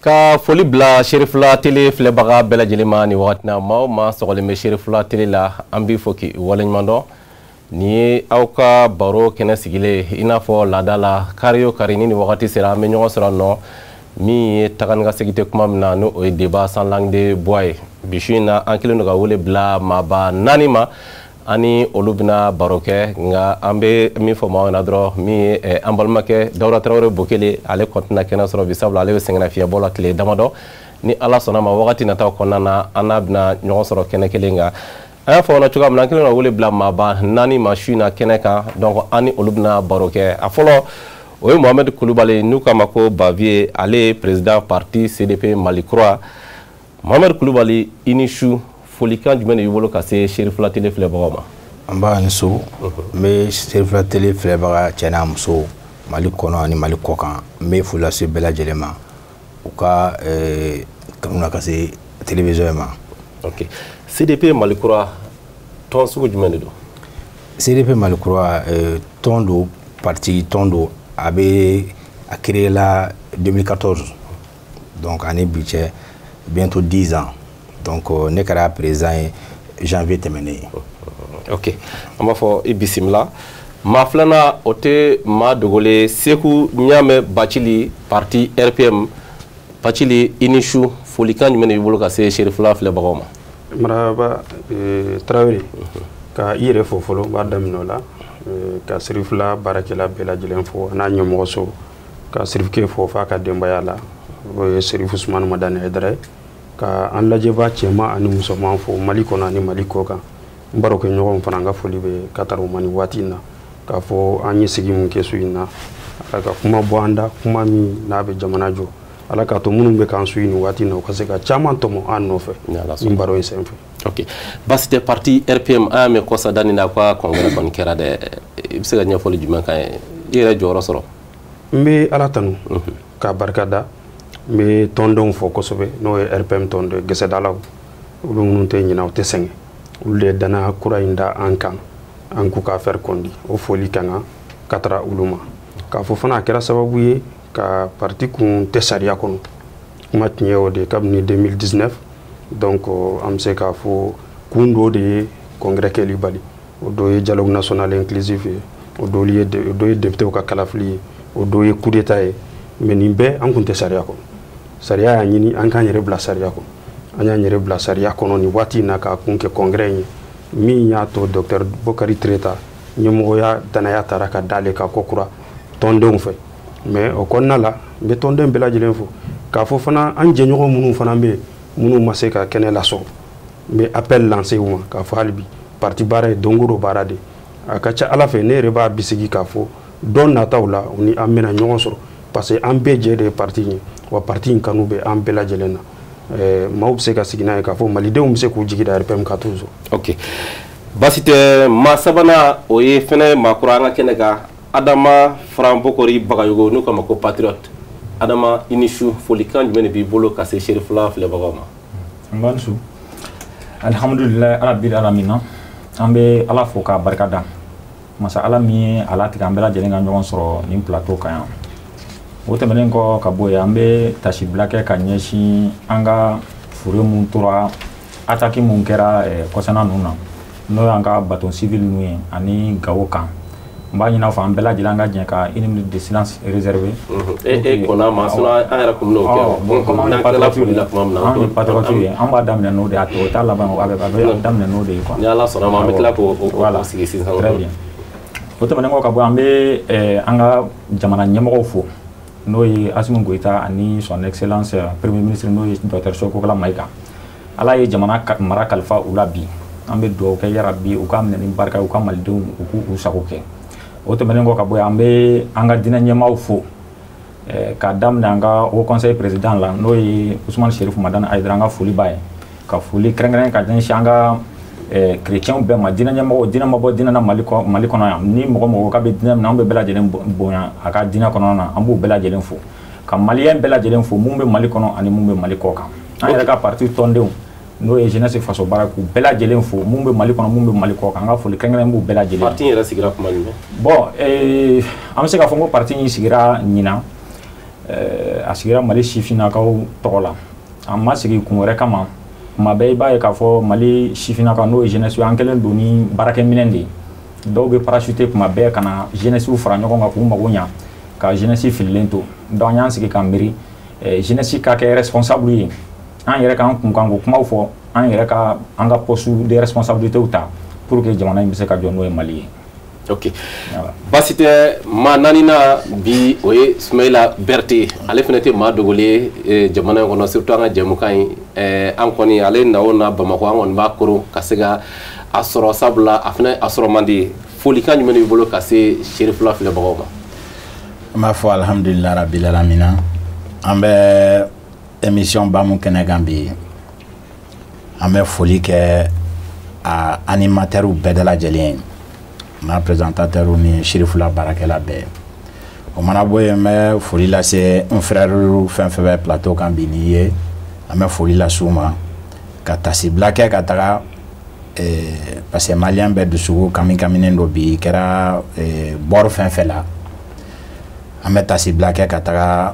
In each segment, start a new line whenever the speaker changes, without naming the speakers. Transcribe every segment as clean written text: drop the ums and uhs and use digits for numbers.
Ka foli bila Cherifla Télé filɛbaga bɛɛ lajɛlen ma nin wagati na. Maa o maa sɔgɔlen bɛ Cherifla Télé la, an b'i fo k'i waleɲuman dɔn. Nin ye aw ka baro kɛnɛ sigilen i n'a fɔ laada la, kari o kari ni nin wagati sera, an bɛ ɲɔgɔn sɔrɔ nɔ min ye taga ni ka segin tɛ kuma min na, n'o ye débat sans langue de bois ye. Bi su in na, an kɛlen don ka wele bila maaba naani ma, an ni olu bɛna baro kɛ. Nka an bɛ min fɔ maaw ɲɛna dɔrɔn, min ye an balimakɛ Dawuda Tarawele Bokele, ale kɔni tɛna kɛnɛ sɔrɔ bi, sabula ale bɛ sɛgɛnnafiɲɛbɔ la tile damadɔ. Ni Ala sɔnna ma, wagati nataw kɔnɔna na, an n'a bɛna ɲɔgɔn sɔrɔ kɛnɛ kelen kan. An y'a fɔ aw ɲɛna cogoya min na, an kɛlen don ka wele bila maaba naani ma su in na kɛnɛ kan. Donc an ni olu bɛna baro kɛ. A fɔlɔ, o ye Mohamed Kulubali, n'u k'a ma ko Baviye, ale ye président parti CDP Mali Kura. Mohamed Kulubali, i ni su. Folikan jumɛn de b'i bolo ka se Cherifla Télé filɛbagaw ma?
An b'a ni so. N bɛ Cherifla Télé filɛbaga cɛ n'a muso, Mali kɔnɔ ani Mali kɔ kan, n bɛ foli lase bɛɛ lajɛlen ma u ka kanu na ka se télévision ma.
Ok, CDP Mali Kura, tɔn sugu jumɛn de don?
CDP Mali Kura, tɔn don, parti tɔn don. A bɛ a créé la 2014, donc ani bi cɛ, bientôt 10 ans. Donc ne kɛra président ye janvier tɛmɛnen.
Ok, an b'a fɔ i bisimila. Maa filanan, o tɛ maa dogolen, Seku Ɲamɛ Bacili, parti RPM. Bacili, i ni su. Folikan jumɛn de b'i bolo ka se Cherifla filɛbagaw ma?
Maraba Tarawele, ka i yɛrɛ fo fɔlɔ, n b'a daminɛ o la, ka Cherifla baarakɛla bɛɛ lajɛlen fo, a n'a ɲɛmɔgɔso, ka Serifukɛ fo f'a ka denbaya la, o ye Serifu Usumani Madani Hayidara ye, ka an lajɛba cɛman ani musoman fo Mali kɔnɔ ani Mali kɔ kan. N barokɛ ɲɔgɔnw fana, an ka foli bɛ ka taara u ma nin waati in na, k'a fɔ an ye sigi mun kɛ su in na, Ala ka kuma bɔ an da, kuma min n'a bɛ jamana jɔ. Ala k'a to minnu bɛ k'an su nin waati in na, u ka se ka caman tɔmɔ an nɔfɛ nin baro in senfɛ.
Ok, baasi tɛ. Parti RPM, an y'a mɛn kɔsa da nin na ko a congrès kɔni kɛra dɛ. I bɛ se ka ɲɛfɔli jumɛn k'an ye? I yɛrɛ jɔyɔrɔ sɔrɔ?
N bɛ Ala tanu k'a barika da. N bɛ tɔndenw fɔ kosɛbɛ, n'o ye RPM tɔnden gɛsɛdalaw, olu minnu tɛ ɲinɛ, u tɛ sɛgɛn, olu de ye danaya kura in da an kan, an k'u ka affaire kondi. O foli ka kan ka taara olu ma. K'a fɔ fana, a kɛra sababu ye ka parti kun tɛ sariya kɔnɔ, kuma tiɲɛ o de ye, kabini 2019. Donc an bɛ se k'a fɔ kun dɔ de ye congrès kɛli bali. O dɔ ye dialogue national inclusif ye, o dɔ ye o dɔ ye député ka kalafili ye, o dɔ ye coup d'état ye. Mais nin bɛɛ, an kun tɛ sariya kɔnɔ. Sariya y'a ɲini an k'an yɛrɛ bila sariya kɔnɔ. An y'an yɛrɛ bila sariya kɔnɔ nin waati in na k'a kun kɛ congrès in ye, min y'a to docteur Bokari Treta ɲɛmɔgɔya danaya taara ka d'ale kan ko kura tɔndenw fɛ. Mais o kɔnɔna la, n bɛ tɔnden bɛɛ lajɛlen fo, k'a fɔ fana an jɛɲɔgɔn minnu fana bɛ yen, minnu ma se ka kɛnɛ lasɔrɔ, n bɛ appel lancer u ma k'a fɔ hali bi parti baara ye don o don baara de. A ka ca Ala fɛ, ne yɛrɛ b'a bisigi k'a fɔ don nataw la, u ni an bɛna ɲɔgɔn sɔrɔ, parce que an bɛɛ jɛ de ye parti in ye, wa parti in kanu bɛ an bɛɛ lajɛlen na. Maaw bɛ se ka sigi n'a ye k'a fɔ malidenw bɛ se k'u jigi da RPM kan toujours.
Ok, baasi tɛ. Maa sabanan, o ye fɛnɛ maa kura an ka kɛnɛ kan, Adama Faran Bokori Bagayogo, n'u k'a ma ko Patriote. Adama, i ni su. Folikan jumɛn de b'i bolo ka se Cherifla filɛbagaw ma?
N b'a su. Alihamudulilayi rabil alamina. An bɛ Ala fo k'a barika da, masa Ala min ye a latigɛ an bɛɛ lajɛlen ka ɲɔgɔn sɔrɔ nin plateau kan yan. O tɛmɛnen kɔ ka bɔ yen, an bɛ tasibila kɛ ka ɲɛsin an ka foro mun tora, attaque mun kɛra kɔsana ninnu na, n'o y'an ka bateau civil ninnu ye ani Gawo kan. N b'a ɲini aw fɛ, an bɛɛ lajɛlen an ka jɛ ka une minute de silence réservée.
E kɔnna ma, sinon an yɛrɛ kun bɛn'o kɛ.
Bon, comme an ye
N'an tilala
patriote
foli
ye,
la tuma min na,
an ye patriote ye, an b'a daminɛ n'o de ye, a tɔ o t'a laban, a bɛ daminɛ n'o de ye quoi.
Ni Ala sɔnna ma, an bɛ tila k'o
Voilà.
sigi sisan.
Très bien. O tɛmɛnen kɔ ka bɔ, an bɛ an ka jamana ɲɛmɔgɔw fo, n'o ye Assimi Goïta ani son excellence premier ministre, n'o ye docteur Sokokala Maïga. Ala ye jamana mara kalifa u la bi, an bɛ dugawu kɛ yarabi u ka minɛ ni barika ye, u ka malidenw u k'u u sago kɛ. O tɛmɛnen kɔ ka bɔ yen, an bɛ an ka diinɛ ɲɛmaaw fo, k'a daminɛ an ka haut conseil président la, n'o ye Ousmane Chérif Madani Haïdara. An ka foli b'a ye, ka foli kɛrɛnkɛrɛn ka ɲɛsin an ka chrétiens bɛɛ ma, diinɛ ɲɛmɔgɔw. Diinɛ ma bɔ diinɛ na Mali kɔ, Mali kɔnɔ yan. Ni mɔgɔ mɔgɔ k'a bɛ diinɛ min na, an bɛ bɛɛ lajɛlen bonya a ka diinɛ kɔnɔna na. An b'u bɛɛ lajɛlen fo, ka maliyɛn bɛɛ lajɛlen fo, mun bɛ Mali kɔnɔ ani mun bɛ Mali kɔ kan. An yɛrɛ ka parti tɔndenw, n'o ye jeunesse faso baara, k'u bɛɛ lajɛlen fo, mun bɛ Mali kɔnɔ, mun bɛ Mali kɔ kan. An ka foli kɛrɛnkɛrɛn b'u bɛɛ lajɛlen.
Parti in yɛrɛ sigira kuma jumɛn?
Bon, an bɛ se k'a fɔ ko parti in sigira ɲinan. A sigira Mali sifinnakaw tɔgɔ la. An ma sigi kun wɛrɛ kama. Tuma bɛɛ i b'a ye k'a fɔ Mali sifinnakaw, n'o ye jeunesse ye, an kɛlen don ni baarakɛminɛn de ye. Dɔw bɛ parachuter tuma bɛɛ ka na jeunesse fara ɲɔgɔn kan k'u mago ɲa, ka jeunesse fililen to. Donc an y'an sigi k'an miiri, jeunesse ka kɛ responsable ye, an yɛrɛ k'an kunkanko kumaw fɔ, an yɛrɛ ka an ka poste de responsabilité ta pour que jamana in bɛ se ka jɔ, n'o ye Mali ye.
Ok, baasi tɛ. Maa naaninan bi, o ye Sumayila Berete. Ale fana tɛ maa dogolen ye jamana in kɔnɔ, surtout an ka jɛmukan in. An kɔni, ale na o na Bamakɔ, an kɔni b'a koron ka se ka a sɔrɔ, sabula a fana a sɔrɔ man di. Folikan jumɛn de b'i bolo ka se Serifula filɛbagaw ma?
An b'a fɔ alhamdulilah rabil alamina. An bɛ émission ba mun kɛnɛ kan bi, an bɛ foli kɛ a animateurs bɛɛ da lajɛlen ye, n'a présentateur ni Serifula baarakɛla bɛɛ. O mana bɔ yen, n bɛ foli lase n frère fɛn fɛn bɛ plateau kan bi n'i ye, an bɛ foli lase u ma, ka tasibila kɛ ka taga, parce que malien bɛɛ dusukun kami kaminen don bi, kɛra bɔrɔ fɛn fɛn la. An bɛ tasibila kɛ ka taga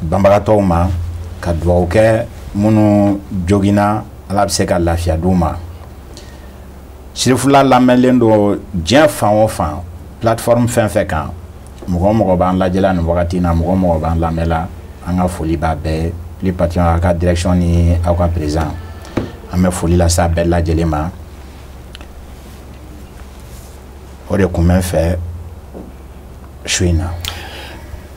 banbagatɔw ma, ka dugawu kɛ minnu joginna, Ala bɛ se ka lafiya d'u ma. Serifula lamɛnlen don diɲɛ fan o fan, plateforme fɛn fɛn kan, mɔgɔ o mɔgɔ b'an lajɛla nin wagati in na, mɔgɔ o mɔgɔ b'an lamɛnla, an ka foli b'a bɛɛ ye, plus particulièrement aw ka direction ni aw ka président. An bɛ foli lase a bɛɛ lajɛlen ma. O de kun bɛ n fɛ su in na.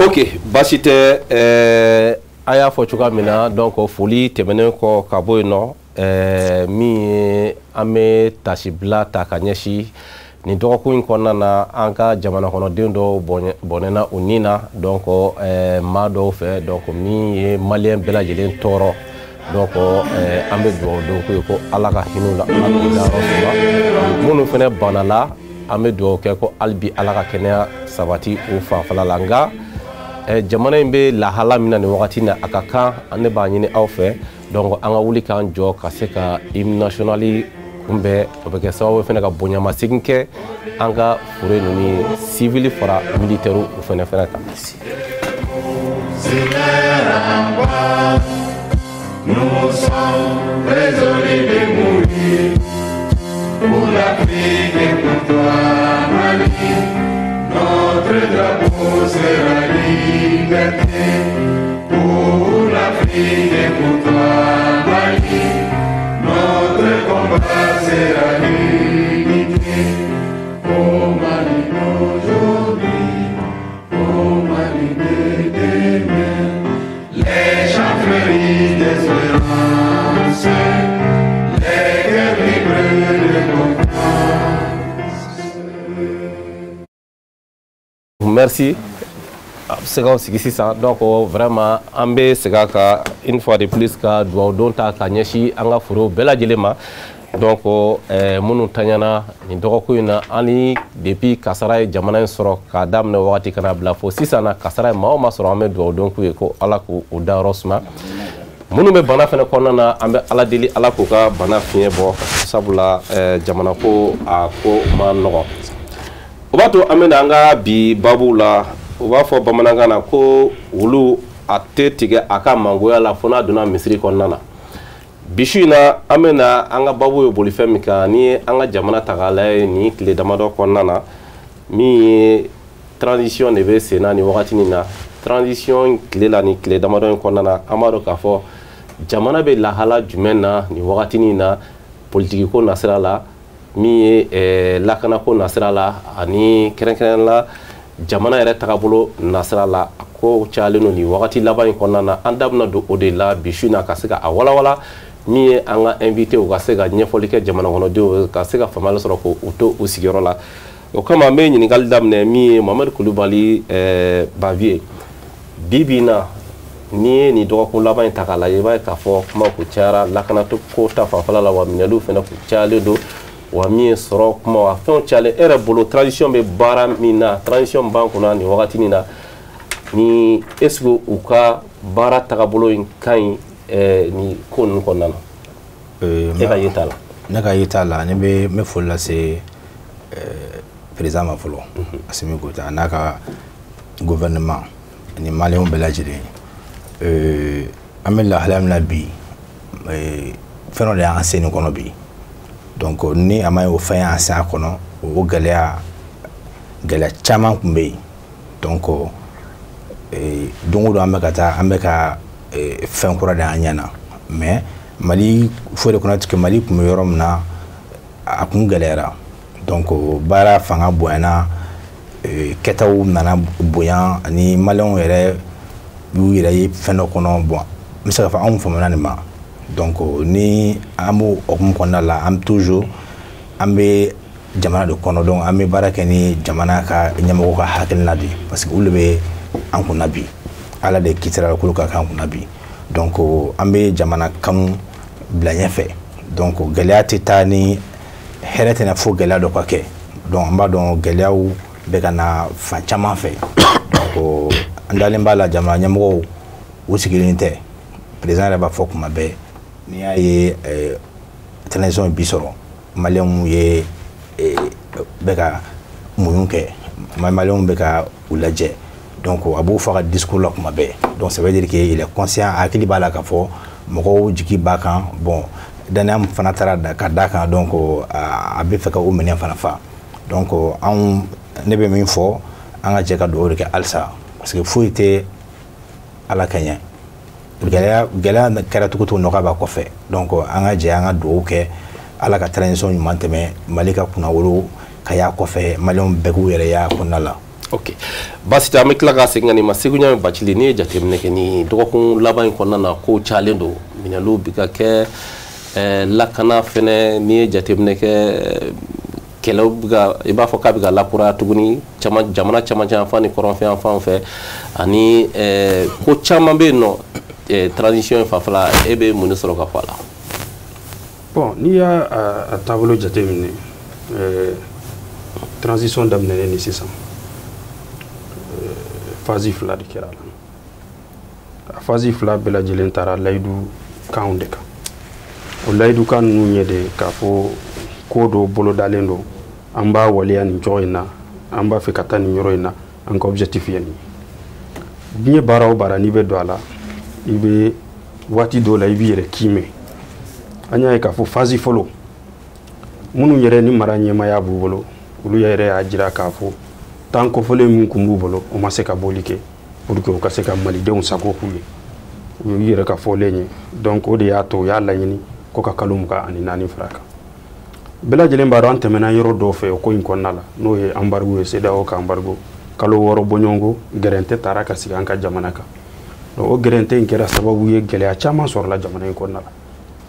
Ok, baasi tɛ. A y'a fɔ cogoya min na, donc foli tɛmɛnen kɔ ka bɔ yen nɔ, min ye an bɛ tasibila ta ka ɲɛsin nin dɔgɔkun in kɔnɔna na, an ka jamana kɔnɔden dɔw bɔnɛna u ni na, donc maa dɔw fɛ, donc min ye malien bɛɛ lajɛlen tɔɔrɔ. Donc an bɛ dugawu don k'u ye ko Ala ka hinɛ u la, Ala k'u dayɔrɔ suma. Minnu fana banala, an bɛ dugawu kɛ ko hali bi Ala ka kɛnɛya sabati u fanfɛla la. Nka jamana in bɛ lahala min na nin wagati in na, a ka kan ne b'a ɲini aw fɛ, donc an ka wuli k'an jɔ ka se ka hymne national kunbɛn. O bɛ kɛ sababu fana ka bonyamasegin kɛ an ka fure ninnu ye, civil fara militaire o fana kan.
Nous sommes résolus de mourir pour l'Afrique et pour toi, Mali. Notre drapeau sera liberté pour l'Afrique et pour toi, Mali. Notre combat sera l'unité. Au Mali d'aujourd'hui, au Mali de demain, les champs fleurissent d'espérance, les cœurs vibrent de confiance.
Merci. A bɛ se k'aw sigi sisan. Donc vraiment, an bɛ segin a kan une fois de plus ka dugawu don ta ka ɲɛsin an ka forow bɛɛ lajɛlen ma, donc minnu taɲana nin dɔgɔkun in na, ani depuis kasara ye jamana in sɔrɔ k'a daminɛ wagati ka na bila fo sisan na, kasara ye maa o maa sɔrɔ, an bɛ dugawu don k'u ye ko Ala k'u dayɔrɔ suma. Minnu bɛ bana fana kɔnɔna na, an bɛ Ala deli, Ala k'u ka bana fiɲɛ bɔ, sabula jamana ko a ko ma nɔgɔn. O b'a to an bɛ na an ka bi babu la. U b'a fɔ bamanankan na ko wulu a tɛ tigɛ a ka mangoya la fo n'a donna misiri kɔnɔna na. Bi su in na, an bɛ na an ka babu ye bolifɛn min kan, ni ye an ka jamana ta k'a lajɛ nin tile damadɔ kɔnɔna na, min ye transition de bɛ sen na nin wagati nin na. Transition tile la, nin tile damadɔ in kɔnɔna na, an b'a dɔn k'a fɔ jamana bɛ lahala jumɛn na nin wagati nin na, politiki ko nasira la, min ye lakanako nasira la, ani kɛrɛnkɛrɛnnenya la jamana yɛrɛ tagabolo nasira la. A ko cayalen don nin wagati laban in kɔnɔna na. An da bɛna don o de la bi su in na, ka se ka a walawala, min ye an ka invité u ka se ka ɲɛfɔli kɛ jamana kɔnɔdenw ka se ka faamuyali sɔrɔ k'u to u sigiyɔrɔ la. O kama, an bɛ ɲininkali daminɛ min ye Mohamed Kulubali Baviye. Bi bi in na, n'i ye nin dɔgɔkun laban in ta k'a lajɛ, i b'a ye k'a fɔ kuma kun cayara lakanako ta fanfɛla la, wa minɛliw fana kun cayalen don, wa min ye sɔrɔ kuma, wa fɛnw cayalen. E yɛrɛ bolo, transition bɛ baara min na, transition b'an kunna nin wagati nin na, ni est ce que u ka baara tagabolo in ka ɲi nin ko ninnu kɔnɔna na? E ka yeta la.
Ne ka yeta la, ne bɛ n bɛ foli lase président ma fɔlɔ, Assimi Goïta, a n'a ka gouvernement ani maliyɛnw bɛɛ lajɛlen. An bɛ lahalaya min na bi, fɛn dɔ de y'an sen nin kɔnɔ bi. Donc ni a ma ye o fɛn y'an sen a kɔnɔ, o gɛlɛya gɛlɛya caman tun bɛ yen. Donc don o don an bɛ ka taa, an bɛ ka fɛn kura de y'an ɲɛ na. Mais Mali, faut reconnaître que Mali tun bɛ yɔrɔ min na, a kun gɛlɛyara. Donc baara fanga bonyana, kɛtaw nana bonya, ani maliyɛnw yɛrɛ y'u yɛrɛ ye fɛn dɔ kɔnɔ. Bon, n bɛ se k'a fɔ anw famana nin ma. Donc ni an b'o hokumu kɔnɔna la, an toujours an bɛ jamana de kɔnɔ. Donc an bɛ baara kɛ ni jamana ka ɲɛmɔgɔw ka hakilina de ye, parce que olu de bɛ an kunna bi. Ala de kitira k'olu ka k'an kunna bi. Donc an bɛ jamana kanu bila ɲɛfɛ. Donc gɛlɛya tɛ taa ni hɛrɛ tɛna fo gɛlɛya dɔ ka kɛ. Donc an b'a dɔn gɛlɛyaw bɛ ka na fan caman fɛ. Donc an dalen b'a la, jamana ɲɛmɔgɔw u sigilen tɛ. Président yɛrɛ b'a fɔ kuma bɛɛ, n'i y'a ye transition bi sɔrɔ, maliyɛnw ye bɛ ka muɲu kɛ, maliyɛnw bɛ ka u lajɛ. Donc a b'o fɔ a ka discours la kuma bɛɛ. Donc ça veut dire que il est conscient, hakili b'a la k'a fɔ mɔgɔw jigi b'a kan. Bon, danaya min fana taara ka d'a kan, donc a bɛ fɛ ka o minɛn fana fa. Donc anw, ne bɛ min fɔ, an ka jɛ ka dugawu de kɛ halisa, parce que foyi tɛ Ala ka ɲɛ. Gɛlɛya gɛlɛya kɛra cogo cogo, nɔgɔya b'a kɔfɛ. Donc an ka jɛ an ka dugawu kɛ, Ala ka transition ɲuman tɛmɛ, Mali ka kunnawolo ka y'a kɔfɛ, maliyɛnw bɛɛ k'u yɛrɛ y'a kɔnɔna la.
Ok, baasi tɛ, an bɛ tila ka segin ka nin ma. Segu Ɲame Bacili, n'i ye jateminɛ kɛ nin dɔgɔkun laban in kɔnɔna na, kow cayalen don, minɛliw bɛ ka kɛ, lakana fɛnɛ, n'i ye jateminɛ kɛ, kɛlɛw bɛ ka, i b'a fɔ k'a bɛ ka lakuraya tuguni caman, jamana camancɛ yan fan ni kɔrɔnfɛ yan fan fɛ, ani ko caman bɛ yen nɔ. Transition in fanfɛla, e bɛ mun de sɔrɔ ka fɔ a la?
Bon, n'i y'a a taabolo jateminɛ, transition daminɛnen ni sisan, phase fila de kɛra a la. A phase fila bɛɛ lajɛlen taara layidu kanw de kan. O layidu kan ninnu ye de k'a fɔ ko dɔ bolodalen don, an b'a waleya nin cogo in na, an b'a fɛ ka taa nin yɔrɔ in na, an ka objectif ye nin ye. Diɲɛ baara o baara, n'i bɛ don a la, i bɛ waati dɔw la i b'i yɛrɛ kiimɛ. An y'a ye k'a fɔ phase fɔlɔ, minnu yɛrɛ ni mara ɲɛmaya b'u bolo, olu yɛrɛ y'a jira k'a fɔ tan kɔfɔlen min kun b'u bolo, o ma se ka bɔli kɛ pour que u ka se ka malidenw sago k'u ye. U y'u yɛrɛ ka fɔlen ye. Donc o de y'a to u y'a laɲini ko ka kalo 24 fara kan. Bɛɛ lajɛlen b'a dɔn an tɛmɛna yɔrɔ dɔw fɛ o ko in kɔnɔna la, n'o ye embargo ye, CEDEAO ka embargo, kalo 6 bɔɲɔgɔnko gɛrɛntɛ taara ka sigi an ka jamana kan. Donc o gɛrɛntɛ in kɛra sababu ye, gɛlɛya caman sɔrɔla jamana in kɔnɔna la.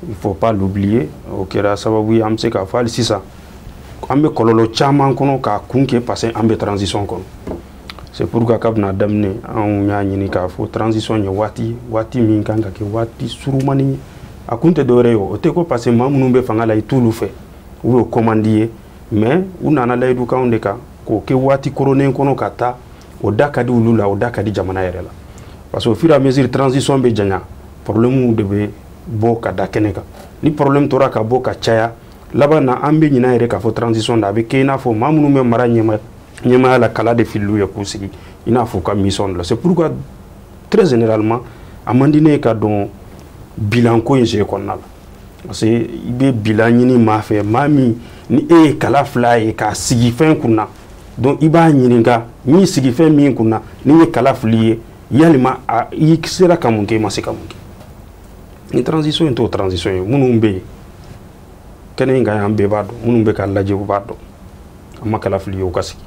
Il faut pas l'oublier, o kɛra sababu ye, an bɛ se k'a fɔ hali sisan an bɛ kɔlɔlɔ caman kɔnɔ k'a kun kɛ, parce que an bɛ transition kɔnɔ. C'est pourquoi kabini a daminɛ, anw y'a ɲini k'a fɔ transition ye waati waati min kan ka kɛ waati surumani ye. A kun tɛ dɔwɛrɛ ye, o tɛ ko parce que maa minnu bɛ fanga la, i t'olu fɛ u y'o commande ye, mais u nana layidukanw de kan k'o kɛ waati koronnen kɔnɔ ka taa, o da ka di olu la, o da ka di jamana yɛrɛ la. Parce que au fur et à mesure transition bɛ janya, problème de bɛ bɔ ka da kɛnɛ kan. Ni problème tora ka bɔ ka caya, laban na an bɛ ɲinɛ yɛrɛ k'a fɔ transition da, a bɛ kɛ i n'a fɔ maa minnu bɛ mara ɲɛmaya la, kala de filil'u ye k'u sigi i n'a fɔ u ka mission de la. C'est pourquoi très généralement a man di ne ye ka dɔn bilan ko in sen kɔnɔna la, parce que i bɛ bilan ɲini maa fɛ, maa min ni e ye kala fila ye k'a sigi fɛn kunna. Donc i b'a ɲininka min sigi fɛn min kunna, ni ye kala fili ye, yalima i sera ka mun kɛ, i ma se ka mun kɛ. Ni transition in t'o transition ye, minnu bɛ yen kɛnɛ in kan yan, bɛɛ b'a dɔn, minnu bɛ k'a lajɛ, u b'a dɔn an ma kala fili ye u ka sigi.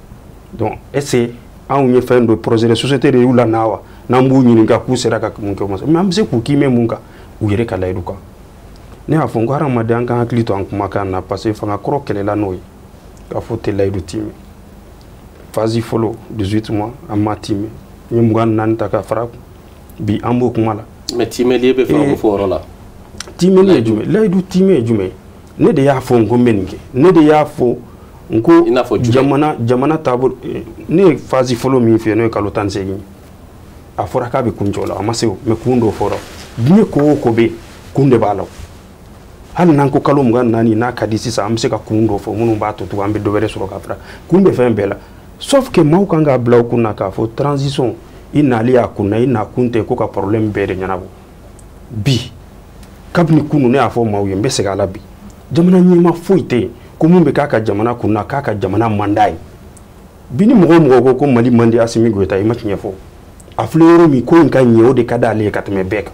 Donc est ce que anw ye fɛn dɔ projet de société de y'u la na wa, n'an b'u ɲininka k'u sera ka mun kɛ, u ma se? Mais an bɛ se k'u kiimɛ mun kan? U yɛrɛ ka layidu kan. Ne y'a fɔ n ko hadamaden, an ka hakili to an kumakan na, parce que fanga kɔrɔ kɛlɛla n'o ye k'a fɔ tɛ layidu tiimɛ. Phase fɔlɔ, 18 mois, an ma tiimɛ, n ye 24 ta ka fara kun, bi an b'o kuma la.
Mais tiimɛli, e bɛ fɛ ka mun fɔ o yɔrɔ la?
Tiimɛli ye jumɛn? Layidu tiimɛ ye jumɛn ye? Ne de y'a fɔ n ko n bɛ nin kɛ, ne de y'a fɔ n ko
I n'a fɔ jumɛn?
Jamana taabolo, ne ye phase fɔlɔ min fɛ yen, n'o ye kalo 18 ye, a fɔra k'a bɛ kun jɔ la, a ma se o, mais kun dɔ fɔra. Diɲɛ ko o ko bɛ yen, kun de b'a la. Hali n'an ko kalo 24 n'a ka di sisan, an bɛ se ka kun dɔ fɔ minnu b'a to tugun an bɛ dɔ wɛrɛ sɔrɔ ka fara. Kun bɛ fɛn bɛɛ la, sauf que maaw kan k'a bila u kun na k'a fɔ transition I nali a kunna, i nakun tɛ ko ka problème bɛɛ de ɲɛnabɔ. Bi, kabini kunu ne y'a fɔ maaw ye, n bɛ segin a la bi, jamana ɲɛmaa foyi tɛ yen ko mun bɛ k'a ka jamana kunna k'a ka jamana man d'a ye. Bi ni mɔgɔ o mɔgɔ ko Mali man di Assimi Goïta, i ma tiɲɛ fɔ. A filɛ yɔrɔ min, ko in ka ɲɛ, o de ka d'ale ye ka tɛmɛ bɛɛ kan.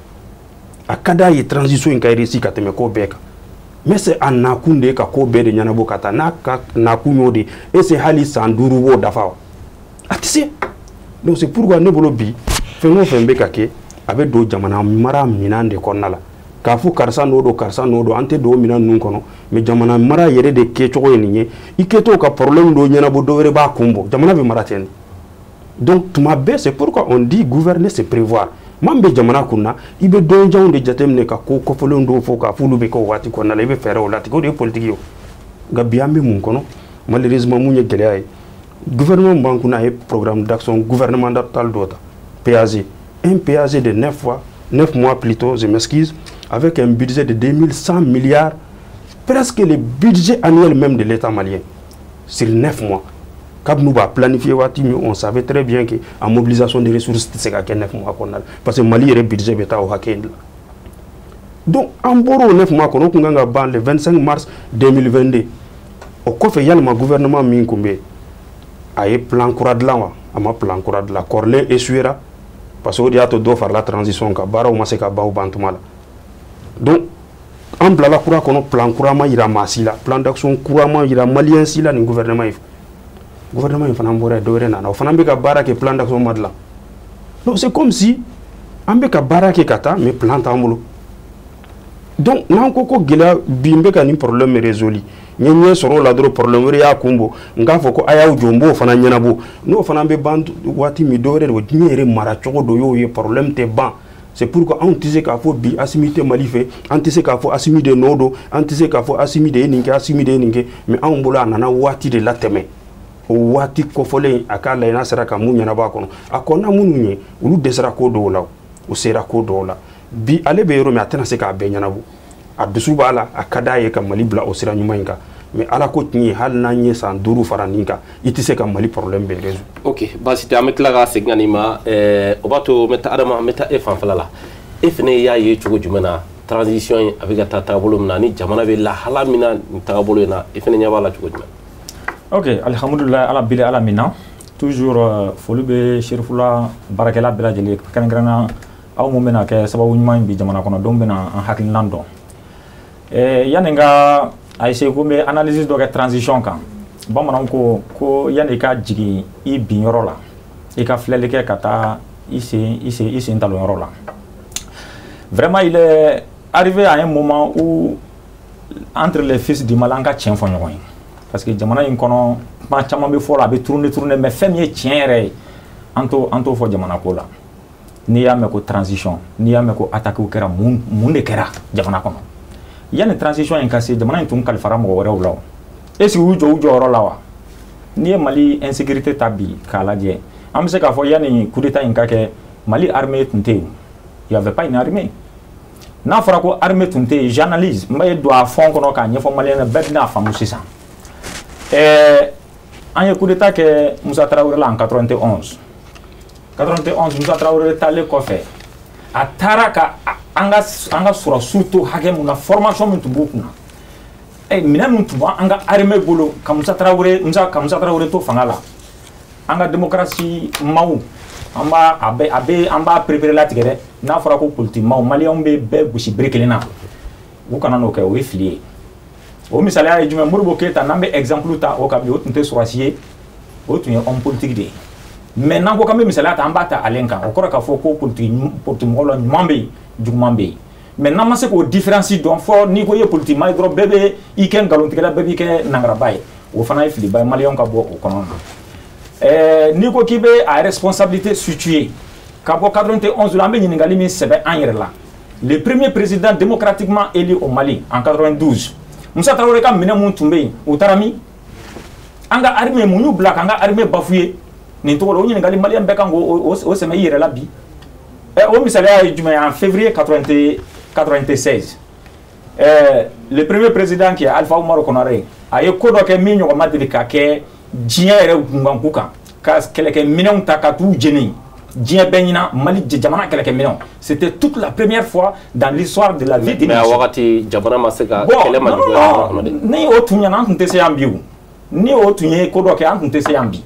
A ka d'a ye transition in ka réussi ka tɛmɛ ko bɛɛ kan. Mais c'est a nakun de ye ka ko bɛɛ de ɲɛnabɔ ka taa. N'a ka nakun y'o de ye, est-ce que hali san 5 b'o dafa wa? A tɛ se. Donc c'est pourquoi ne bolo bi, fɛn o fɛn bɛ ka kɛ, a bɛ don jamana mara minɛn de kɔnɔna la. K'a fɔ karisa n'o don, karisa n'o don, an tɛ don o minɛn ninnu kɔnɔ. Mais jamana mara yɛrɛ de kɛcogo ye nin ye. I kɛtɔ ka problème dɔ ɲɛnabɔ, dɔ wɛrɛ b'a kun bɔ. Jamana bɛ mara ten de. Donc tuma bɛɛ, c'est pourquoi on dit gouverner, c'est prévoir. Maa min bɛ jamana kunna, i bɛ dɔnjanw de jateminɛ ka ko kɔfɛlenw dɔw fɔ k'a f'olu bɛ kɛ o waati kɔnɔna la, i bɛ fɛɛrɛw latigɛ, o de ye politique ye o. Nka bi an bɛ mun kɔnɔ? Malheureusement, mun ye gɛlɛya ye, gouvernement min b'an kunna, a ye programme d'action gouvernemental dɔ ta, PAG, un PAG de 9 fois, 9 mois plutôt, je m'excuse, avec un budget de 2100 milliards, presque le budget annuel même de l'État malien, sur 9 mois. Kabini b'a planifié waati min, on savait très bien que en mobilisation des ressources tɛ se ka kɛ 9 mois kɔnɔna la, parce que Mali yɛrɛ budget bɛ taa o hakɛ in de la. Donc an bɔra o 9 mois kɔnɔ, o tun kan ka ban le 25 mars 2022. O kɔfɛ, yalima gouvernement min tun bɛ yen, a ye plan kura dilan wa? A ma plan kura dilan. Kɔrɔlen échouera, parce que o de y'a to dɔ farala transition kan, baaraw ma se ka ban o ban tuma la. Donc an bilala kura kɔnɔ, plan kura ma yira maa si la, plan d'action kura ma yira malien si la. Nin gouvernement in fɛ, gouvernement in fana bɔra yen, dɔ wɛrɛ nana, o fana bɛ ka baara kɛ, plan d'action ma dilan. Donc c'est comme si an bɛ ka baara kɛ ka taa, mais plan t'an bolo. Donc n'an ko ko gɛlɛya bi, n bɛ ka nin problème résolu, n ye ɲɛ sɔrɔ o la dɔrɔn, problème wɛrɛ y'a kun bɔ, n k'a fɔ ko a y'aw jɔ, n b'o fana ɲɛnabɔ. N'o fana bɛ ban waati min, dɔ wɛrɛ de. Diɲɛ yɛrɛ mara cogo dɔ y'o ye, problème tɛ ban. C'est pourquoi anw tɛ se k'a fɔ bi Assimi tɛ Mali fɛ, an tɛ se k'a fɔ Assimi de nɔ don, an tɛ se k'a fɔ Assimi de ye nin kɛ, Assimi de ye nin kɛ. Mais anw bolo, a nana waati de latɛmɛ. O waati kɔfɔlen, a k'a lajɛ n'a sera ka mun ɲɛnabɔ a kɔnɔ. A kɔnna minnu ye, olu dɛsɛra ko dɔw la, u sera ko dɔw la. Bi ale bɛ yɔrɔ min, a tɛna se k'a bɛɛ ɲɛnabɔ. A dusu b'a la, a ka d'a ye ka Mali bila o sira ɲuman in kan. Mais ala ko tiɲɛ, hali n'an ye san 5 fara nin kan, i tɛ se ka Mali problème bɛɛ résoudre.
Ok, baasi tɛ, an bɛ tila ka segin ka n'i ma. O b'a to n bɛ taa Adama, n bɛ taa e fanfɛla la. E fɛnɛ y'a ye cogo jumɛn na, transition in a bɛ ka taa taabolo min na, ni jamana bɛ lahala min na nin taabolo in na, e fɛnɛ ɲɛ b'a la cogo jumɛn?
Ok, alhamdulilayi, ala bili ala min na. Toujours foli bɛ Serifula baarakɛla bɛɛ lajɛlen, kɛrɛnkɛrɛnnenya aw mun bɛna kɛ sababu ɲuman ye bi jamana kɔnɔdenw bɛna an hakilina dɔn. Yanni n ka a essayer ko n bɛ analyse dɔ kɛ transition kan, bamananw ko ko yanni i ka jigin i binyɔrɔ la, i ka filɛli kɛ ka taa i sen talonyɔrɔ la. Vraiment, il est arrivé à un moment où entre les fils du Mali, an ka tiɲɛ fɔ ɲɔgɔn ye, parce que jamana in kɔnɔ, kuma caman bɛ fɔ la, a bɛ tourner tourner, mais fɛn min ye tiɲɛ yɛrɛ ye, an t'o fɔ jamana ko la. N'i y'a mɛn ko transition, n'i y'a mɛn ko attaque kɛra, mun de kɛra jamana kɔnɔ yanni transition in ka se? Jamana in tun kalifara mɔgɔ wɛrɛw la o. Est ce que u jɔ u jɔyɔrɔ la wa? N'i ye Mali insécurité ta bi k'a lajɛ, an bɛ se k'a fɔ yanni coup d'état in ka kɛ, Mali armée tun tɛ yen, il y avait pas une armée. N'a fɔra ko armée tun tɛ yen, j'analyse, n bɛ don a fond kɔnɔ k'a ɲɛfɔ maliyɛn na, bɛɛ bɛna faamu sisan. An ye coup d'état kɛ Musa Tarawele la en 91. 91, Musa Tarawele taalen kɔfɛ, a taara ka an ka sɔrɔsiw to hakɛ mun na, formation min tun b'u kunna, minɛn min tun b'an ka armée bolo ka Musa Tarawele to fanga la, an ka démocratie maaw, an b'a a bɛ a bɛ an b'a préféré latigɛ dɛ. N'a fɔra ko politique maaw, maliyɛnw bɛ bɛɛ gosi bere kelen na, u kana n'o kɛ, o ye fili ye. O misaliya ye jumɛn? Modibo Keyita, n'an bɛ exemple ta o kan bi, o tun tɛ sɔrɔsi ye, o tun ye homme politique de ye. Mais n'an ko k'an bɛ misaliya ta, an b'a ta ale kan. O kɔrɔ k'a fɔ ko politique mɔgɔ la, ɲuman bɛ yen, juguman bɛ yen. Mais n'an ma se k'o différence dɔn, fɔ n'i ko i ye politique maa ye dɔrɔn, bɛɛ bɛ i kɛ nkalontigɛla, bɛɛ b'i kɛ nangaraba ye, o fana ye filiba ye. Maliyɛnw ka bɔ o kɔnɔna na. N'i ko k'i bɛ a responsabilité situer ka bɔ 91 la, an bɛ ɲininkali min sɛbɛn an yɛrɛ la: le premier président démocratiquement élu au Mali en 92, Musa Tarawele ka minɛn mun tun bɛ yen, u taara min? An ka armée, mun y'u bila k'an ka armée bafouer nin cogo la? O ɲininkali, maliyɛn bɛɛ kan k'o sɛmɛ i yɛrɛ la bi. O misaliya ye jumɛn ye? En février 96, le premier président qui est Alpha Umaru Konare, a ye ko dɔ kɛ min ɲɔgɔn ma deli ka kɛ diɲɛ yɛrɛ kunkanko kan, ka kɛlɛkɛminɛnw ta ka t'u jeni. Diɲɛ bɛɛ ɲɛna, Mali jamana kɛlɛkɛminɛnw, c'était toute la première fois dans l'histoire de la vie d'une
Mais a
nation.
Wagati jamana ma se ka kɛlɛ ma juguya jamana kɔnɔ dɛ.
Ni o tun ɲɛna, an tun tɛ se yan bi. O ni o tun ye ko dɔ kɛ, an tun tɛ se yan bi.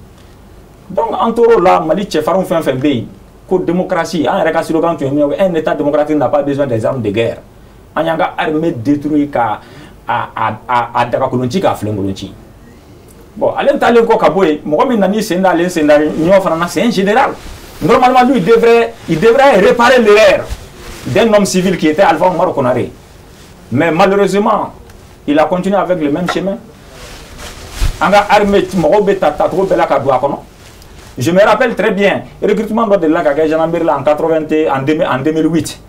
Donc an tor'o la. Mali cɛfarinw fɛn fɛn bɛ yen ko démocratie, an yɛrɛ ka slogan tun ye min ye, un état démocratique n'a pas besoin des armes de guerre. An y'an ka armée détruit, ka a dagakolon ci, k'a filenkolon ci. Bon, ale taalen kɔ ka bɔ yen, mɔgɔ min nan'i sen da ale sen da ɲɔ fana na, c'est un général. Normalement, lui, il devrait réparer l'erreur d'un homme civil qui était Alpha Oumar Konaré. Mais malheureusement, il a continué avec le même chemin. An ka armée, mɔgɔw bɛ ta tacogo bɛɛ la ka don a kɔnɔ. Je me rappelle très bien, recrutement dɔ delila ka kɛ gendarmerie la en 80, en 2000, en 2008.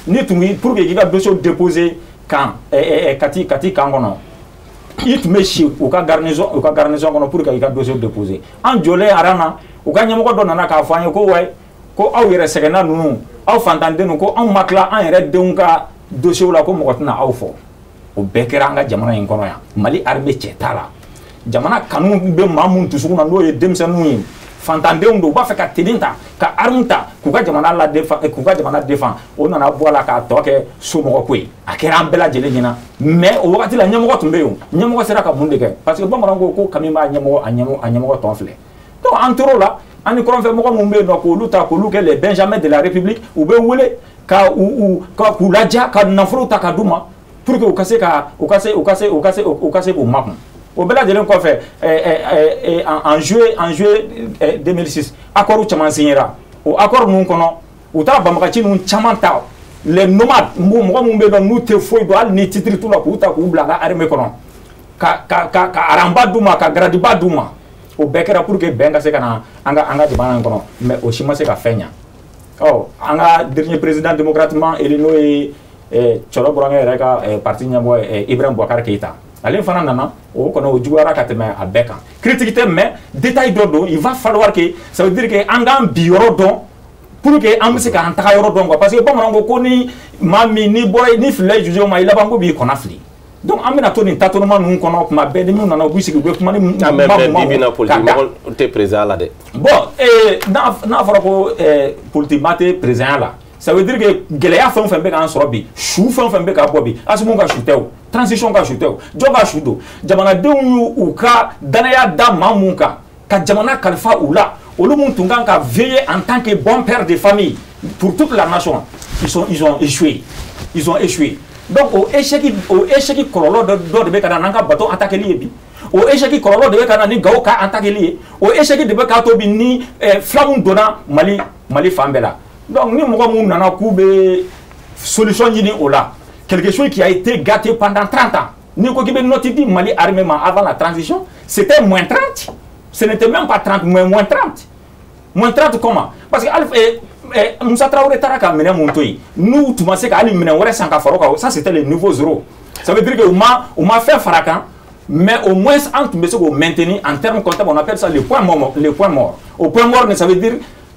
Ni tun pour que k'i ka dossier déposer kan Kati camp kɔnɔ, i tun bɛ si u ka garnison kɔnɔ pour que i ka dossier déposer. An jɔlen aran na, u ka ɲɛmɔgɔ dɔ nana k'a fɔ an ye ko wayi, ko aw yɛrɛ sɛgɛnna ninnu, aw fantanden ninnu, ko anw ma tila an yɛrɛ denw ka dossier la, ko mɔgɔ tɛna aw fɔ. O bɛɛ kɛra an ka jamana in kɔnɔ yan. Mali armée, cɛ t'a la. Jamana kanu bɛ maa mun dusukun na, n'o ye denmisɛnninw ye, fantandenw don, u b'a fɛ ka tenue ta, ka arme ta, k'u ka jamana la défend, k'u ka jamana défend. O nana bɔ a la k'a tɔ kɛ somɔgɔ ko ye. A kɛra an bɛɛ lajɛlen ɲɛna. Mais o wagati la, ɲɛmɔgɔ tun bɛ yen. O ɲɛmɔgɔ sera ka mun de kɛ? Parce que bamananw ko ko kami b'a ɲɛmɔgɔ a ɲɛmɔgɔ tɔn filɛ. Donc an tor'o la. An ni kɔrɔnfɛ mɔgɔ minnu bɛ yen nɔ, k'olu ta k'olu kɛ les benjamins de la République, u bɛ wele ka u u ka k'u laja, ka nafolo ta ka d'u ma pour que u ka se ka u ka se u ka se u ka se u ka se k'u makun. O bɛɛ lajɛlen kɔfɛ, en juillet 2006, accord caman signera. O accord ninnu kɔnɔ, u taara banbagaci ninnu caman ta, les nomades, mɔgɔ minnu bɛ yen nɔ n'u tɛ foyi dɔn, hali ni titre t'u la, k'u ta k'u bila an ka armée kɔnɔ, ka rang ba d'u ma, ka grade ba d'u ma. O bɛɛ kɛra pour que bɛn ka se ka na an ka jamana in kɔnɔ. Mais o si ma se ka fɛn ɲa. Ɔ an ka dernier président démocratiquement élu, n'o ye Cɔlɔ Burankɛ yɛrɛ ka parti ɲɛmɔgɔ ye, Ibrahim Boubacar Keïta, ale fana nana, o kɔni o juguyara ka tɛmɛ a bɛɛ kan. Critique tɛ, mais détail dɔ don. Il va falloir que, ça veut dire que an k'an bi yɔrɔ dɔn pour que an bɛ se k'an taga yɔrɔ dɔn quoi. Parce que bamananw ko ko ni maa min n'i bɔra, ni filila juge ma, i laban ko b'i kɔnɔ fili. Donc an bɛna to nin tâtonnement ninnu kɔnɔ tuma bɛɛ. Ni minnu nana, u b'u sigi, u bɛ kuma ni
Ah, mais bi bi in na, politique mɔgɔ tɛ président la dɛ.
Bon, n'a fɔra ko politique maa tɛ président la, ça veut dire que gɛlɛya fɛn o fɛn bɛ k'an sɔrɔ bi, su fɛn o fɛn bɛ ka bɔ bi, Asimu ka su tɛ o, transition ka su tɛ o, jɔn ka su don? Jamanadenw y'u u ka danaya da maa mun kan ka jamana kalifa u la, olu mun tun kan ka veiller en tant que bon père de famille pour toute la nation, ils ont échoué, ils ont échoué. Donc o échec kɔlɔlɔ dɔ de bɛ ka na n'an ka bateau attaquer ye bi. O échec kɔlɔlɔ de bɛ ka na ni Gawo ka attaquer ye. O échec de bɛ k'a to bi ni flamme donna Mali fan bɛɛ la. Donc ni mɔgɔ mun nana k'u bɛ solution ɲini o la, quelque chose qui a été gâté pendant 30 ans, n'i ko k'i bɛ note di Mali armée ma, avant la transition, c'était moins 30. Ce n'était même pas 30, mais moins 30. Moins 30 comment? Parce que Alpha Moussa Traoré taara ka minɛn mun to yen, n'u tun ma se ka hali minɛn wɛrɛ san ka fara o kan, ça c'était le niveau zéro. Ça veut dire que u ma fɛn fara kan, mais au moins an tun bɛ se k'o maintenir. En termes comptables, on appelle ça le point mort, le point mort. Au point mort, ça veut dire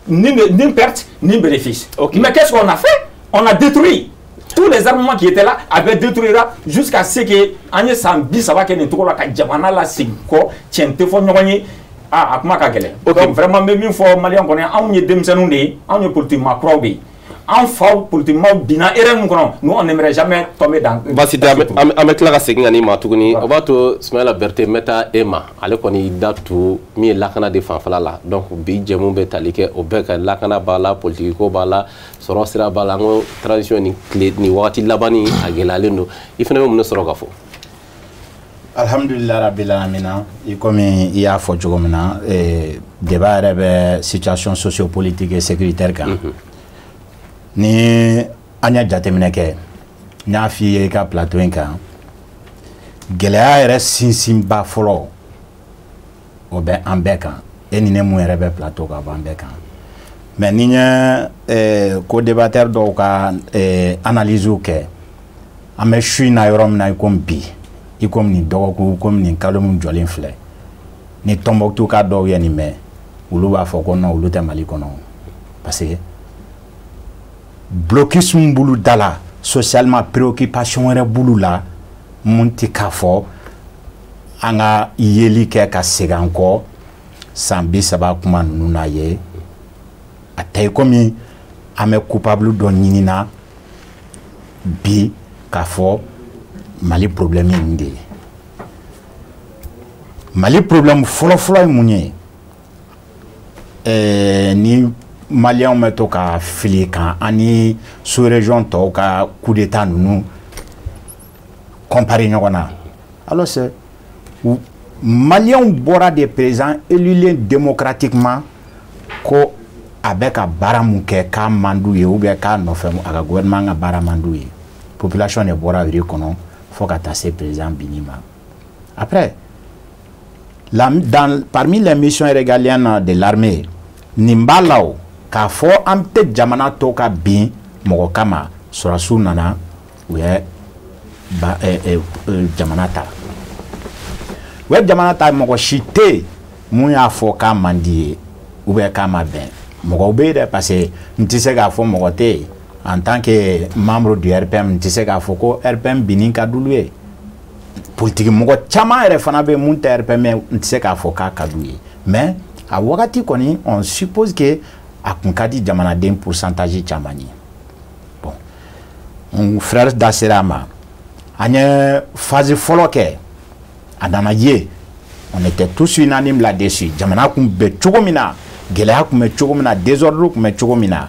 ni perte ni bénéfice. Mais qu'est-ce qu'on a fait? On a détruit tous les armements qui étaient là, avaient détruit là, jusqu'à ce que an ye san 30 kɛ nin cogo la, ka jamana lasegin kɔ. Tiɲɛ tɛ fɔ ɲɔgɔn ye. Ah, a kuma ka gɛlɛn. Donc vraiment, n bɛ min fɔ maliyɛn kɔni, anw ye denmisɛnninw de ye, anw ye politique maa kuraw de ye. An faw politique maaw binna erreur min kɔnɔ, nous, on n'aimerait jamais tomber dans
Basi tɛ, an bɛ tila ka segin ka n'i ma tuguni. O b'a to Sumayila Berete, n bɛ taa e ma. Ale kɔni y'i da tu min ye lakana de fanfɛla la. Donc bi jɛmu bɛ tali kɛ o bɛɛ kan. Lakana b'a la, politique ko b'a la, sɔrɔ sira b'a la. An ko transition ni tile ni wagati laban ni a gɛlɛyalen don. I fana bɛ mun de sɔrɔ ka fɔ?
Alhamdulillah rabbil alamina. I komi i y'a fɔ cogo min na, débat yɛrɛ bɛ situation sociopolitique et sécuritaire kan. Ni an ye jateminɛ kɛ, n y'a f'i ye i ka plateau in kan, gɛlɛya yɛrɛ sinsinba fɔlɔ, o bɛ an bɛɛ kan. E ni ne mun yɛrɛ bɛ plateau kan, o b'an bɛɛ kan. Mais ni n ye co-débatteur dɔw ka analyse kɛ, an bɛ su in na yɔrɔ min na i komi bi, i komi nin dɔgɔkun, komi nin kalo min jɔlen filɛ ni, Tɔnbɔkutu ka dɔw ye nin mɛn, olu b'a fɔ ko non, olu tɛ Mali kɔnɔ, parce que blocus min b'olu da la socialement, préoccupation wɛrɛ b'olu la mun tɛ k'a fɔ an ka yeli kɛ ka segin an kɔ san 30 kuma ninnu na ye. A tɛ ye komi an bɛ coupable dɔ ɲini na bi k'a fɔ Mali problème ye nin de ye. Mali problème fɔlɔ-fɔlɔ ye mun ye? Ni Maliyɛnw bɛ to ka fili kan an ni sous-région tɔw ka coup d'état ninnu comparer ɲɔgɔn na, alors c'est Maliyɛnw bɔra de président élu démocratiquement ko a bɛ ka baara mun kɛ k'a man d'u ye, ou bien k'a nɔfɛ a ka gouvernement ka baara man d'u ye. Population de bɔra rue kɔnɔ fo ka taa se président binni ma. Après, parmi les missions régaliennes de l'armée, nin b'a la, o k'a fɔ an tɛ jamana to ka bin mɔgɔ kama. Sɔrɔdasiw nana, u ye ba, jamana ta, u ye jamana ta. Mɔgɔ si tɛ yen mun y'a fɔ k'a man di ye ou bien k'a ma bɛn. Mɔgɔw bɛ yen dɛ, parce que n tɛ se k'a fɔ mɔgɔ tɛ yen. En tant que membre du RPM, n tɛ se k'a fɔ ko RPM binni ka d'olu ye. Politiki mɔgɔ caman yɛrɛ fana bɛ yen mun tɛ RPM ye, n tɛ se k'a fɔ k'a ka d'u ye. Mais a wagati kɔni, on suppose que a kun ka di jamanaden pourcentage caman ye. Bon, n frère da sera a ma. An ye phase fɔlɔ kɛ, a nana ye on était tous unanimes là-dessus. Jamana kun bɛ cogo min na, gɛlɛya kun bɛ cogo min na, désordre kun bɛ cogo min na,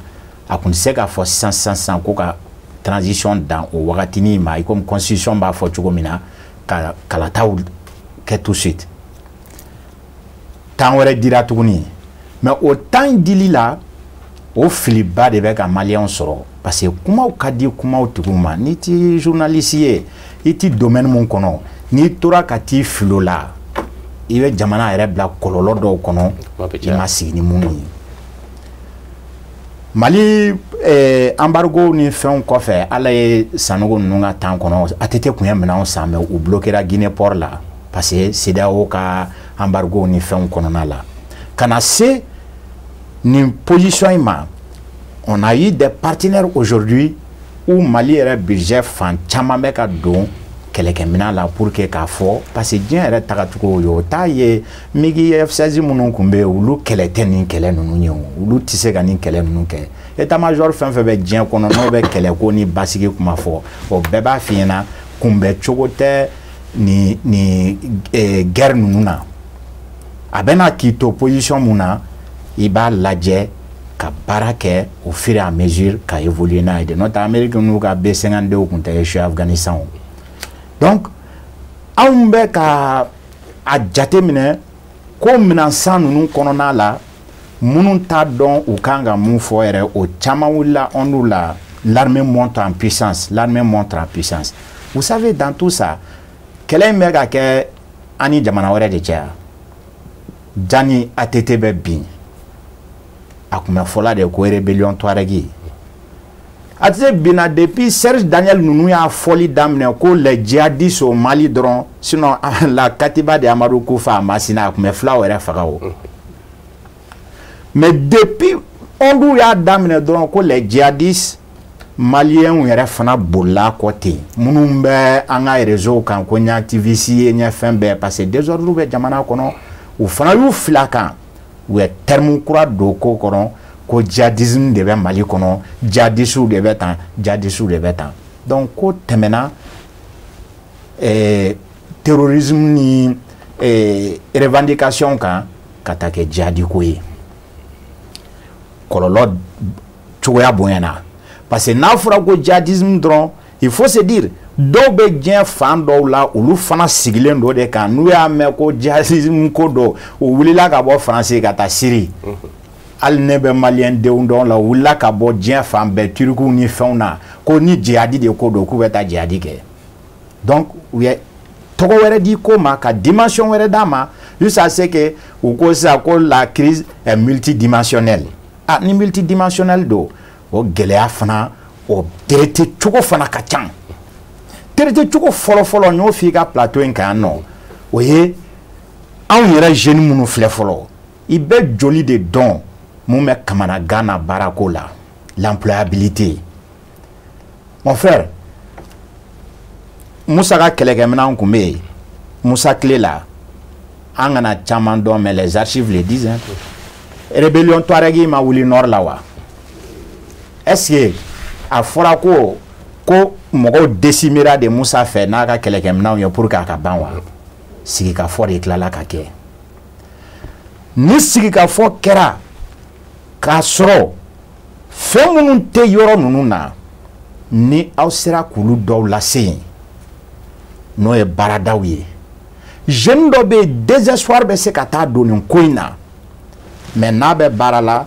a kun tɛ se k'a fɔ sisan sisan sisan ko ka transition dan o wagatinin ma, i komi constitution b'a fɔ cogo min na, ka kalataw kɛ tout de suite. Temps wɛrɛ dira tuguni, mais o temps in dili la, o filiba de bɛ ka Maliyɛnw sɔrɔ, parce que kumaw ka di kumaw tigiw ma. N'i ti journaliste ye, i ti domaine mun kɔnɔ, n'i tora ka t'i fili o la, i bɛ jamana yɛrɛ bila kɔlɔlɔ dɔw kɔnɔ i ma sigi ni minnu ye. Mali embargo ni fɛnw kɔfɛ, Ala ye Sanogo ninnu ka temps kɔnɔ, ATT kun ye minɛnw san, mais u bloquera Guinée port la, parce que CEDEAO ka embargo ni fɛnw kɔnɔna la. Ka na se nin position in ma, on a eu des partenaires aujourd'hui où Mali yɛrɛ budget fan caman bɛ ka don kɛlɛkɛminɛn la pour que k'a fɔ, parce que diɲɛ yɛrɛ tagacogo ye o t'a ye. MiG, F16 minnu tun bɛ yen, olu kɛlɛ tɛ nin kɛlɛ ninnu ye, o olu tɛ se ka nin kɛlɛ ninnu kɛ. État major fɛn fɛn bɛ diɲɛ kɔnɔ n'o bɛ kɛlɛko ni basigi kuma fɔ, o bɛɛ b'a f'i ɲɛna kunbɛ cogo tɛ nin guerre ninnu na. A bɛna k'i to position mun na, i b'a lajɛ ka baara kɛ au fur et à mesure ka évoluer n'a ye de. N'o tɛ, Amérique n'u ka B52 tun tɛ échoué Afghanistan o. Donc anw bɛ ka a jate minɛ ko minɛnsan ninnu kɔnɔna la, minnu t'a dɔn u kan ka mun fɔ yɛrɛ, o caman wulila on la. L'armée monte en puissance, l'armée monte en puissance. Vous savez, dans tout ça, kɛlɛ in bɛ ka kɛ an ni jamana wɛrɛ de cɛ yan. Jani ATT bɛ bin, a kun bɛ fɔla de ko rébellion Touareg. ATT binna, depuis Serge Daniel ninnu y'a fɔli daminɛ ko les djihadistes au Mali dɔrɔn, sinon la katiba de Amadou Koufa a Masina, a kun bɛ filaw yɛrɛ faga o. Mais depuis ondu y'a daminɛ dɔrɔn ko les djihadistes, Maliyɛnw yɛrɛ fana bolila kɔ ten. Minnu bɛ an ka réseau kan ko n ye activiste ye, n ye fɛn bɛɛ, parce que désordre bɛ jamana kɔnɔ, u fana y'u fili a kan. U ye terme kura don ko kɔnɔ ko djihadisme de bɛ Mali kɔnɔ, djihadistes de bɛ tan, djihadistes de bɛ tan. Donc ko tɛmɛna terrorisme ni revendication kan ka taa kɛ jihadi ko ye. Kɔlɔlɔ cogoya bonyana, parce que n'a fɔra ko djihadisme dɔrɔn, il faut se dire dɔw bɛ diɲɛ fan dɔw la, olu fana sigilen don de kan. N'u y'a mɛn ko djihadisme ko don, u wulila ka bɔ Faransi ka taa Siri. Hali ne bɛ Maliyɛn denw dɔn la, u wulila ka bɔ diɲɛ fan bɛɛ, Turikiw ni fɛnw na, ko ni jihadi de ko don, k'u bɛ taa jihadi kɛ. Donc u ye tɔgɔ wɛrɛ di ko ma, ka dimension wɛrɛ d'a ma, jusqu'à ce que u ko sisan ko la crise est multidimensionnelle. Ah, ni multidimensionnelle don, o gɛlɛya fana, o traité cogo fana ka ca. Traité cogo fɔlɔ-fɔlɔ, n y'o f'i ka plateau in kan yan nɔ, o ye anw yɛrɛ jeunes minnu filɛ fɔlɔ, i bɛ joli de dɔn mun bɛ kamanagan na baarako la, l'employabilité. Mon frère, Musa ka kɛlɛkɛminɛnw tun bɛ yen Musa tile la, an kana caman dɔn, mais les archives le disent, hein. Rébellion Touareg ma wuli nord la wa? Est-ce que a fɔra ko mɔgɔw décimera de Musa fɛ n'a ka kɛlɛkɛminɛnw ye pour que a ka ban wa? Sigikafɔ de tilala ka kɛ. Ni sigikafɔ kɛra k'a sɔrɔ fɛn minnu tɛ yɔrɔ ninnu na, ni aw sera k'olu dɔw lase yen, n'o ye baaradaw ye, jeune dɔ bɛ yen, désespoir bɛ se ka taa don nin ko in na, mais n'a bɛ baara la,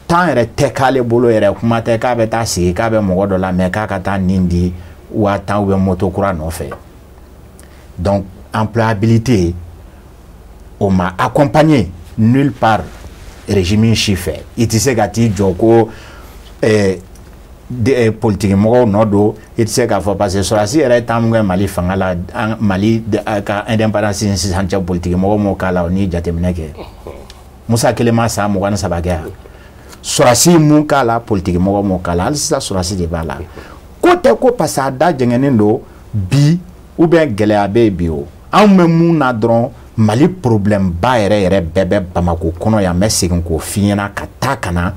temps yɛrɛ tɛ k'ale bolo yɛrɛ, kuma tɛ k'a bɛ taa sigi k'a bɛ mɔgɔ dɔ la, mais k'a ka taa nin di 10 000 ou bien moto kura nɔfɛ. Donc employabilité o ma accompagné nulle part régime si fɛ. I tɛ se ka t'i jɔ ko politique mɔgɔw nɔ don, i tɛ se k'a fɔ parce que sɔrɔdasi yɛrɛ ye temps min kɛ Mali fanga la, an Mali ka indépendance ni sisan cɛ, politique mɔgɔw m'o k'a la. O n'i jateminɛ kɛ, Musa kelen ma san 23 kɛ yan, sɔrɔdasi mun k'a la, politique mɔgɔ m'o k'a la, hali sisan sɔrɔdasi de b'a la. Ko tɛ ko parce que a da jɛngɛnnen don bi ou bien gɛlɛya bɛ yen bi. O anw bɛ mun na dɔrɔn, Mali problème ba yɛrɛ yɛrɛ bɛɛ bɛ Bamako kɔnɔ yan. N bɛ segin k'o f'i ɲɛna ka taa ka na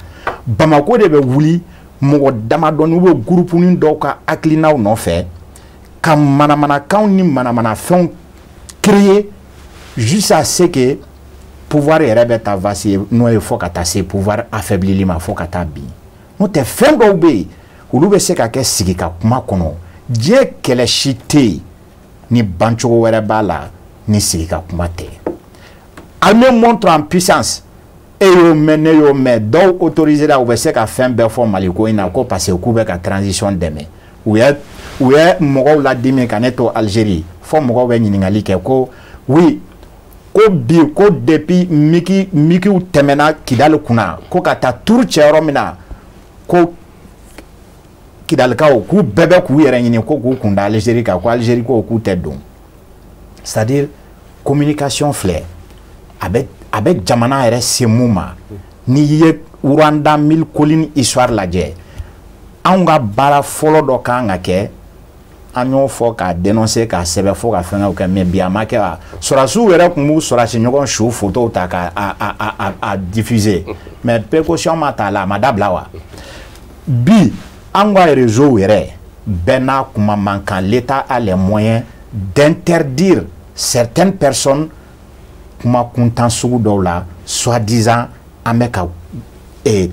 Bamako de bɛ wuli mɔgɔ damadɔni ou bien groupe dɔw ka hakilinaw nɔfɛ ka manamanakanw ni manamanafɛnw créer jusqu'à ce que pouvoir yɛrɛ bɛ taa vaciller, n'o ye fo ka taa se pouvoir affaiblili ma, fo ka taa bin. N'o tɛ, fɛn dɔw bɛ yen, olu bɛ se ka kɛ sigi ka kuma kɔnɔ. Diɲɛ kɛlɛ si tɛ yen ni bancogo wɛrɛ b'a la ni sigi ka kuma tɛ. Armée montre en puissance, e y'o mɛn, ne y'o mɛn, dɔw autorisé la, u bɛ se ka fɛn bɛɛ fɔ Mali ko in na ko parce que k'u bɛ ka transition dɛmɛ. U ye mɔgɔw ladimi ka ne to Algérie, fɔ mɔgɔw bɛ ɲininkali kɛ ko oui, ko bi ko depuis MiG MiGw tɛmɛna Kidali kunna ko ka taa turu cɛ yɔrɔ min na, ko Kidalikaw k'u bɛɛ bɛ k'u yɛrɛ ɲini ko k'u kun da Algérie kan, ko Algérie ko k'u tɛ don. C'est à dire communication filɛ, a bɛ jamana yɛrɛ se mun ma. N'i ye Rwanda Mille Collines histoire lajɛ, anw ka baara fɔlɔ dɔ kan ka kɛ, an y'o fɔ k'a dénoncer, k'a sɛbɛn, fo ka fɛngɛw kɛ, mais bi a ma kɛ wa? Sɔrɔdasiw yɛrɛ tun b'u sɔrɔdasi ɲɔgɔn su photos ta ka a diffuser, mais précaution ma ta a la, a ma dabila wa? Bi an ka réseau yɛrɛ bɛɛ n'a kuma man kan. l'État a les moyens d'interdire certaines personnes kuma kuntan sugu dɔw la, soi-disant an bɛ ka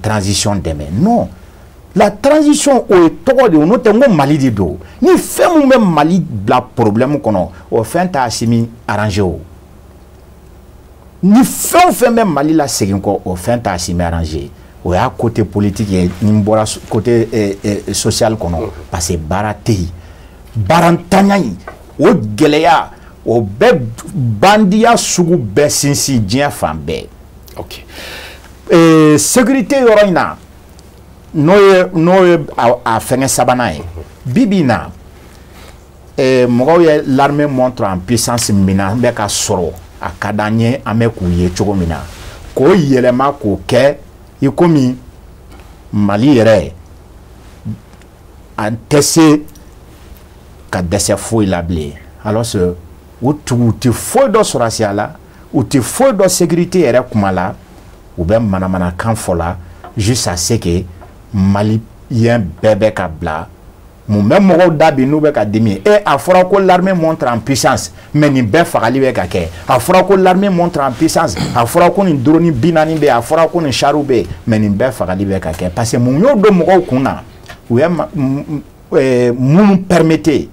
transition dɛmɛ. Non, la transition, o ye tɔgɔ de ye, n'o tɛ n ko Mali de don. Ni fɛn mun bɛ Mali bila problème kɔnɔ, o fɛn t'a Assimi arranger. O ni fɛn o fɛn bɛ Mali la segin kɔ, o fɛn t'a Assimi arranger. O y'a côté politique ye. Ni n bɔra côté social kɔnɔ, parce que baara tɛ yen, baarantanya in, o gɛlɛya, o bɛ bandiya sugu bɛɛ sinsin diɲɛ fan bɛɛ. Sécurité yɔrɔ in na, n'o ye a fɛngɛ sabanan ye, bi bi in na, mɔgɔw ye l'armée montre en puissance min bɛ ka sɔrɔ, a ka d'an ye, an bɛ k'u ye cogo min na, k'o yɛlɛma k'o kɛ i komi Mali yɛrɛ an tɛ se ka dɛsɛ foyi la bilen. Alors que u tugu, u tɛ foyi dɔn sɔrɔdasiya la, u tɛ foyi dɔn sécurité yɛrɛ kuma la, u bɛ manamanakan fɔ la jusqu'à ce que malien bɛɛ bɛ ka bila. Mun bɛ mɔgɔw da bi n'u bɛ ka dimi? E, a fɔra ko l'armée montre en puissance, mais nin bɛɛ fagali bɛ ka kɛ. A fɔra ko l'armée montre en puissance, a fɔra ko nin drone 40 bɛ yen, a fɔra ko nin char bɛ yen, mais nin bɛɛ fagali bɛ ka kɛ. Parce que mun y'o don mɔgɔw kun na? U ye minnu permettre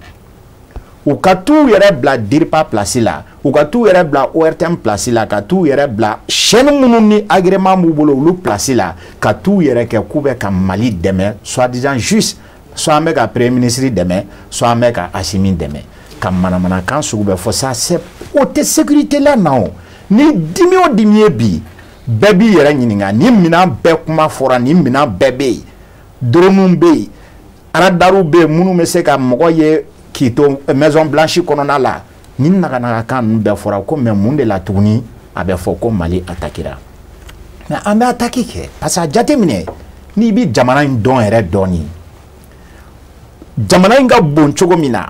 u ka t'u yɛrɛ bila DIRPA place la, u ka t'u yɛrɛ bila ORTM place la, ka t'u yɛrɛ bila chaîne minnu ni agrément b'u bolo, olu place la, ka t'u yɛrɛ kɛ k'u bɛ ka Mali dɛmɛ, soi-disant juste, soit an bɛ ka premier ministre dɛmɛ, soit an bɛ ka Assimi dɛmɛ, ka manamanakan sugu bɛɛ fɔ. Ça, c'est o tɛ sécurité la na. O ni dimi o dimi ye bi, bɛɛ b'i yɛrɛ ɲininka. Ni minɛn bɛɛ kuma fɔra, ni minɛn bɛɛ bɛ yen, drone bɛ yen, radarw bɛ yen, minnu bɛ se ka mɔgɔ ye k'i to Maison Blanche kɔnɔna la, ni naganagakan ninnu bɛɛ fɔra ko, mais mun de la tuguni a bɛ fɔ ko Mali attaquera? Mais an bɛ attaque kɛ parce que a jateminɛ, n'i bɛ jamana in dɔn yɛrɛ dɔɔni, jamana in ka bon cogo min na,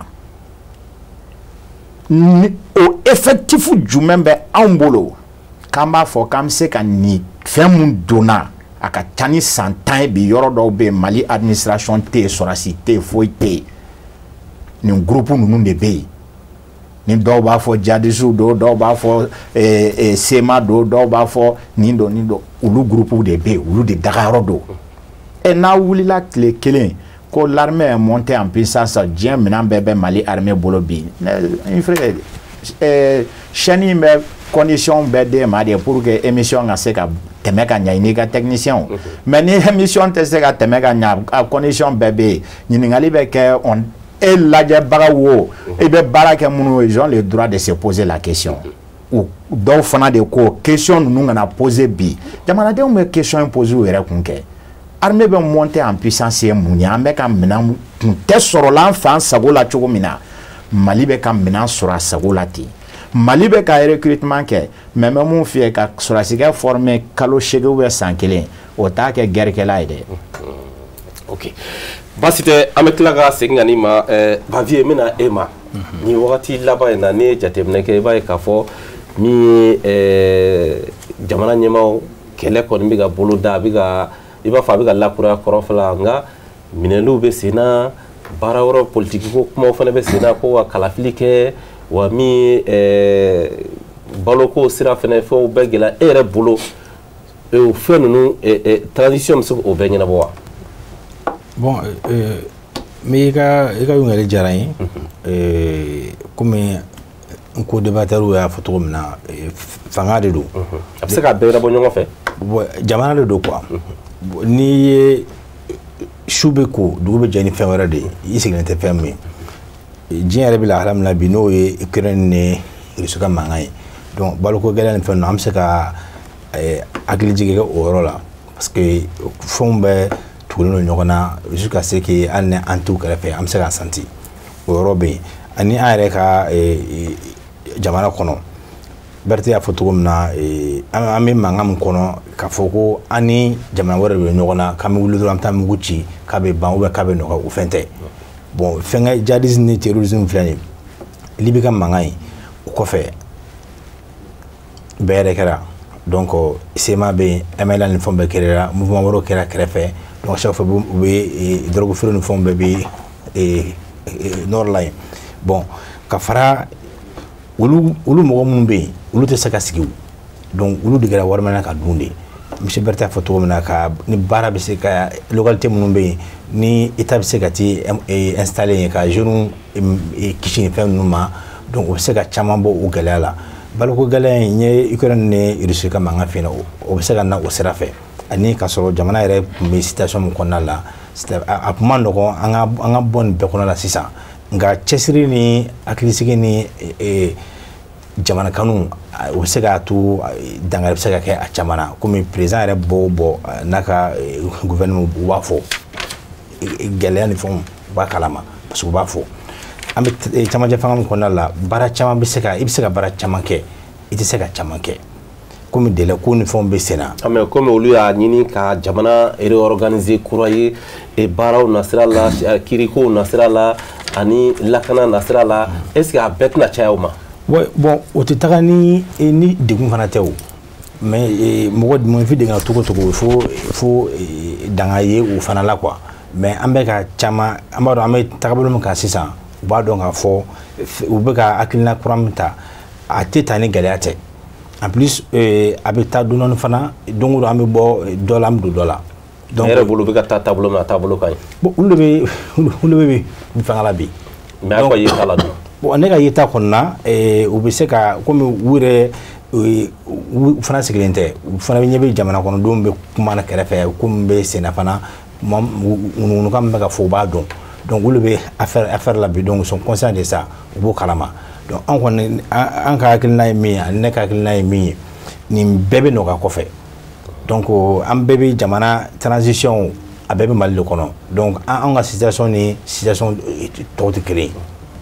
ni o effectif jumɛn bɛ anw bolo? K'an b'a fɔ k'an bɛ se ka nin fɛn mun donna a ka ca ni san 10 ye bi, yɔrɔ dɔw bɛ yen Mali administration tɛ yen, sɔrɔdasi tɛ yen, foyi tɛ yen. Nin groupe ninnu de bɛ yen. Ni dɔw b'a fɔ djihadistes don, dɔw b'a fɔ CMA don, dɔw b'a fɔ nin don, nin don, olu groupe de bɛ yen, olu de dagayɔrɔ don. Ɛ, n'a wulila tile kelen ko l'armée est montée en puissance, diɲɛ minɛn bɛɛ bɛ Mali armée bolo bi, chaîne in bɛ condition bɛɛ d'e ma de pour que émission ka se ka tɛmɛ ka ɲɛ i n'i ka technicien. Mais ni émission tɛ se ka tɛmɛ ka ɲɛ, a condition bɛɛ bɛ yen, ɲininkali bɛ kɛ, on e lajɛbaga wo, i bɛ baara kɛ minnu ye, ils ont le droit de se poser la question. O dɔw fana de ko question ninnu kana poser bi, jamanadenw bɛ question in poser u yɛrɛ kun kɛ. Armée bɛ monter en puissance ye mun ye? An bɛ ka minɛn kun tɛ sɔrɔla an fɛ an sago la cogo min na, Mali bɛ ka minɛn sɔrɔ a sago la ten. Mali bɛ ka recrutement kɛ, mais n bɛ mun f'i ye, ka sɔrɔdasikɛ former kalo 8 ou bien san 1, o t'a kɛ guerre-kɛla ye dɛ.
Ok, baasi tɛ, an bɛ tila ka segin ka n'i ma. Bavieux, n bɛna e ma. Nin wagati laban in na, n'i ye jateminɛ kɛ, i b'a ye k'a fɔ min ye jamana ɲɛmaaw kɛlɛ kɔni bɛ ka bolo da, a bɛ ka i b'a fɔ a bɛ ka lakuraya kɔrɔfɔla, nka minɛliw bɛ sen na, baara wɛrɛ politiki ko kumaw fana bɛ sen na, ko ka kalafili kɛ wa, min ye baloko sira fana, fɛnw bɛɛ gɛlɛya. E yɛrɛ bolo, o fɛn ninnu, transition bɛ se k'o bɛɛ ɲɛnabɔ wa?
Bon, n bɛ i ka ɲininkali diyara n ye. Komi n ko débatteur y'a fɔ cogo min na, fanga de don.
A bɛ se k'a bɛɛ ɲɛnabɔ ɲɔgɔn fɛ?
Bon, jamana de don quoi. N'i ye su bɛ ko, dugu bɛ jɛ ni fɛn wɛrɛ de ye, i sigilen tɛ fɛn min ye. Diɲɛ yɛrɛ bɛ lahala min na bi, n'o ye Ukraine ni Russie ka mankan ye, donc baloko gɛlɛya ni fɛn ninnu, an bɛ se ka hakili jigin kɛ o yɔrɔ la, parce que fɛnw bɛɛ tugulen don ɲɔgɔn na jusqu'à ce que hali ni an t'u kɛrɛfɛ, an bɛ se k'a santi o yɔrɔ bɛ yen. Ani an yɛrɛ ka jamana kɔnɔ, Berete y'a fɔ cogo min na, an bɛ mankan min kɔnɔ, k'a fɔ ko an ni jamana wɛrɛ de bɛ ɲɔgɔn na, k'an bɛ wuli dɔrɔn an bɛ taa mugu ci k'a bɛ ban ou bien k'a bɛ nɔgɔya, o fɛn tɛ. Bon, fɛnkɛ djihadisme ni terrorisme filɛ nin ye, Libi ka mankan ye, o kɔfɛ bɛɛ yɛrɛ kɛra. Donc CMA bɛ yen, MNLA ni fɛnw bɛɛ kɛra, mouvement wɛrɛw kɛra kɛrɛfɛ. Donc chaque fois u bɛ drogue feere ni fɛnw bɛɛ bɛ nord la yen. Bon, ka fara olu mɔgɔ minnu bɛ yen, olu tɛ se ka sigi o, donc olu de kɛra wari minɛ ka dun de. Monsieur Berete y'a fɔ cogo min na, ka ni baara bɛ se ka localité minnu bɛ yen, ni État bɛ se ka t'i installer yen ka jeunes kisi nin fɛn ninnu ma, donc o bɛ se ka caman bɔ o gɛlɛya la. Baloko gɛlɛya in, n ye Ukraine ni Russie ka mankan f'i ɲɛna, o bɛ se ka na o sira fɛ. Ani k'a sɔrɔ jamana yɛrɛ tun bɛ situation min kɔnɔna la, a tun ma nɔgɔn an ka bɔ nin bɛɛ kɔnɔ la sisan. Nka cɛsiri ni hakilisigi ni jamana kanu, o bɛ se k'a to dankari bɛ se ka kɛ a caman na. Komi président yɛrɛ bɔ o bɔ n'a ka gouvernement, u b'a fɔ gɛlɛya ni fɛnw, u b'a kalama, parce que u b'a fɔ an bɛ camancɛ fanga min kɔnɔna la, baara caman bɛ se ka, i bɛ se ka baara caman kɛ, i tɛ se ka caman kɛ, komi délai ko ni fɛnw bɛ sen na.
Mais komi olu y'a ɲini ka jamana réorganiser kura ye, baaraw nasira la, kiirikow nasira la, ani lakana nasira la, est ce que a bɛɛ tɛna caya o ma?
Ouais, bon, o tɛ taga ni degun fana tɛ o, mais mɔgɔ mɔgɔnifin degunna cogo o cogo, fo danga ye o fana la quoi. Mais an bɛ ka caman, an b'a dɔn an bɛ taabolo min kan sisan, u b'a dɔn k'a fɔ u bɛ ka hakilina kura min ta, a tɛ taa ni gɛlɛya tɛ. En plus, a bɛ taa don dɔɔni fana, don o don an bɛ bɔ dɔ la, an bɛ don dɔ la.
Donc e yɛrɛ bolo, u bɛ ka taa taabolo min na, a taabolo ka ɲi?
Bon, olu de bɛ fanga la bi.
Mais aw ka yeta la dun?
Bon, ne ka yeta kɔni na, u bɛ se ka, komi u yɛrɛ u fana sigilen tɛ, u fana ɲɛ bɛ jamana kɔnɔdenw bɛ kuma na kɛrɛfɛ, ko min bɛ sen na fana, ŋunuŋunukan min bɛ ka fɔ, u b'a dɔn. Donc olu bɛ affaire la bi, donc ils sont conscients de ça, u b'o kalama. Donc an kɔni, an ka hakilina ye min ye, ani ne ka hakilina ye min ye, nin bɛɛ bɛ nɔgɔya kɔfɛ. Donc an bɛɛ bɛ jamana transition, a bɛɛ bɛ Mali de kɔnɔ. Donc an ka situation ni situation tɔw tɛ kelen ye,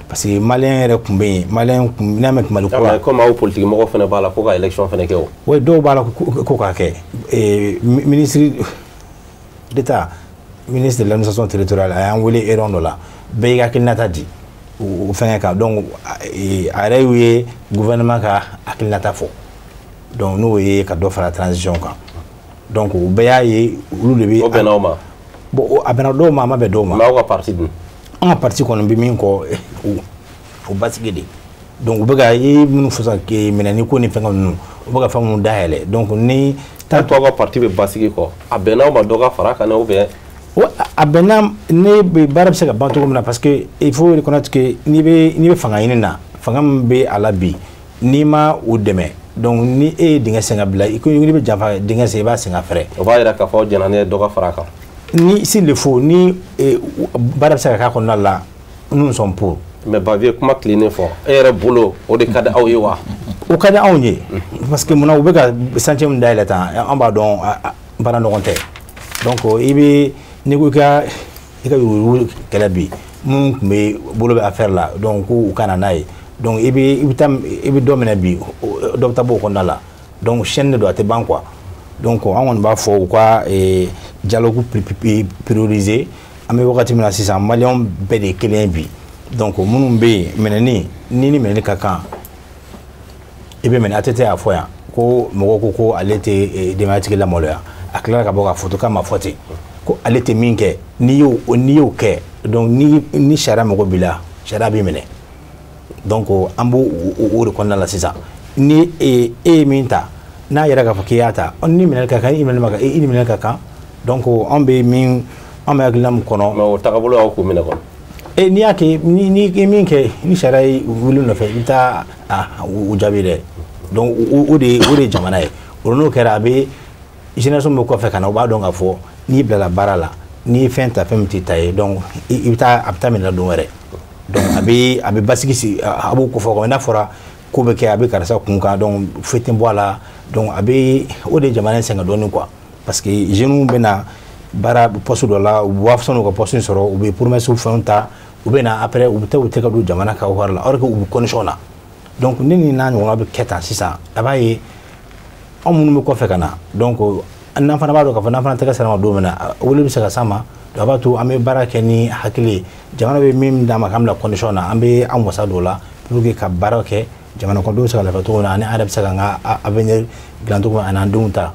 parce que malien yɛrɛ tun bɛ yen, malien kun n'a mɛn Mali kura.
Komi aw politique mɔgɔw fana b'a la ko ka élection fana kɛ o.
Oui, dɔw b'a la ko k'a kɛ. Ministre d'État, ministre de l'administration territoriale, a y'an wele réunion dɔ la, bɛɛ y'i ka hakilinata di o fɛngɛ kan. Donc a yɛrɛ y'u ye gouvernement ka hakilinata fɔ. Donc n'o ye ka dɔ fara transition kan. Donc u bɛɛ y'a ye, olu de bɛ.
O bɛnna aw ma?
Bon, a bɛnna dɔw ma, a ma bɛn dɔw ma.
Mais aw ka parti dun?
An ka parti kɔni bɛ min kɔ, o basigi de. Donc u bɛ ka i ye minnu fɔ sisan, minɛni ko ni fɛngɛ ninnu, u bɛ ka fɛn minnu dayɛlɛ. Donc ni.
Tant aw ka parti bɛ basigi kɔ, a bɛnna aw ma dɔ ka fara a kan ou bien?
A bɛnna ne bɛ baara bɛ se ka ban cogo min na, parce que il faut reconnaître que n'i bɛ fanga ɲini na, fanga min bɛ a la bi, n'i ma o dɛmɛ, donc ni e ye dingɛ sen ka bila i ko n'i bɛ janfa dingɛ sen, i b'a sen ka fɛrɛ.
O b'a yira k'a fɔ aw jɛnna ni dɔ ka fara a kan.
Ni s'il le faut, ni baara bɛ se ka k'a kɔnɔna la, nous sommes pour.
Mais Bavieux, kuma tilennen fɔ, e yɛrɛ bolo, o de ka di aw ye wa?
O ka di anw ye, parce que munna u bɛ ka chantier min dayɛlɛ tan, an b'a dɔn baara ɲɔgɔn tɛ. Donc i bɛ n'i ko i ka yuruguyurugu kɛlɛ bi, minnu tun bɛ bolo bɛ affaire la, donc ko u ka na n'a ye, donc i bɛ taa i bɛ dɔ minɛ bi, dɔ bɛ taa bɔ o kɔnɔna la. Donc chaîne de don, a tɛ ban quoi. Donc an kɔni b'a fɔ u ka dialogue prioriser. An bɛ wagati min na sisan, maliyɛnw bɛɛ de ye kelen ye bi. Donc minnu bɛ yen, minɛni ni minɛni ka kan, i bɛ minɛ. ATT y'a fɔ yan ko mɔgɔw ko ko ale tɛ denbayatigi lamaloya. A tilala ka bɔ k'a fɔ to k'a ma fɔ ten ko ale tɛ min kɛ. N'i y'o kɛ, donc ni sariya mago b'i la, sariya b'i minɛ. Donc an b'o o de kɔnɔna la sisan. Ni e ye min ta, n'a yɛrɛ k'a fɔ k'i y'a ta, ni minɛli ka kan, i minɛli ma kan, i ni minɛli ka kan. Donc an bɛ min, an bɛ hakilina min kɔnɔ.
Mais o tagabolo y'aw k'o minɛ kɔni.
E n'i y'a kɛ, ni i min kɛ, ni sariya ye wuli nɔfɛ, i bɛ taa o jaabi dɛ. Donc o de ye jamana ye. O n'o kɛra, a bɛ génération bɛ kɔfɛ ka na, u b'a dɔn k'a fɔ n'i bilala baara la, n'i ye fɛn ta, fɛn min t'i ta ye, donc i bɛ taa, a bɛ taa minɛ don wɛrɛ. Donc a bɛ basigi sigi, a b'o kofɔ. N'a fɔra ko bɛ kɛ, a bɛ karisa kun kan, donc foyi tɛ bɔ a la. Donc a bɛ o de ye jamana in sɛgɛn dɔɔnin quoi, parce que jeunes bɛ na baara poste dɔ la, u b'a sɔnni u ka poste sɔrɔ, u bɛ promesse fɛnw ta, u bɛ na après u bɛ taa u tɛgɛ don jamana ka wari la, alors que u bɛ condition na. Donc ne ni n'a ɲɔgɔnna bɛ kɛ tan sisan, a b'a ye anw minnu bɛ kɔfɛ ka na, donc n'an fana b'a dɔn k'a fɔ n'an fana tɛgɛ sera ma don min na, wele bɛ se ka s'an ma. A b'a to an bɛ baara kɛ ni hakili ye. Jamana bɛ min d'an ma k'an bila condition na, an bɛ an wasa don o la pour que ka baara kɛ, jamana kɔnɔdenw bɛ se ka lafiya cogo min na, ani an yɛrɛ bɛ se k'an ka avenir dilan cogo min, ani an denw ta.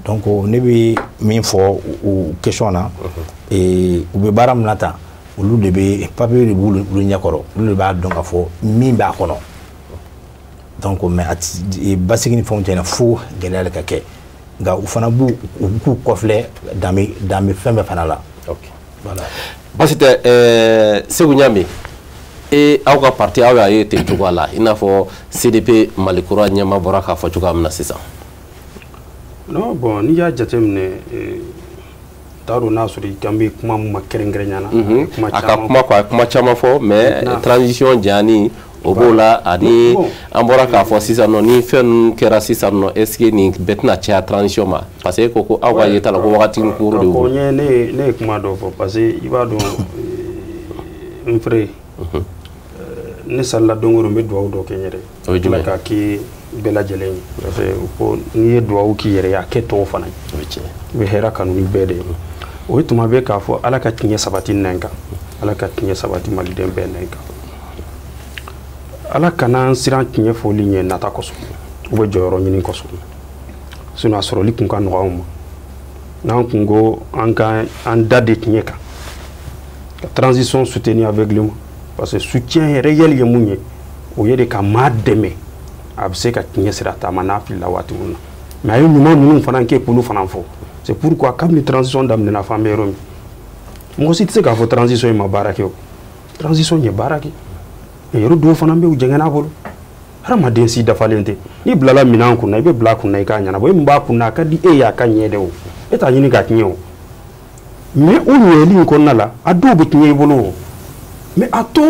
Donc ne bɛ min fɔ o question na, u bɛ baara min na tan, olu de bɛ papier de b'olu ɲɛkɔrɔ, olu de b'a dɔn k'a fɔ min b'a kɔnɔ. Donc mais a basigi ni fɛnw tɛ fo gɛlɛya de ka kɛ, nka u fana b'u u k'u kɔfilɛ danbe danbe fɛn bɛɛ fana la.
Voilà, basi tɛ. Segu Ɲame, e aw ka parti, aw y'a ye ten cogoya la, i n'a fɔ CDP Malikura ɲɛma bɔra k'a fɔ cogoya min na sisan?
Non, bon, n'i y'a jateminɛ, t'a dɔn n'a sɔrɔ i kan bɛ kuma min ma kɛrɛnkɛrɛnya na.
A ka kuma quoi, a ye kuma caman fɔ, mais transition janyani o b'o la, ani an bɔra k'a fɔ sisan nɔ, ni fɛn ninnu kɛra sisan nɔ, est ce que nin bɛɛ tɛna caya transition ma? Parce que e ko ko aw ka yeta la ko wagati kuru de.
Ko ne ye kuma dɔ fɔ, parce que i b'a dɔn, n frère, ne salila don o don, n bɛ dugawu dɔ kɛ n yɛrɛ
ye. O ye jumɛn ye?
K'a kɛ bɛɛ lajɛlen ye, parce que ko n'i ye dugawu k'i yɛrɛ ye, a kɛ tɔw fana ye.
O ye tiɲɛ.
I bɛ hɛrɛ kanu ni bɛɛ de ye. O ye tuma bɛɛ k'a fɔ Ala ka tiɲɛ sabati nɛn kan, Ala ka tiɲɛ sabati maliden bɛɛ nɛn kan, Ala kana an siran tiɲɛ fɔli ɲɛ nata kosɔn u bɛ jɔyɔrɔ ɲini kosɔn. Sinon a sɔrɔli kun ka nɔgɔ anw ma n'an kun ko an ka an da de tiɲɛ kan, ka transition soutenir aveuglément, parce que soutien réel ye mun ye? O ye de ka maa dɛmɛ a bɛ se ka tiɲɛ sira taama n'a filila waati min na. Mais a ye ɲuman minnu fana kɛ, k'olu fana fɔ. C'est pourquoi kabini transition daminɛna f'an bɛ yɔrɔ min, mɔgɔ si tɛ se k'a fɔ transition in ma baara kɛ. O transition ye baara kɛ, mais yɔrɔ dɔw fana bɛ yen, u jɛngɛn'a bolo. Hadamaden si dafalen tɛ. N'i bilala minɛn kunna, i bɛ bila a kunna i k'a ɲɛnabɔ. E min b'a kunna, a ka di e ye a ka ɲɛ dɛ, o e t'a ɲini k'a tiɲɛ o. Mais o ɲɛli in kɔnɔna la, a dɔw bɛ tiɲɛ i bolo o. Mais a to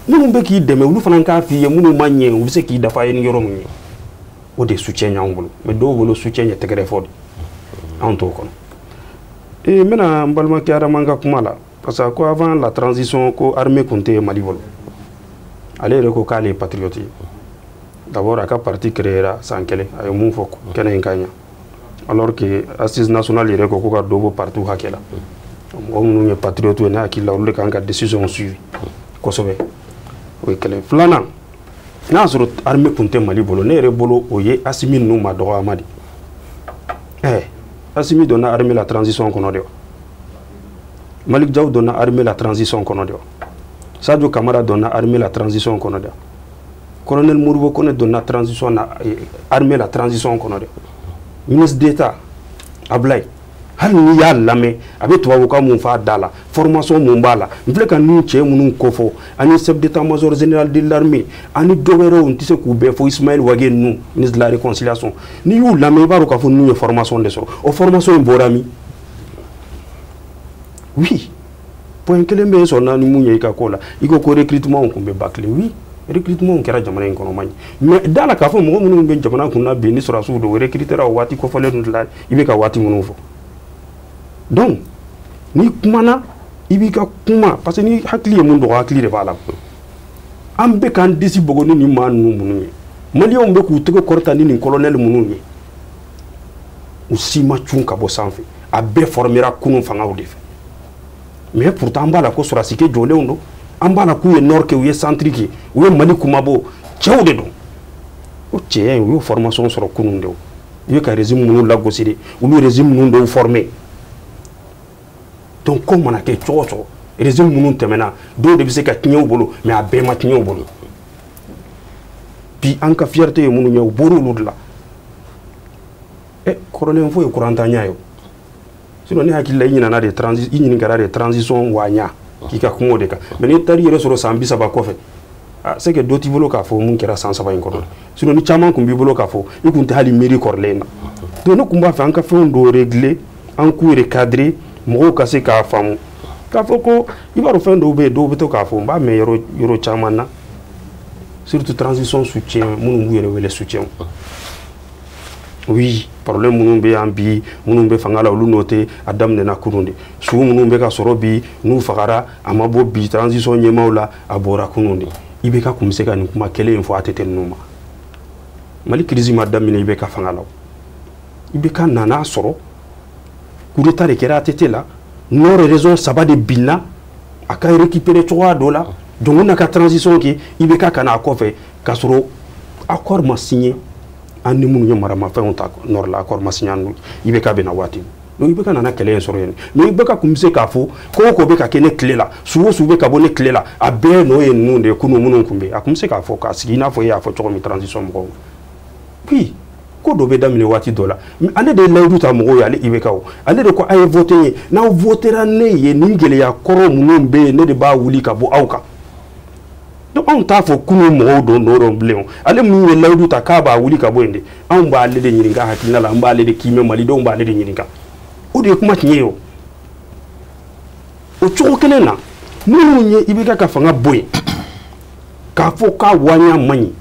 minnu bɛ k'i dɛmɛ, olu fana k'a f'i ye minnu ma ɲɛ, u bɛ se k'i dafa ye ni yɔrɔ min ye. O de ye soutien y'anw bolo. Mais dɔw bolo, soutien ye tɛgɛrɛ fɔ de, anw t'o kɔnɔ. Ee, n bɛna n balimakɛ Adama ka kuma la, parce que ko avant la transition, ko armée tun tɛ Mali bolo. Ale yɛrɛ ko k'ale ye patriote ye. D'abord, a ka parti créera san kelen, a ye mun fɔ kɛnɛ in kan yan, alors que assise nationale yɛrɛ ko ko ka dɔ bɔ parti hakɛ la? Mɔgɔ minnu ye patriote ye, ne hakili la, olu de kan ka décision suivi kosɛbɛ. O ye kelen. Filanan N'a y'a sɔrɔ armée tun tɛ Mali bolo, ne yɛrɛ bolo o ye Asimi ninnu ma dɔgɔyama de. Asimi donna armée la transition kɔnɔ de wa? Malick Diaw donna armée la transition kɔnɔ de wa? Sadio Camara donna armée la transition kɔnɔ de wa? Colonel Modibo Kone donna transition na armée la transition kɔnɔ de? Ministre d'État Ablaye, hali n'i y'a lamɛn, a bɛ tubabukan mun fɔ a da la, formation mun b'a la, n filɛ ka ninnu cɛ minnu kofɔ, ani chef d'état-major général de l'armée, ani dɔ wɛrɛw, n tɛ se k'u bɛɛ fɔ, Ismaël Wagué ninnu, ministre de la réconciliation, n'i y'u lamɛn, i b'a dɔn k'a fɔ ninnu ye formation de sɔrɔ. O formation in bɔra min? Oui, point kelen bɛ yen sɔrɔ ni mun ye i ka ko la, i ko ko recrutement tun bɛ bâclé. Oui, recrutement kɛra jamana in kɔnɔ, ma ɲɛ, mais da la k'a fɔ mɔgɔ minnu bɛ jamana kun na bi ni sɔrɔdasiw don, recruter o waati kofɔlen ninnu la, i bɛ ka waati minnu fɔ. Donc n'i kumana, i b'i ka kuma, parce que ni hakili ye mun dɔgɔ, hakili de b'a la. An bɛ k'an disi bɔgɔ ni nin maa ninnu minnu ye, maliyɛnw bɛ k'u tɛgɛ kɔrɔta ni nin colonel minnu ye, u si ma cun ka bɔ sanfɛ, a bɛɛ formera kunun fangaw de fɛ. Mais pourtant an b'a la ko sɔrɔdasikɛ jɔlenw don, an b'a la k'u ye nord kɛ, u ye centre kɛ, u ye Mali kumabɔ, cɛw de don. O cɛya in, u y'o formation sɔrɔ kunun de. O u ye ka régime minnu lagosi de, olu régime minnu dɔw former. Donc ko mana kɛ cogo o cogo, régime minnu tɛmɛna, dɔw de bɛ se ka tiɲɛ u bolo, mais a bɛɛ ma tiɲɛ u bolo. Bi an ka fierté ye minnu ye, u bɔra olu de la. Kɔrɔlen foyi ye kurantanya ye o. Sinon ne hakili la, i ɲinana de i ɲininkara de transition wa ɲa k'i ka kuma o de kan. Mais n'i taar'i yɛrɛ sɔrɔ san 30 kɔfɛ, c'est que dɔ t'i bolo k'a fɔ mun kɛra san 3 in kɔnɔ. Sinon ni caman kun b'i bolo k'a fɔ, i kun tɛ hali miiri kɔrɔlen na. Donc ne kun b'a fɛ an ka fɛnw dɔw régler, an k'u recadrer, mɔgɔw ka se k'a faamu k'a fɔ ko i b'a dɔn fɛn dɔw bɛ yen, dɔw bɛ to k'a fɔ, n b'a mɛn yɔrɔ yɔrɔ caman na, surtout transition soutien, minnu b'u yɛrɛ wele soutien. Oui, problème minnu bɛ yan bi, minnu bɛ fanga la, olu n'o tɛ, a daminɛna kunun de. Su minnu bɛ ka sɔrɔ bi, n'u fagara, a ma bɔ bi transition ɲɛmaaw la, a bɔra kunun de. IBK kun bɛ se ka nin kuma kelen in fɔ ATT ninnu ma. Mali crise ma daminɛ IBK fanga la. IBK nana sɔrɔ coup d'état de kɛra ATT la, nord région 3 de binna, a ka récupérer cogoya dɔ la. Donc u na ka transition kɛ, IBK ka n'a kɔfɛ k'a sɔrɔ accord ma signé an ni minnu ye maramafɛnw ta nord la, accord ma signé an n'u, IBK bɛ na waati min. Donc IBK nana kɛlɛ in sɔrɔ yen. Mais IBK kun bɛ se k'a fɔ ko o ko bɛ ka kɛ ne tile la, su o su bɛ ka bɔ ne tile la, a bɛɛ nɔ ye ninnu de ye kunun minnu kun bɛ yen. A kun bɛ se k'a fɔ k'a sigi i n'a fɔ e y'a fɔ cogo min transition mɔgɔw. Oui, ko dɔ bɛ daminɛ waati dɔ la, ale de ye layidu ta mɔgɔw ye, ale IBK o, ale de ko a ye voté ye, n'aw votera ne ye, nin gɛlɛya kɔrɔ minnu bɛ yen, ne de b'a wuli ka bɔ aw kan. Donc anw t'a fɔ kunun mɔgɔw don nɔ dɔn bilen o, ale min ye layidu ta k'a b'a wuli ka bɔ yen de, anw b'ale de ɲininka hakilina la, an b'ale de kiimɛ, malidenw b'ale de ɲininka. O de ye kuma tiɲɛ ye o. O cogo kelen na, minnu ye IBK ka fanga bɔ yen k'a fɔ k'a waɲa man ɲi,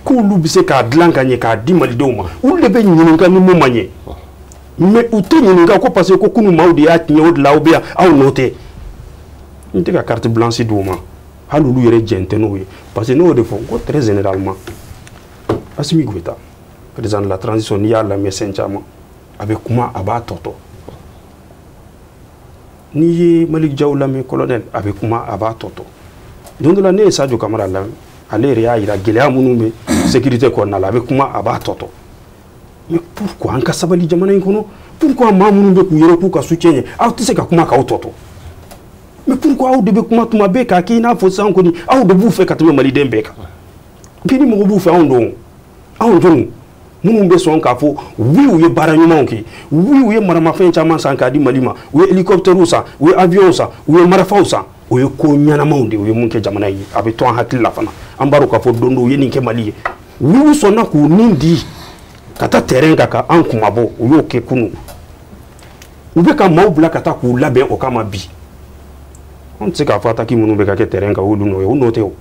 k'olu bɛ se k'a dilan ka ɲɛ k'a di malidenw ma, olu de bɛ ɲininka ni mun ma ɲɛ. Mais u tɛ ɲininka ko parce que ko kunun maaw de y'a tiɲɛ, o de la aw bɛ yan, aw nɔ tɛ. N tɛ ka carte blanche d'u ma, hali olu yɛrɛ jɛn tɛ n'o ye, parce que ne y'o de fɔ ko très généralement, Assimi Goïta, président de la transition, n'i y'a lamɛn sɛn caman, a bɛ kuma, a b'a tɔtɔ. N'i ye Malick Diaw lamɛn, colonel, a bɛ kuma, a b'a tɔtɔ. Don dɔ la, ne ye Sadio Camara lamɛn, ale yɛrɛ y'a jira gɛlɛya minnu bɛ sécurité kɔnɔna la, a bɛ kuma, a b'a tɔtɔ. Mais pourquoi an ka sabali jamana in kɔnɔ? Pourquoi maa minnu bɛ k'u yɛrɛ k'u ka soutien ye, aw tɛ se ka kuma k'aw tɔtɔ? Mais pourquoi aw de bɛ kuma tuma bɛɛ k'a kɛ i n'a fɔ sisan kɔni aw de b'u fɛ ka tɛmɛ maliden bɛɛ kan? Bi ni mɔgɔ b'u fɛ, anw don, anw jɔnw minnu bɛ sɔn k'a fɔ oui, u ye baara ɲumanw kɛ, oui, u ye maramafɛn caman san k'a di Mali ma, u ye hélicoptères san, u ye avions san, u ye marifaw san, o ye ko ɲɛnamaw de ye, u ye mun kɛ jamana ye, a bɛ to an hakili la fana. An b'a dɔn k'a fɔ don dɔ u ye nin kɛ Mali ye, oui, u sɔnna k'u nin di ka taa terrain kan ka an kunmabɔ, u y'o kɛ kunun. U bɛ ka maaw bila ka taa k'u labɛn o kama bi. An tɛ se k'a fɔ attaque minnu bɛ ka kɛ terrain kan, olu nɔ ye, o nɔ tɛ o.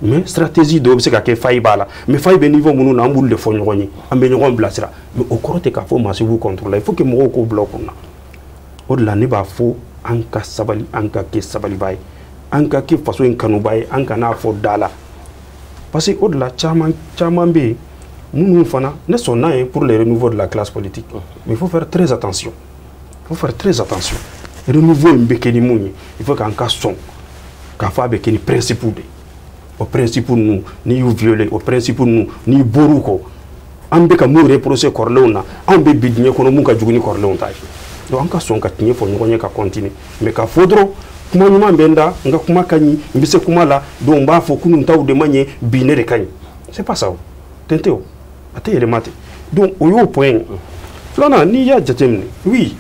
Mais stratégie dɔw bɛ se ka kɛ, faille b'a la, mais faille bɛ niveau minnu na, an b'olu de fɔ ɲɔgɔn ye, an bɛ ɲɔgɔn bilasira. Mais o kɔrɔ tɛ k'a fɔ maa si b'u contrôler, il faut que mɔgɔw k'o bila u kunna. O de la ne b'a fɔ an ka sabali, an ka kɛ sabalibaa ye, an ka kɛ faso in kanubaa ye, an kan'a fɔ da la. Parce que o de la caman caman bɛ yen minnu fana ne sɔnna ye pour le renouveau de la classe politique, mais il faut faire très attention, il faut faire très attention. Renouveau in bɛ kɛ ni mun ye? Il faut k'an ka sɔn k'a fɔ a bɛ kɛ ni principe de ye. O principe ninnu, n'i y'u violer, o principe ninnu, n'i bɔr'u kɔ, an bɛ ka mun reprocher kɔrɔlenw na, anw bɛ bi diɲɛ kɔnɔ mun ka jugu ni kɔrɔlenw ta ye. Donc an ka sɔn ka tiɲɛ fɔ ɲɔgɔn ye ka continuer, mais ka fɔ dɔrɔn kuma ɲuman bɛ n da, n ka kuma ka ɲi, n bɛ se kuma la, donc n b'a fɔ kunun taw de ma ɲɛ, bi ne de ka ɲi. C'est pas ça o, ten tɛ o, a tɛ yɛlɛma ten. Donc o y'o point ye. Filanan, n'i y'a jateminɛ, oui,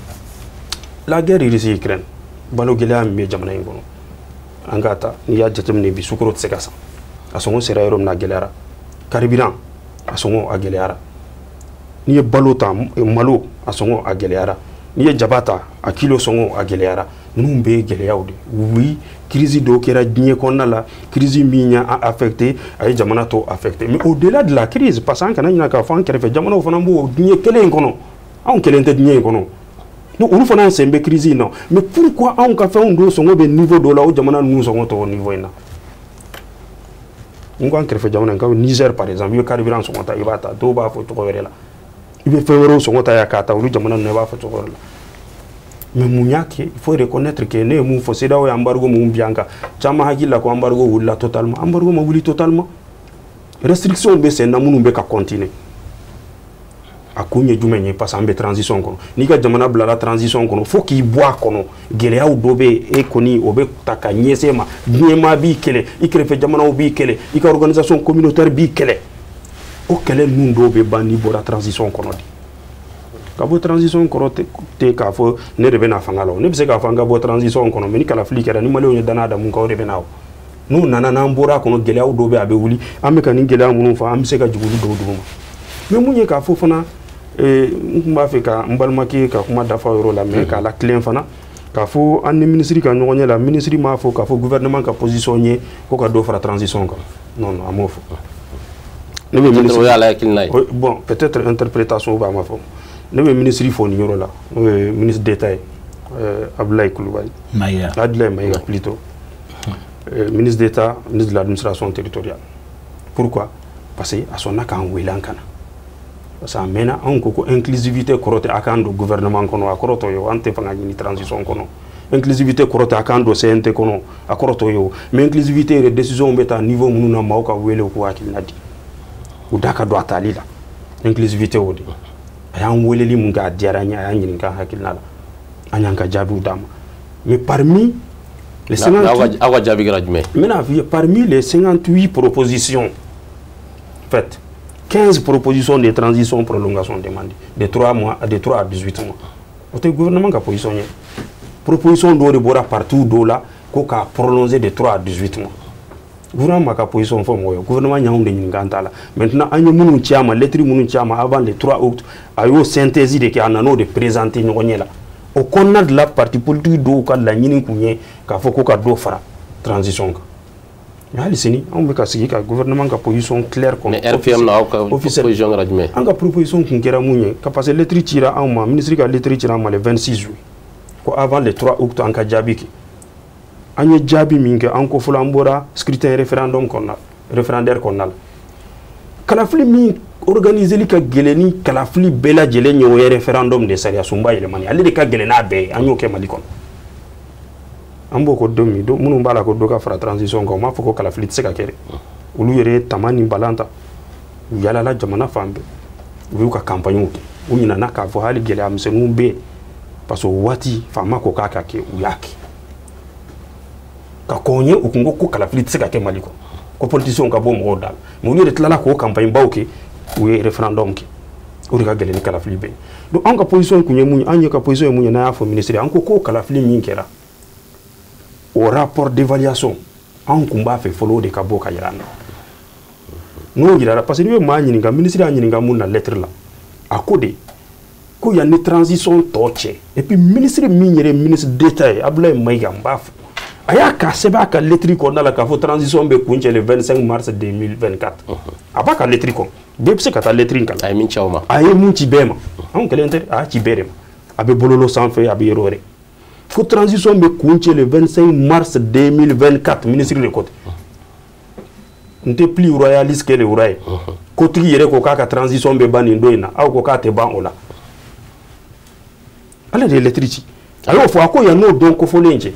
la guerre Russie-Ukraine, balo gɛlɛya min bɛ jamana in kɔnɔ, an k'a ta, n'i y'a jateminɛ bi, sukaro tɛ se ka san, a sɔngɔ sera yɔrɔ min na, a gɛlɛyara. Carburant a sɔngɔ a gɛlɛyara. N'i ye balo ta, malo a sɔngɔ a gɛlɛyara. N'i ye jaba ta, a kilo sɔngɔ a gɛlɛyara. Ninnu bɛɛ ye gɛlɛyaw de. Oui, crise dɔw kɛra diɲɛ kɔnɔna la, crise min y'an affecté, a ye jamana tɔw affecté, mais au-delà de la crise, parce que an kana ɲinɛ k'a fɔ an kɛrɛfɛ jamanaw fana b'o diɲɛ kelen in kɔnɔ, anw kelen tɛ diɲɛ in kɔnɔ. Donc olu fana sen bɛ crise in na. Mais pourquoi anw ka fɛnw dɔw sɔngɔ bɛ niveau dɔ la, o jamana ninnu sɔngɔ t'o niveau in na? N ko an kɛrɛfɛ jamana in, comme Niger par exemple, i bɛ carburant sɔngɔ ta, i b'a ta, dɔw b'a fɔ cogo wɛrɛ la, i bɛ fɛn wɛrɛw sɔngɔ ta yan k'a ta olu jamana ninnu, i b'a fɔ cogo wɛrɛ la. Mais mun y'a kɛ? Il faut reconnaître que ne ye mun fɔ, CEDEAO ye embargo mun bi an kan, caman hakili la ko embargo wulila totalement. Embargo ma wuli totalement, restriction bɛ sen na minnu bɛ ka continuer. A kun ye jumɛn ye? Parce que an bɛ transition kɔnɔ. N'i ka jamana bilala transition kɔnɔ, fo k'i bɔ a kɔnɔ, gɛlɛyaw dɔ bɛ yen, e kɔni o bɛ ta ka ɲɛsin e ma. Diɲɛmaa b'i kɛlɛ, i kɛrɛfɛ jamanaw b'i kɛlɛ, i ka organisation communautaire b'i kɛlɛ. O kɛlɛ ninnu dɔw bɛ ban n'i bɔra transition kɔnɔ de. Ka bɔ transition kɔrɔ tɛ k'a fɔ ne de bɛna fanga la o. Ne bɛ se k'a fɔ an ka bɔ transition kɔnɔ, mais ni kalafili kɛra, ni maliyɛnw ye danaya da mun kan, o de bɛ na o. N'u nana, n'an bɔra a kɔnɔ, gɛlɛyaw dɔw bɛ, a bɛ wuli. An bɛ ka nin gɛlɛya minnu fɔ, an bɛ se ka jigin olu dɔw duguma. Mais mun ye k'a fɔ fana, n tun b'a fɛ ka n balimakɛ ka kuma dafa o yɔrɔ la, mais k'a la tilen fana k'a fɔ an ni minisiri ka ɲɔgɔn ye la, minisiri m'a fɔ k'a fɔ gouvernement ka position ye ko ka dɔ fara transition kan. Non, non, a m'o fɔ. Ne bɛ
ministre, o y'ale hakilina ye.
Bon, peut-être interprétation b'a ma fɔ. Ne bɛ minisiri fo nin yɔrɔ la, n'o ye ministre d'État ye, Abdoulaye Coulibaly.
Maïga.
Abdoulaye Maïga plutôt. Ministre d'État, ministre de l'administration territoriale. Pourquoi? Parce que a sɔnna k'an wele an ka na. Parce que a mɛnna, anw ko ko inclusivité kɔrɔ tɛ a k'an don gouvernement kɔnɔ, a kɔrɔ t'o ye o, an tɛ fanga ɲini transition kɔnɔ. Inclusivité kɔrɔ tɛ a k'an don CNT kɔnɔ, a kɔrɔ t'o ye o. Mais inclusivité yɛrɛ, décision bɛ ta niveau minnu na, maaw ka wele, u k'u hakilina di. U da ka don a tali la. Inclusivité o de. A y'an weleli mun kɛ, a diyara an ye, a y'an ɲininka an hakilina la. An y'an ka jaabiw d'a ma. Mais parmi les 58,
aw ka jaabi kɛra jumɛn?
N bɛna f'i ye, parmi les 58 propositions faites, 15 propositions de transition prolongation demandées, de 3 mois, de 3 à 18 mois. O tɛ gouvernement ka position ye. Proposition dɔw de bɔra parti dɔw la ko k'a prolonger de 3 à 18 mois. Gouvernement ma ka position fɔ mɔgɔ ye, gouvernement y'anw de ɲininka an ta la. Maintenant, an ye minnu ci a ma, lettre minnu ci a ma avant le 3 août, a y'o synthèse de kɛ, a nan'o de présenter ɲɔgɔn ɲɛ la. O kɔnɔna de la, parti politique dɔw ka laɲini kun ye k'a fɔ ko ka dɔ fara transition kan. Mais hali sini, anw bɛ ka sigi ka gouvernement ka position claire kɔnɔ.
Mais RPM na, aw ka position kɛra jumɛn?
An ka proposition kun kɛra mun ye? Ka parce que lettre cira anw ma, ministre ka lettre cira an ma le 26 juillet. Ko avant le 3 août an ka jaabi kɛ. An ye jaabi min kɛ, an ko fɔlɔ, an bɔra scrutin référendum kɔnɔna, référendaire kɔnɔna la. Kalafili min organiseli ka gɛlɛn ni kalafili bɛɛ lajɛlen ye, o ye référendum de sariya sunba yɛlɛmani, ale de ka gɛlɛn n'a bɛɛ ye, an y'o kɛ Mali kɔnɔ. An b'o ko don min, minnu b'a la ko dɔ ka fara transition kan, u m'a fɔ ko kalafili tɛ se ka kɛ dɛ. Olu yɛrɛ ye tama ni balan ta, u yaalala jamana fan bɛɛ, u y'u ka campagne kɛ, u ɲinana k'a fɔ hali gɛlɛya misɛnninw bɛ yen, parce que o waati faama ko k'a ka kɛ, u y'a kɛ. Ka kɔn ye, u kun ko ko kalafili tɛ se ka kɛ Mali kɔnɔ, ko politiciens ka bɔ mɔgɔw da la. Mais olu yɛrɛ tilala k'o campagne baw kɛ, u ye référendum kɛ, o de ka gɛlɛn ni kalafili bɛɛ ye. Donc anw ka position kun ye mun ye? Anw ye ka position ye mun ye? N'an y'a fɔ ministre ye, an ko ko kalafili min kɛra, o rapport d'évaluation, anw kun b'a fɛ fɔlɔ o de ka bɔ ka yira an na. N'o yirara, parce que n'i bɛ maa ɲininka, ministre y'a ɲininka mun na lettre la, a ko de ko yan ni transition tɔ cɛ. Et puis ministre min yɛrɛ ye ministre d'État ye, Abdoulaye Maïga, n b'a fɔ, a y'a ka sɛbɛn a ka lettre kɔnɔna la k'a fɔ transition bɛ kuncɛ le 25 mars 2024. A b'a ka lettre kɔnɔ, bɛɛ bɛ se ka taa lettre in kalan.
A ye min ci aw ma.
A ye mun ci bɛɛ ma, anw kelen tɛ, a y'a ci bɛɛ de ma. A bɛ bɔlɔlɔ sanfɛ, a bɛ yɔrɔ wɛrɛ. Ko transition bɛ kuncɛ le 25 mars 2024, ministre de ko ten. N tɛ plus royaliste que le roi ye. Kotigi yɛrɛ ko k'a ka transition bɛ ban nin don in na, aw ko k'a tɛ ban o la. Ale de ye lettre ci. A y'o fɔ, a ko yan n'o don kofɔlen cɛ,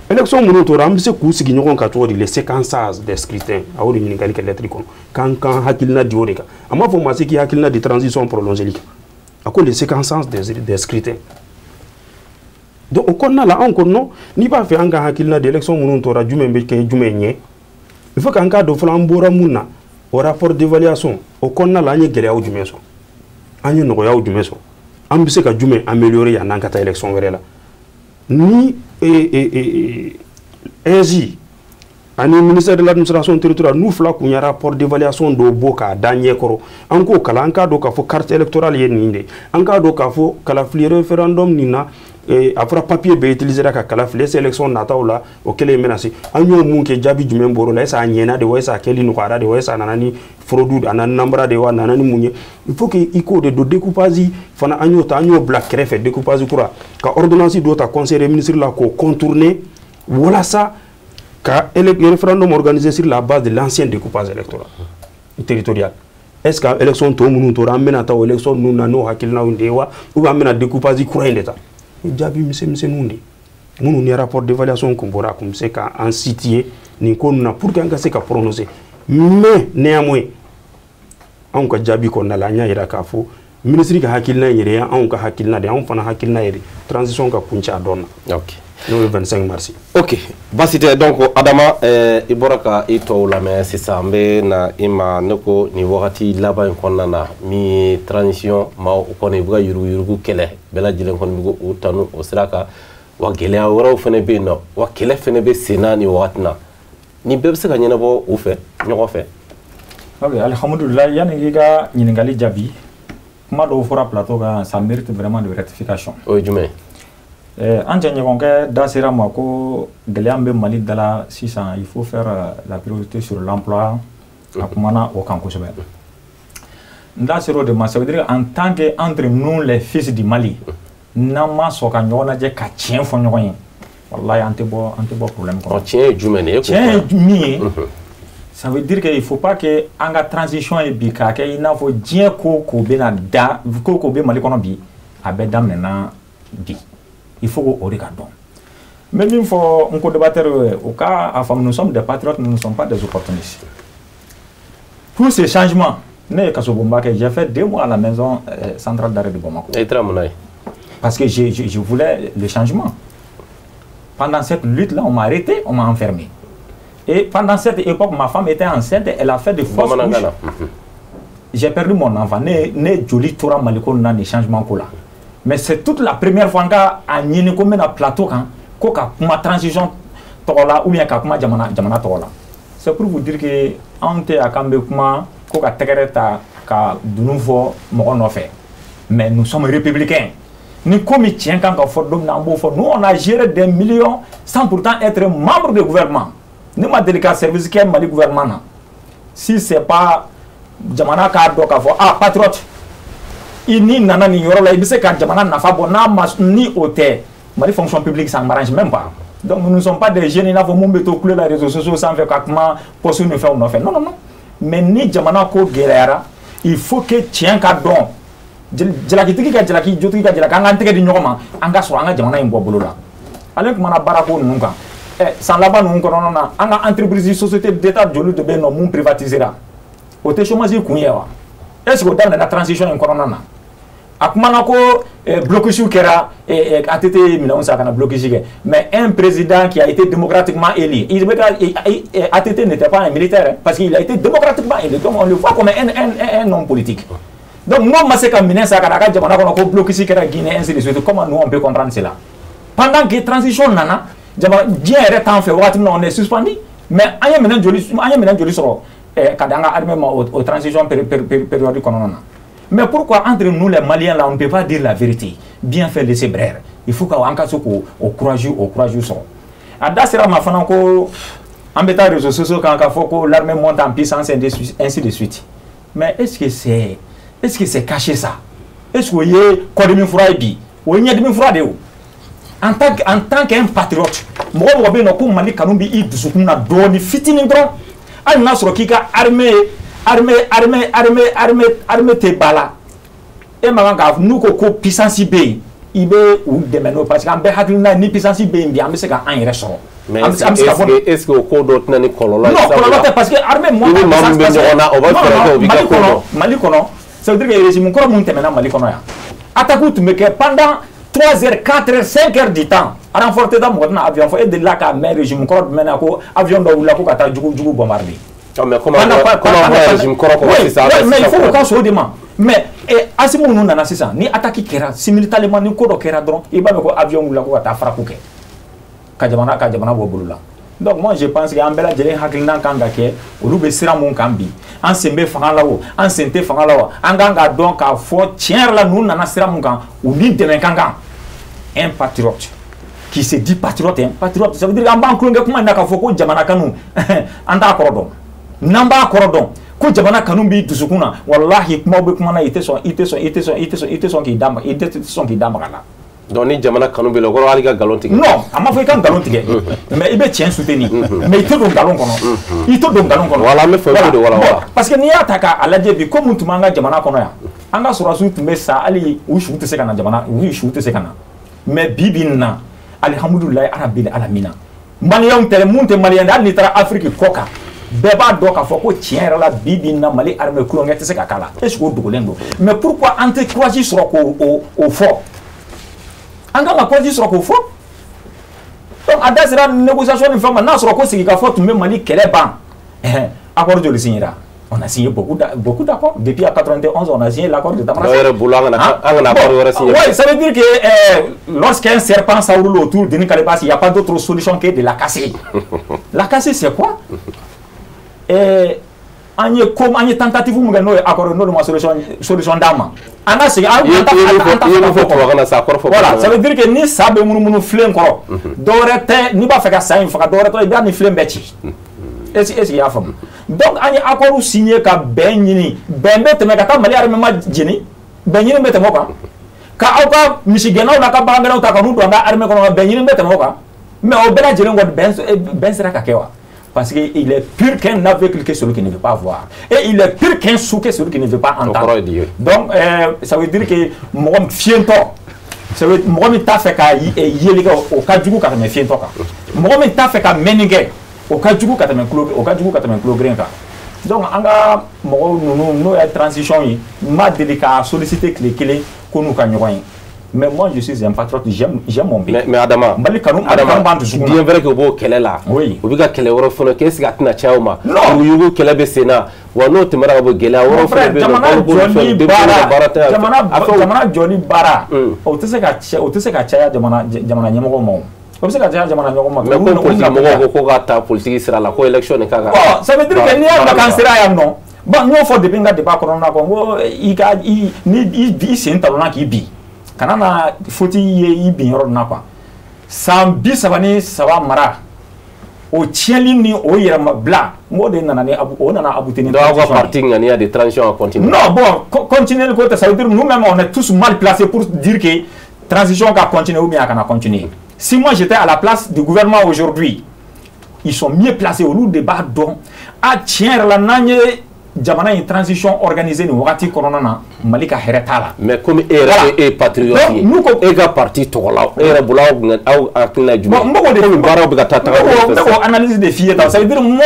Élection minnu tora, an bɛ se k'u sigi ɲɔgɔn kan cogo di, le séquençage des scrutins? A y'o de ɲininkali kɛ lettre kɔnɔ, k'an k'an hakilina di o de kan. A m'a fɔ maa si k'i hakilina di transition prolongée kan, a ko le séquençage des scrutins. Donc o kɔnɔna la, anw ko non, n'i b'a fɛ an ka hakilina di élection minnu tora, jumɛn bɛ kɛ jumɛn ɲɛ, il faut k'an k'a dɔn fɔlɔ an bɔra mun na. O rapport d'évaluation o kɔnɔna la, an ye gɛlɛyaw jumɛn sɔrɔ, an ye nɔgɔyaw jumɛn sɔrɔ, an bɛ se ka jumɛn améliorer yan'an ka taa élection wɛrɛ la? Ni AIGE ani ministère de l'Administration territoriale, n'u fila kun ye rapport d'évaluation dɔw bɔ k'a da ɲɛkɔrɔ, an k'o kalan, an k'a dɔn k'a fɔ carte électorale ye nin de, an k'a dɔn k'a fɔ kalafili référendum nin na, a fɔra papier bɛɛ utilisera ka kalafili. Est ce élection nataw la, o kelen in bɛna se, an y'o mun kɛ, jaabi jumɛn bɔr'o la? Est ce a ɲɛna de wa? Est ce a kɛli nɔgɔyara de wa? Est ce a nana ni fraude, a nana namara de wa? A nana ni mun ye? Il faut que i k'o de don. Découpage fana, an y'o ta, an y'o bila kɛrɛfɛ. Découpage kura ka ordonnance dɔ ta conseil des ministres la k'o contourner walasa ka référendum organisé sur la base de l'ancien découpage électoral territorial. Est ce que élection tɔ minnu tora, an bɛna taa o élection ninnu na n'o hakilinaw de ye wa, ou bien an bɛna découpage kura in de ta? Jaabi misɛnmisɛnninw de minnu ni rapport d'évaluation kun bɔra, a kun bɛ se k'an situer nin ko ninnu na pour que an ka se ka prononcer. Mais néanmoins, anw ka jaabi kɔnɔna la, an y'a yira k'a fɔ ministre ka hakilina in yɛrɛ ye anw ka hakilina de ye, anw fana hakilina yɛrɛ transition ka kuncɛ a dɔn na, n'o ye 25 mars.
Ok, baasi tɛ. Donc Adama, i bɔra ka i tɔw lamɛn sisan, n bɛ na i ma. Ne ko nin wagati laban in kɔnɔna na, min ye transition maaw kɔni u bɛ ka yuruguyurugu kɛlɛ, bɛɛ lajɛlen kɔni bɛ k'u tanu o sira kan wa. Gɛlɛya wɛrɛw fana bɛ yen nɔ wa, kɛlɛ fana bɛ sen na nin wagati na. Nin bɛɛ bɛ se ka ɲɛnabɔ u fɛ ɲɔgɔn fɛ?
Ok, alhamdulilayi. Yanni k'i ka ɲininkali jaabi, kuma dɔw fɔra plateau kan, ça mérite vraiment de rectification.
O ye jumɛn ye?
An cɛ ɲɔgɔnkɛ da sera ma ko gɛlɛya min bɛ Mali da la sisan, il faut faire la priorité sur l'emploi. A kumana o kan kosɛbɛ. N da sera o de ma. Ça veut dire, en tant que entre nous les fils du Mali, n'an ma sɔn ka ɲɔgɔn lajɛ ka tiɲɛ fɔ ɲɔgɔn ye, wallahi, an tɛ bɔ problème kɔnɔ.
Tiɲɛ ye jumɛn de ye?
Tiɲɛ ye min ye, ça veut dire que il faut pas que an ka transition ye bi k'a kɛ i n'a fɔ diɲɛ ko ko bɛna da ko ko bɛ Mali kɔnɔ bi, a bɛɛ daminɛna bi. Il faut que o de ka dɔn. N bɛ min fɔ n ko débatteur ye, o ka a faamu, nous sommes des patriotes, nous ne sommes pas des opportunistes. Pour ce changement, ne ye kasobonba kɛ, j'ai fait 2 mois à la maison centrale d'arrêt de Bamako.
E taara mun na ye?
Parce que je voulais le changement. Pendant cette lutte-là, on m'a arrêté, on m'a enfermé. Et pendant cette époque, ma femme était enceinte, elle a fait de fausses couches. J'ai perdu mon enfant. Ne joli tora Maliko na ni changement ko la. Mais c'est toute la première fois nga a ɲini ko n bɛna plateau kan ko ka kuma transition tɔgɔ la ou bien ka kuma jamana jamana tɔgɔ la. C'est pour vous dire que anw tɛ a k'an bɛ kuma ko ka tɛgɛrɛ ta ka dunun fɔ mɔgɔ nɔfɛ. Mais nous sommes républicains. Ni ko min tiɲɛ kan ka fɔ don min na, an b'o fɔ. Nous, on a géré des millions sans pourtant être membre du gouvernement. Ne ma deli ka service kɛ Mali gouvernement na. Si c'est pas jamana k'a dɔn k'a fɔ ah, patriote, i ni nana nin yɔrɔ la, i bɛ se ka jamana nafa bɔ n'a ma, ni o tɛ, Mali fonction publique, ça ne m'arrange même pas. Donc nous ne sommes pas des jeunes i n'a fɔ mun bɛ to kule la réseaux sociaux sanfɛ ka kuma poste ni fɛnw nɔfɛ. Non, non, non. Mais ni jamana ko gɛlɛyara, il faut que tiɲɛ ka dɔn, jalakitigi ka jalaki, jotigi ka jalaki, an k'an tɛgɛ di ɲɔgɔn ma, an ka sɔrɔ an ka jamana in bɔ bolo la. Ale kumana baarako ninnu kan. Ɛ, san laban ninnu kɔnɔna na, an ka entreprise, société d'État joli de bɛ yen nɔ mun privatisera? O tɛ chômage kun ye wa? Est ce que o daminɛna transition in kɔnɔna na? A kumana ko blocus kɛra, ATT ye minɛnw san ka na blocus kɛ. Mais un président qui a été démocratiquement élu, il ATT n'était pas un militaire, hein, parce qu'il a été démocratiquement élu, donc on le voit comme un homme politique. Donc n'o ma se ka minɛn san ka na a ka jamana kɔnɔ ko blocus kɛra Guinée, ainsi de suite, comment nous on peut comprendre cela? Pendant que transition nana, jamana diɲɛ yɛrɛ t'an fɛ wagati min na, on est suspendu, mais an ye minɛn joli sɔrɔ ka di an ka armée ma o transition période kɔnɔna na? Mais pourquoi entre nous les Maliens là, on ne peut pas dire la vérité? Bien fait laisser braire. Il faut qu'an ka se k'o o courage sɔrɔ. A da sera ma fana ko an bɛ taa réseaux sociaux kan k'a fɔ ko l'armée monte en puissance, ainsi de suite. Mais est-ce que c'est caché, ça? Est-ce que o ye kɔdimi fura ye bi? O ye ɲɛdimi fura de ye o. En tant qu'un patriote, mɔgɔ mɔgɔ bɛ yen nɔ ko Mali kanu bɛ i dusukun na dɔɔni fitinin dɔrɔn, hali n'a sɔrɔ k'i ka armée tɛ ba la, e man kan k'a n'u ko ko puissance bɛ yen, i bɛ u dɛmɛ n'o, parce que an bɛɛ hakilina ye ni puissance bɛ yen bi, an bɛ se ka an yɛrɛ sɔrɔ.
Mais est-ce que o ko dɔ tɛna ni kɔlɔlɔ ye?
Non, kɔlɔlɔ tɛ, parce que armée
mɔgɔ min bɛ ɲɔgɔn na, o b'a fɛɛrɛ kɛ, o b'i ka ko dɔn.
Mali kɔnɔ, ça veut dire que régime kɔrɔ mun tɛmɛna Mali kɔnɔ yan, attaque tun bɛ kɛ pendant 3 heures, 4 heures, 5 heures du temps. Renfort tɛ taa, mɔgɔ tɛna avion fɔ. E delila k'a mɛn régime kɔrɔ jumɛn na ko avion dɔ wulila ko ka taa jugu bombarder?
Mais comment on voit régime kɔrɔ kɔnɔ sisan?
Mais il faut k'u ka sɔn o de ma. Mais Assimi ninnu nana sisan, ni attaque kɛra simultanément, ni ko dɔ kɛra dɔrɔn, i b'a mɛn ko avion wulila ko ka taa frappe kɛ ka jamana bɔ bolo la. Donc moi je pense que an bɛɛ lajɛlen hakilina kan ka kɛ olu bɛ sira mun kan bi, an sen bɛ fanga la o, an sen tɛ fanga la o, an kan k'a dɔn k'a fɔ tiɲɛ yɛrɛ la, ninnu nana sira mun kan, u ni dɛmɛ kan kan. Un patriote qui se dit patriote, hein, patriote, ça veut dire an b'an tulonkɛ kuma in na k'a fɔ ko jamana kanu, an t'a kɔrɔ dɔn. N'an b'a kɔrɔ dɔn ko jamana kanu b'i dusukun na, walahi kumaw bɛ kuma na, i tɛ sɔn, i tɛ sɔn, i tɛ sɔn, i tɛ sɔn, i tɛ sɔn k'i da i tɛ sɔn k'i da maga la.
Donc ni jamana kanu b'i la, o kɔrɔ hali ka nkalon tigɛ.
Non, a ma fɔ i ka nkalon tigɛ, mais i bɛ tiɲɛ soutenir, mais i tɛ don nkalon kɔnɔ, i tɛ don nkalon kɔnɔ.
Voilà, an bɛ fɛ o de wala wala.
Parce que n'i y'a ta k'a lajɛ bi, ko mun tun b'an ka jamana kɔnɔ yan, an ka sɔrɔdasiw tun bɛ sa, hali u su tɛ se ka na jamana, u su tɛ se ka na. Mais bi bi in na, alihamudulilayi arabil alamina, maliyɛnw tɛ mun tɛ maliyɛn, hali n'i taara Afiriki kɔ kan, bɛɛ b'a dɔn k'a fɔ ko tiɲɛ yɛrɛ la, bi bi in na, Mali armée kulonkɛ tɛ se ka k'a la. Est ce que o dogolen don? Mais pourquoi an tɛ courage sɔrɔ k'o o fɔ? An kan ka courage sɔrɔ k'o fɔ. Donc a da sera négociation ni fɛn ma, n'a sɔrɔ ko sigikafɔ tun bɛ Mali kɛlɛ ban, accord joli signera? On a signé beaucoup d'accords. Depuis 91, on a signé l'accord de Tamanrasset. Oui, ça veut dire que lorsqu'un serpent s'enroule autour d'une calebasse, il n'y a pas d'autre solution que de la casser. La casser, c'est quoi? An ye ko, an ye tentative mun kɛ, n'o ye accord, n'olu ma solution d'an ma, an ka segin an ta. Voilà, ça veut dire que ni sa bɛ munumunu filen kɔrɔ, dɔwɛrɛ tɛ, n'i b'a fɛ ka sa in faga, dɔwɛrɛ tɛ, i b'a ni filen bɛɛ ci. Est-ce que i y'a faamu? Donc an ye accord signé ka bɛn ɲini, bɛn bɛ tɛmɛ ka taa Mali armée ma jeni, bɛn ɲini bɛ tɛmɛ o kan, ka aw ka misigɛnnaw n'a ka bagangɛnnaw ta ka n'u don an ka armée kɔnɔ, bɛn ɲini bɛ tɛmɛ o kan. Mais o bɛɛ lajɛlen kɔni, bɛn sera ka kɛ wa? Parce qu'il est pire qu'un aveugle que celui qui ne veut pas voir. Et il est pire qu'un sourd que celui qui ne veut pas entendre. Donc, ça veut dire que mɔgɔ fiyentɔ, ça veut mɔgɔ min t'a fɛ ka yeli kɛ, o ka jugu ka tɛmɛ fiyentɔ kan. Mɔgɔ min t'a fɛ ka mɛnni kɛ, o ka jugu ka tɛmɛ tulo, o ka jugu ka tɛmɛ tulo geren kan. Donc an ka mɔgɔw ninnu, n'o ye transition ye, n ma deli k'a solliciter tile kelen ko n'u ka ɲɔgɔn ye. Mais moi, je suis un patriote, j'aime mon pays.
Mais Adama,
Mali kanu, Adama b'an dusukun na.
Bien vrai que u b'o kɛlɛ la.
Oui.
U bɛ ka kɛlɛ wɛrɛ fana kɛ, est-ce que a tɛna caya o ma?
Non.
Yuruguyurugu kɛlɛ bɛ sen na, wa n'o tɛmɛna ka bɔ, gɛlɛya wɛrɛw fana bɛ yen nɔ.
Jamana jɔli baara, o tɛ se ka o tɛ se ka caya jamana ɲɛmɔgɔw ma o. O bɛ se ka caya jamana ɲɛmɔgɔw ma.
Mais ko politique mɔgɔw ko ko ka taa politique sira la, ko élection nin ka kan.
Bon, ça veut dire que n'i y'a bila k'an sera yan nɔ, bon, n y'o fɔ depuis n ka débat kɔnɔna na, ko n ko i ka i ni i sen talonna k'i bin, kana na faute ye i bin yɔrɔ nin na quoi. San 33 mara, o tiɲɛli ni o yɛrɛmabila, n k'o de nana ni o nana aboutir ni
transition. Donc aw ka parti ŋaniya de transition a continuer.
Non, bon, continuer ko tɛ, ça veut dire nous-mêmes on est tous mal placés pour dire que transition ka continuer ou bien a kana continuer. Si moi j'étais à la place du gouvernement aujourd'hui, ils sont mieux placés, olu de b'a dɔn a tiɲɛ yɛrɛ la, n'an ye jamana in transition organisée nin wagati kɔnɔna na, Mali ka hɛrɛ t'a la.
Mais comme e yɛrɛ e ye patriote ye, e ka parti tɔgɔ la, e yɛrɛ bolo, aw hakilina ye jumɛn ye?
Bon, n b'o de
komi baaraw bɛ ka taa taga
bolo fɛ. N bɛ k'o analyse de f'i ye tan, ça veut dire moi,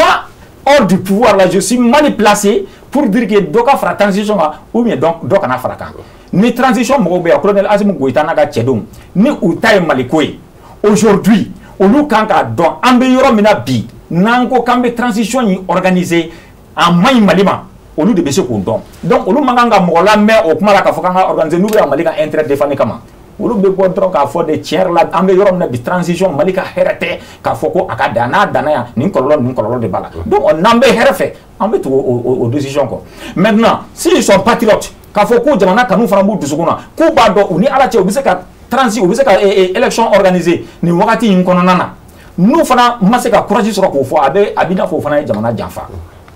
hors du pouvoir là, je suis mal placé pour dire que dɔ ka fara transition kan ou bien dɔ kana fara kan. Ni transition mɔgɔw bɛ yan, colonel Assimi Goïta n'a ka cɛdenw, ni u ta ye Maliko ye, aujourd'hui olu kan k'a dɔn an bɛ yɔrɔ min na bi, n'an ko k'an bɛ transition in organiser, a man ɲi Mali ma, olu de bɛ se k'o dɔn. Donc olu man kan ka mɔgɔ lamɛn o kuma la k'a fɔ k'an ka organiser n'u bɛ Mali ka intérêt défendre kama. Olu bɛ bɔ dɔrɔn k'a fɔ de tiɲɛ yɛrɛ la, an bɛ yɔrɔ min na bi, transition Mali ka hɛrɛ tɛ, k'a fɔ ko a ka dan, n'a danna yan, nin kɔlɔlɔ nin kɔlɔlɔ de b'a la. Donc n'an bɛ hɛrɛ fɛ, an bɛ tugu o décision kɔ. Maintenant, s'ils sont patriotes, k'a fɔ ko jamana kanu fana b'u dusukun na, k'u b'a dɔn u ni Ala cɛ, u bɛ se ka transi, u bɛ se ka élection organiser nin wagati in kɔnɔna na, n'u fana ma se ka courage sɔrɔ k'o fɔ, a bɛ a b'i n'a fɔ o fana ye jamana janfa.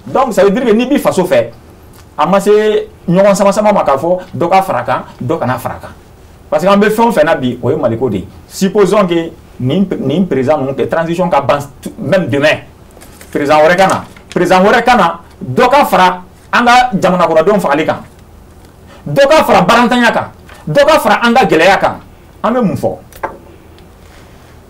Donc ça veut dire que n'i b'i faso fɛ, a ma se ɲɔgɔn sama sama ma k'a fɔ dɔ ka fara kan, dɔ kana fara kan. Parce que an bɛ fɛn o fɛn na bi, o ye Maliko de ye. Supposons que nin président ninnu, transition ka ban même demain, président wɛrɛ ka na, président wɛrɛ ka na, dɔ ka fara an ka jamana kɔnɔdenw fagali kan, dɔ ka fara barantanya kan, dɔ ka fara an ka gɛlɛya kan, an bɛ mun fɔ?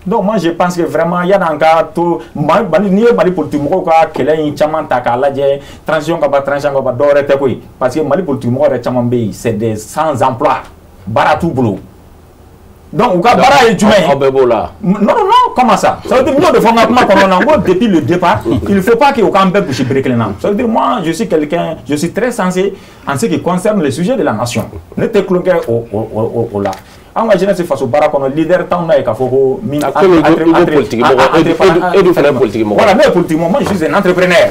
Donc moi je pense que vraiment yan'an ka to Mali, n'i ye Mali politique mɔgɔw ka kɛlɛ in caman ta k'a lajɛ, transition ka ban, transition ka ban, dɔwɛrɛ tɛ koyi, parce que Mali politique mɔgɔ yɛrɛ caman bɛ yen, c'est des sans emploi, baara t'u bolo. Donc u ka baara ye jumɛn ye?
Aw bɛɛ b'o la.
Non, non, non, comment ça? Ça veut dire, n y'o de fɔ n ka kuma kɔnɔna na, n ko depuis le départ, il faut pas que u k'an bɛɛ gosi bere kelen na. Ça veut dire, moi je suis quelqu'un, je suis très sensé en ce qui concerne le sujet de la nation. Ne tɛ tulonkɛ o la. An ka jeunesse faso baara kɔnɔ, leader t'anw na ye k'a fɔ ko min.
A komi i ko politique mɔgɔ, e dun fana ye politique mɔgɔ.
Voilà, ne ye politique mɔgɔ, moi je suis un entrepreneur.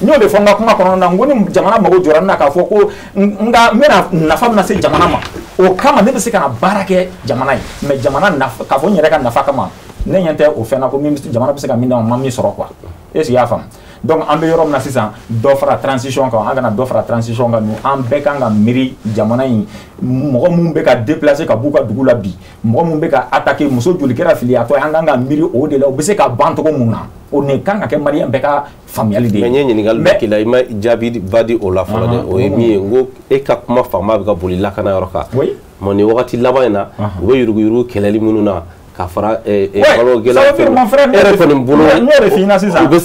N y'o de fɔ n ka kuma kɔnɔna na, n ko ni jamana mago jɔra n na k'a fɔ ko n ka n bɛna nafa min lase jamana ma, o kama ne bɛ se ka na baara kɛ jamana ye. Mais jamana nafa, k'a fɔ n yɛrɛ ka nafa kama, ne ɲɛ tɛ o fɛn na ko min jamana bɛ se ka min d'a ma, n ma min sɔrɔ quoi. Est ce que i y'a faamu? Donc an bɛ yɔrɔ min na sisan, dɔ fara transition kan, an kana dɔ fara transition kan, an bɛɛ kan ka miiri jamana in mɔgɔ minnu bɛ ka déplacer ka b'u ka dugu la bi, mɔgɔ minnu bɛ ka attaquer, muso joli kɛra filiyatɔ ye, an kan ka miiri o de la, o bɛ se ka ban cogo mun na. O nin kan ka kɛ maliyɛn bɛɛ ka faamuyali de ye.
Mais n ye ɲininkali dɔ k'i la, i ma jaabi ba di o la fɔlɔ dɛ. O ye min ye, n ko e ka kuma fanba bɛ ka boli lakana yɔrɔ kan. Mais nin wagati laban in na, u bɛ yuruguyurugu kɛlɛli minnu na, ka fara balo gɛlɛya
fɛn, e
yɛrɛ kɔni bolo,
n y'o de f'i ɲɛna sisan.
U bɛ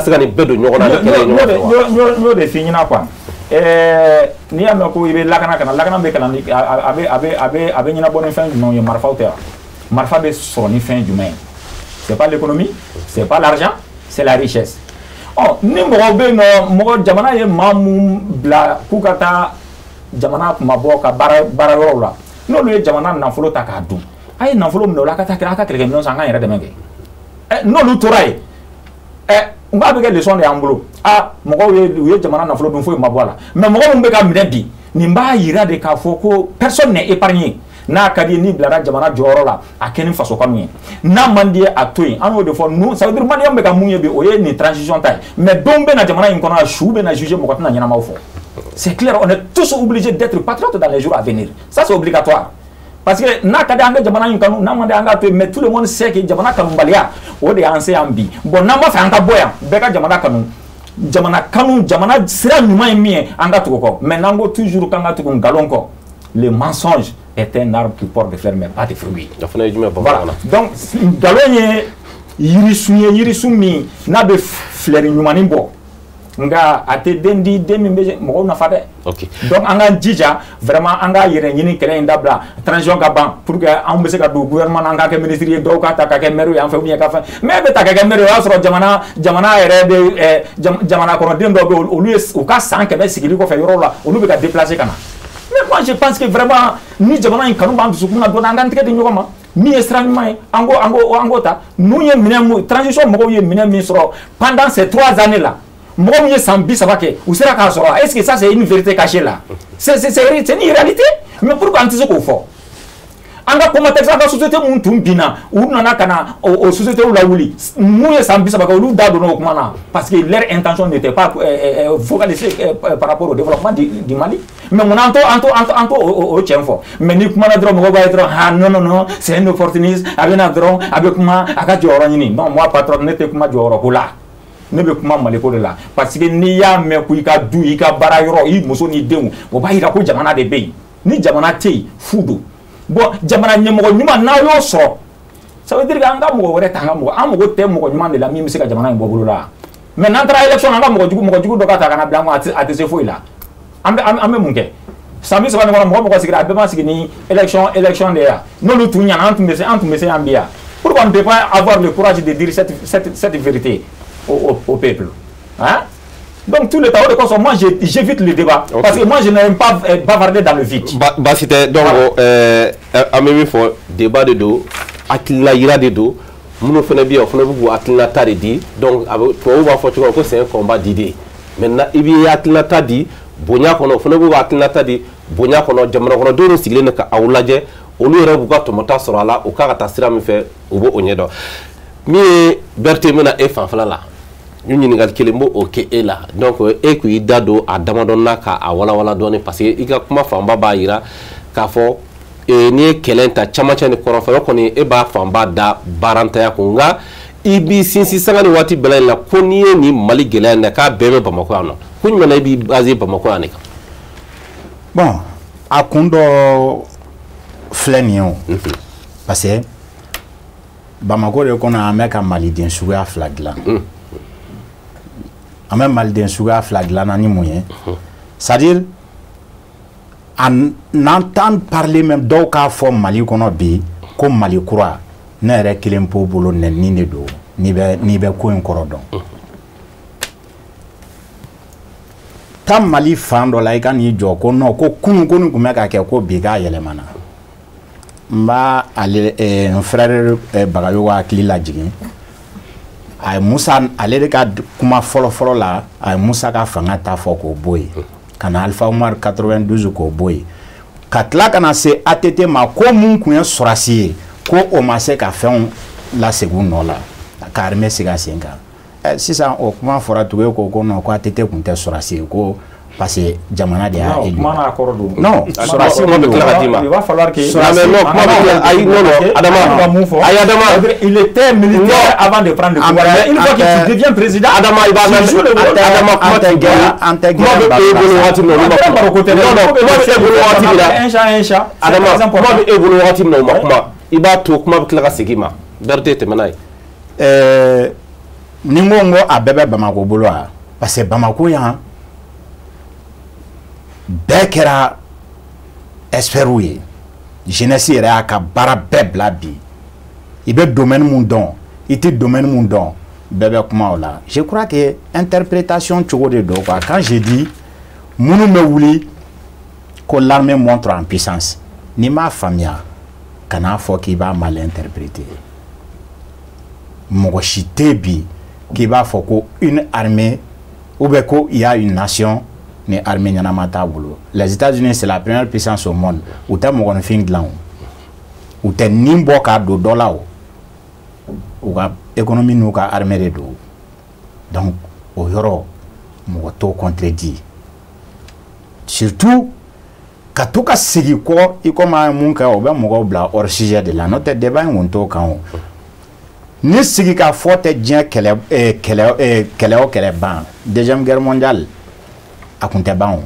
se ka nin bɛɛ don ɲɔgɔn na ni kɛlɛ ye ɲɔgɔn fɛ wa?
N y'o de f'i ɲɛna quoi. N'i y'a mɛn ko i bɛ lakana ka na, lakana bɛ kalan, a bɛ ɲɛnabɔ ni fɛn jumɛnw ye? Marifaw tɛ wa? Marifa bɛ sɔrɔ ni fɛn jumɛn ye? C'est pas l'économie, c'est pas l'argent, c'est la richesse. Ɔ ni mɔgɔw bɛ yen nɔ, mɔgɔ jamana ye maa mun bila k'u ka taa jamana kunmabɔ ka baara baara yɔrɔw la, n'olu ye jamana nafolo ta k'a dun, a ye nafolo minɛ o la, a ka taa a ka kɛlɛkɛminɛnw san, an k'an yɛrɛ dɛmɛ kɛ. Ɛ n'olu tora yen, ɛ n k'a bɛ kɛ leçon de y'an bolo. A mɔgɔw ye, u ye jamana nafolo dun, foyi ma bɔ a la. Mais mɔgɔ min bɛ ka minɛ bi, nin b'a yira de k'a fɔ ko personne n'est épargné. N'a ka di ye, n'i bilara jamana jɔyɔrɔ la, a kɛ ni faso kanu ye. N'a man di ye, a to yen. An y'o de fɔ nu, ça veut dire maliyɛn bɛ ka mun ye bi, o ye nin transition ta ye. Mais don bɛ na jamana in kɔnɔ, su bɛ na juger, mɔgɔ tɛna ɲɛnamaw fɔ. C'est clair, on est tous obligés d'être patriotes dans les jours à venir, ça c'est obligatoire. Parce que n'a ka di an ka jamana in kanu, n'a man di an ka to yen, mais tout le monde sait que jamana kanubaliya, o de y'an se yan bi. Bon, n'an b'a fɛ an ka bɔ yan, bɛɛ ka jamana kanu. Jamana kanu, jamana sira ɲuman ye min ye, an ka tugu o kɔ. Mais n'an ko toujours k'an ka tugu nkalon kɔ, le mensonge est un arbre qui porte des fleurs mais pas des fruits.
O fana ye jumɛn?
Voilà, donc nkalon ye yirisun ye, yirisun min n'a bɛ fleur ɲumanin bɔ, nka a tɛ den di, den min bɛ mɔgɔw nafa dɛ. Donc an k'an jija vraiment, an k'a yɛrɛ ɲini kɛlɛ in dabila, transition ka ban, pour que anw bɛ se ka don gouvernement na, an k'a kɛ ministre ye, dɔw k'a ta ka kɛ maire ye an fɛ, ou bien ka fɛn. Mais e bɛ ta ka kɛ maire ye, o y'a sɔrɔ jamana yɛrɛ bɛ, jamana kɔnɔden dɔw bɛ yen, olu ye u ka san 100 sigili kɔfɛ yɔrɔw la, olu bɛ ka déplacer ka na. Mais moi je pense que vraiment, ni jamana in kanu b'an dusukun na dɔɔnin, an k'an tɛgɛ di ɲɔgɔn ma. Min ye sira ɲuman ye, an k'o ta. Ninnu ye minɛn mun, transition mɔgɔw ye minɛn min sɔrɔ pendant ces 3 années là, mɔgɔ min ye san 30 kɛ, u sera k'a sɔrɔ. Est-ce que ça c'est une vérité cachée là? C'est une réalité. Mais pourquoi an tɛ se k'o fɔ? An ka Comatex, an ka société mun tun binna, u nana ka na o société lawuli. Mun ye san 30 kɛ, olu da donna o kuma na, parce que leur intention n'était pas focalisée par rapport au développement du Mali. Mais mun an t'o o tiɲɛ fɔ? Mais ni kumana dɔrɔn, mɔgɔw b'a ye dɔrɔn: ah non, non, non, c'est un opportuniste, a bɛ na dɔrɔn, a bɛ kuma a ka jɔyɔrɔ ɲini. Non, moi patron, ne tɛ kuma jɔyɔrɔ ko la, ne bɛ kuma Maliko de la. Parce que n'i y'a mɛn ko i ka du, i ka baara yɔrɔ, i muso n'i denw, o b'a yira ko jamana de bɛ yen. Ni jamana tɛ yen, fu don. Bon, jamana ɲɛmɔgɔ ɲuman, n'a y'o sɔrɔ, ça veut dire que an ka mɔgɔ wɛrɛ ta, an ka mɔgɔ, an mago tɛ mɔgɔ ɲuman de la min bɛ se ka jamana in bɔ bolo la. Mais n'an taara élection, an ka mɔgɔ jugu dɔ ka ta ka na bila an kun, a tɛ se foyi la. An bɛ mun kɛ san 30 nin kɔnɔ? Mɔgɔ sigira, a bɛɛ ma sigi ni élection de ye yan. N'olu tun ɲɛna, an tun bɛ se yan bi yan. Pourquoi on ne peut pas avoir le courage de dire cette vérité au peuple, hein? Donc tout le temps, o de kosɔn, moi j'évite le débat, parce que moi je n'aime pas bavarder dans le vide.
Baasi tɛ. Donc an bɛ min fɔ, débat de don, hakilina yira de don. Minnu fana bɛ yen, o fana bɛ k'u hakilina ta de di. Donc a bɛ, tubabuw b'a fɔ cogo min ko c'est un combat d'idées. Maintenant i b'i hakilina ta di bonya kɔnɔ, o fana b'u hakilina ta di bonya kɔnɔ. Jamana kɔnɔdenw sigilen don ka aw lajɛ, olu yɛrɛ b'u ka tɔmɔta sɔrɔ a la, u k'a ka taa sira min fɛ, u b'o ɲɛdɔn. Min ye Berete, n bɛna e fanfɛla la, n ɲininkali kelen b'o o kɛ e la. Donc e k'i da don a damadɔni na k'a walawala dɔɔni, parce que i ka kuma fanba b'a yira k'a fɔ n'i ye kɛlɛ ta camancɛ ni kɔrɔnfɛ, o kɔni e b'a fanba da baarantanya kun. Nka i b'i sinsin sanga ni waati bɛɛ lajɛlen na ko n'i ye nin Mali gɛlɛya in na, k'a bɛɛ bɛ Bamakɔ yan nɔ. Ko jumɛn na i b'i basé Bamakɔ yan de kan?
Bon, a kun dɔ filɛ nin ye o, parce que Bamako de kɔnɔ, an bɛ ka maliden suguya fila dilan. An bɛ maliden suguya fila dilan na ni mun ye? C'est-à-dire, en entendre parler même, dɔw k'a fɔ Mali kɔnɔ bi ko Mali kura, ne yɛrɛ kelen po bolo nɛni de don. N'i bɛ ko in kɔrɔ dɔn, taa Mali fan dɔ la, i ka n'i jɔ ko non, ko kunun ko nin tun bɛ ka kɛ, ko bi k'a yɛlɛmana. N b'a ale n frère Bagayogo hakili lajigin. A ye Musa, ale de ka kuma fɔlɔ fɔlɔ la, a ye Musa ka fanga ta fɔ k'o bɔ yen, ka na Alpha Umar 92 k'o bɔ yen, ka tila ka na se ATT ma, ko mun tun ye sɔrɔsi ye, ko o ma se ka fɛnw lasegin u nɔ la, ka armée sigi a sen kan. Sisan o kuma fɔra tugun, e ko ko non, ko ATT tun tɛ sɔrɔsi ye, ko parce que jamana de y'a élu.
Kuma n'a kɔrɔ don.
Non, sɔrɔsi
kuma bɛ tila ka d'i ma.
Il va falloir que.
Mais non, kuma bɛ tila, ayi, non, non, Adama.
Mun fɔ?
Ayi, Adama.
Il était militaire avant de prendre le pouvoir. Mais une fois que tu deviens président,
Adama, i b'a
tu joues le rôle.
Adama, kuma tɛ gɛlɛn.
An tɛ
Kuma bɛ e bolo waati min na, olu ma kuma. Non, non, kuma bɛ e bolo waati min na.
Un chat, un chat.
Adama, kuma bɛ e bolo waati min na, o ma kuma. I b'a to kuma bɛ tila ka segin i ma. Berete, tɛmɛ n'a ye.
Ni n ko n ko a bɛɛ bɛ Bamako bolo wa? Parce que Bamako yan, bɛɛ kɛra experts ye. Jeunesse yɛrɛ y'a ka baara bɛɛ bila bi. I bɛ domaine mun dɔn, i tɛ domaine mun dɔn, bɛɛ bɛ kuma o la. Je crois que interprétation cogo de don, quoi. Quand je dis minnu bɛ wuli ko l'armée monte en puissance, n'i m'a faamuya, kan'a fɔ k'i b'a mal interpréter. Mɔgɔ si tɛ bi k'i b'a fɔ ko une armée ou bien ko il y a une nation ni armée ɲɛnama t'a bolo. Les États-Unis, c'est la première puissance au monde. U tɛ mɔgɔninfin dilan o, u tɛ nin bɔ k'a don dɔ la o, u ka économie n'u ka armée de don. Donc o yɔrɔ, mɔgɔ t'o contredit. Surtout ka to ka segin kɔ, i komi an ye mun kɛ, o bɛ mɔgɔw bila hors sujet de la. N'o tɛ, débat in kun t'o kan o. Ni sigi ka fɔ tɛ diɲɛ kɛlɛ kɛlɛ kɛlɛ o kɛlɛ ban. Deuxième guerre mondiale, a kun tɛ ban o.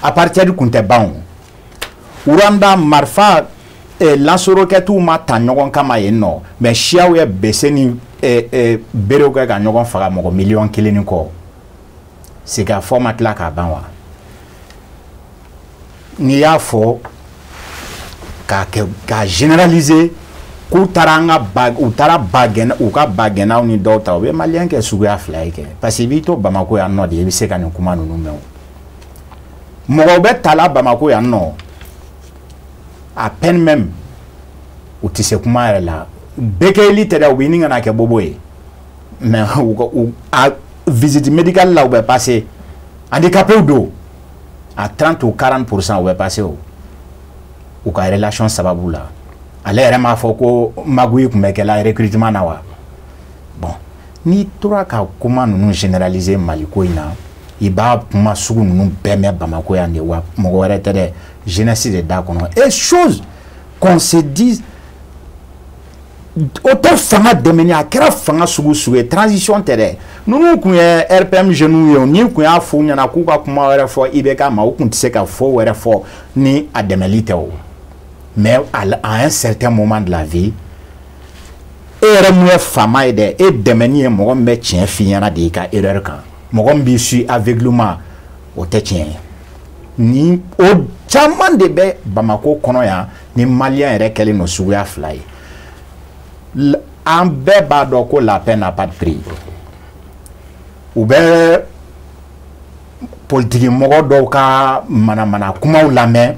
Apartheid kun tɛ ban o. Rwanda, marifa lance-roquettes ma ta ɲɔgɔn kama yen nɔ, mais siyaw ye bese ni berew kɛ ka ɲɔgɔn faga, mɔgɔ 1,1 million ni kɔ. Sigikafɔ ma tila k'a ban wa? N'i y'a fɔ k'a kɛ k'a généraliser k'u taara an ka ba, u taara ba gɛnna, u ka ba gɛnnaw ni dɔw ta, u bɛ maliyɛn kɛ suguya fila ye kɛ. Parce que i b'i to Bamako yan nɔ de, i bɛ se ka nin kuma ninnu mɛn o. Mɔgɔw bɛ ta la Bamako yan nɔ, à peine même u tɛ se kuma yɛrɛ la. Bɛɛ tɛ dɛ, u bɛ ɲini ka na kɛ bobo ye. Mais u ka u a visite médicale la, u bɛ passer. Handicapés don à 30 ou 40%, u bɛ passer o u ka relation sababu la. Ale yɛrɛ m'a fɔ ko magouille tun bɛ kɛla recrutement na wa? Bon, n'i tora ka kuma ninnu généraliser Mali ko in na, i b'a kuma sugu ninnu bɛɛ mɛn Bamako yan de wa. Mɔgɔ wɛrɛ tɛ dɛ, jeunesse de da kɔnɔ. Et chose qu'on se dise, o tɛ fanga dɛmɛ, a kɛra fanga sugu sugu ye, transition tɛ dɛ. Ninnu kun ye RPM jeunes ye o, n'i kun y'a f'u ɲɛna k'u ka kuma wɛrɛ fɔ IBK ma, u kun tɛ se ka fɔ wɛrɛ fɔ ni a dɛmɛli tɛ o. Mais à un certain moment de la vie, e yɛrɛ mun ye faama ye dɛ, e dɛmɛni ye mɔgɔ min bɛ tiɲɛ f'i ɲɛna de i ka erreur kan. Mɔgɔ min b'i suit aveuglement, o tɛ tiɲɛ ye. Ni o caman de bɛ Bamako kɔnɔ yan, ni maliyɛn yɛrɛ kɛlen don suguya fila ye. An bɛɛ b'a dɔn ko la paix n'a pas de prix. U bɛ politiki mɔgɔ dɔw ka manamana kumaw lamɛn,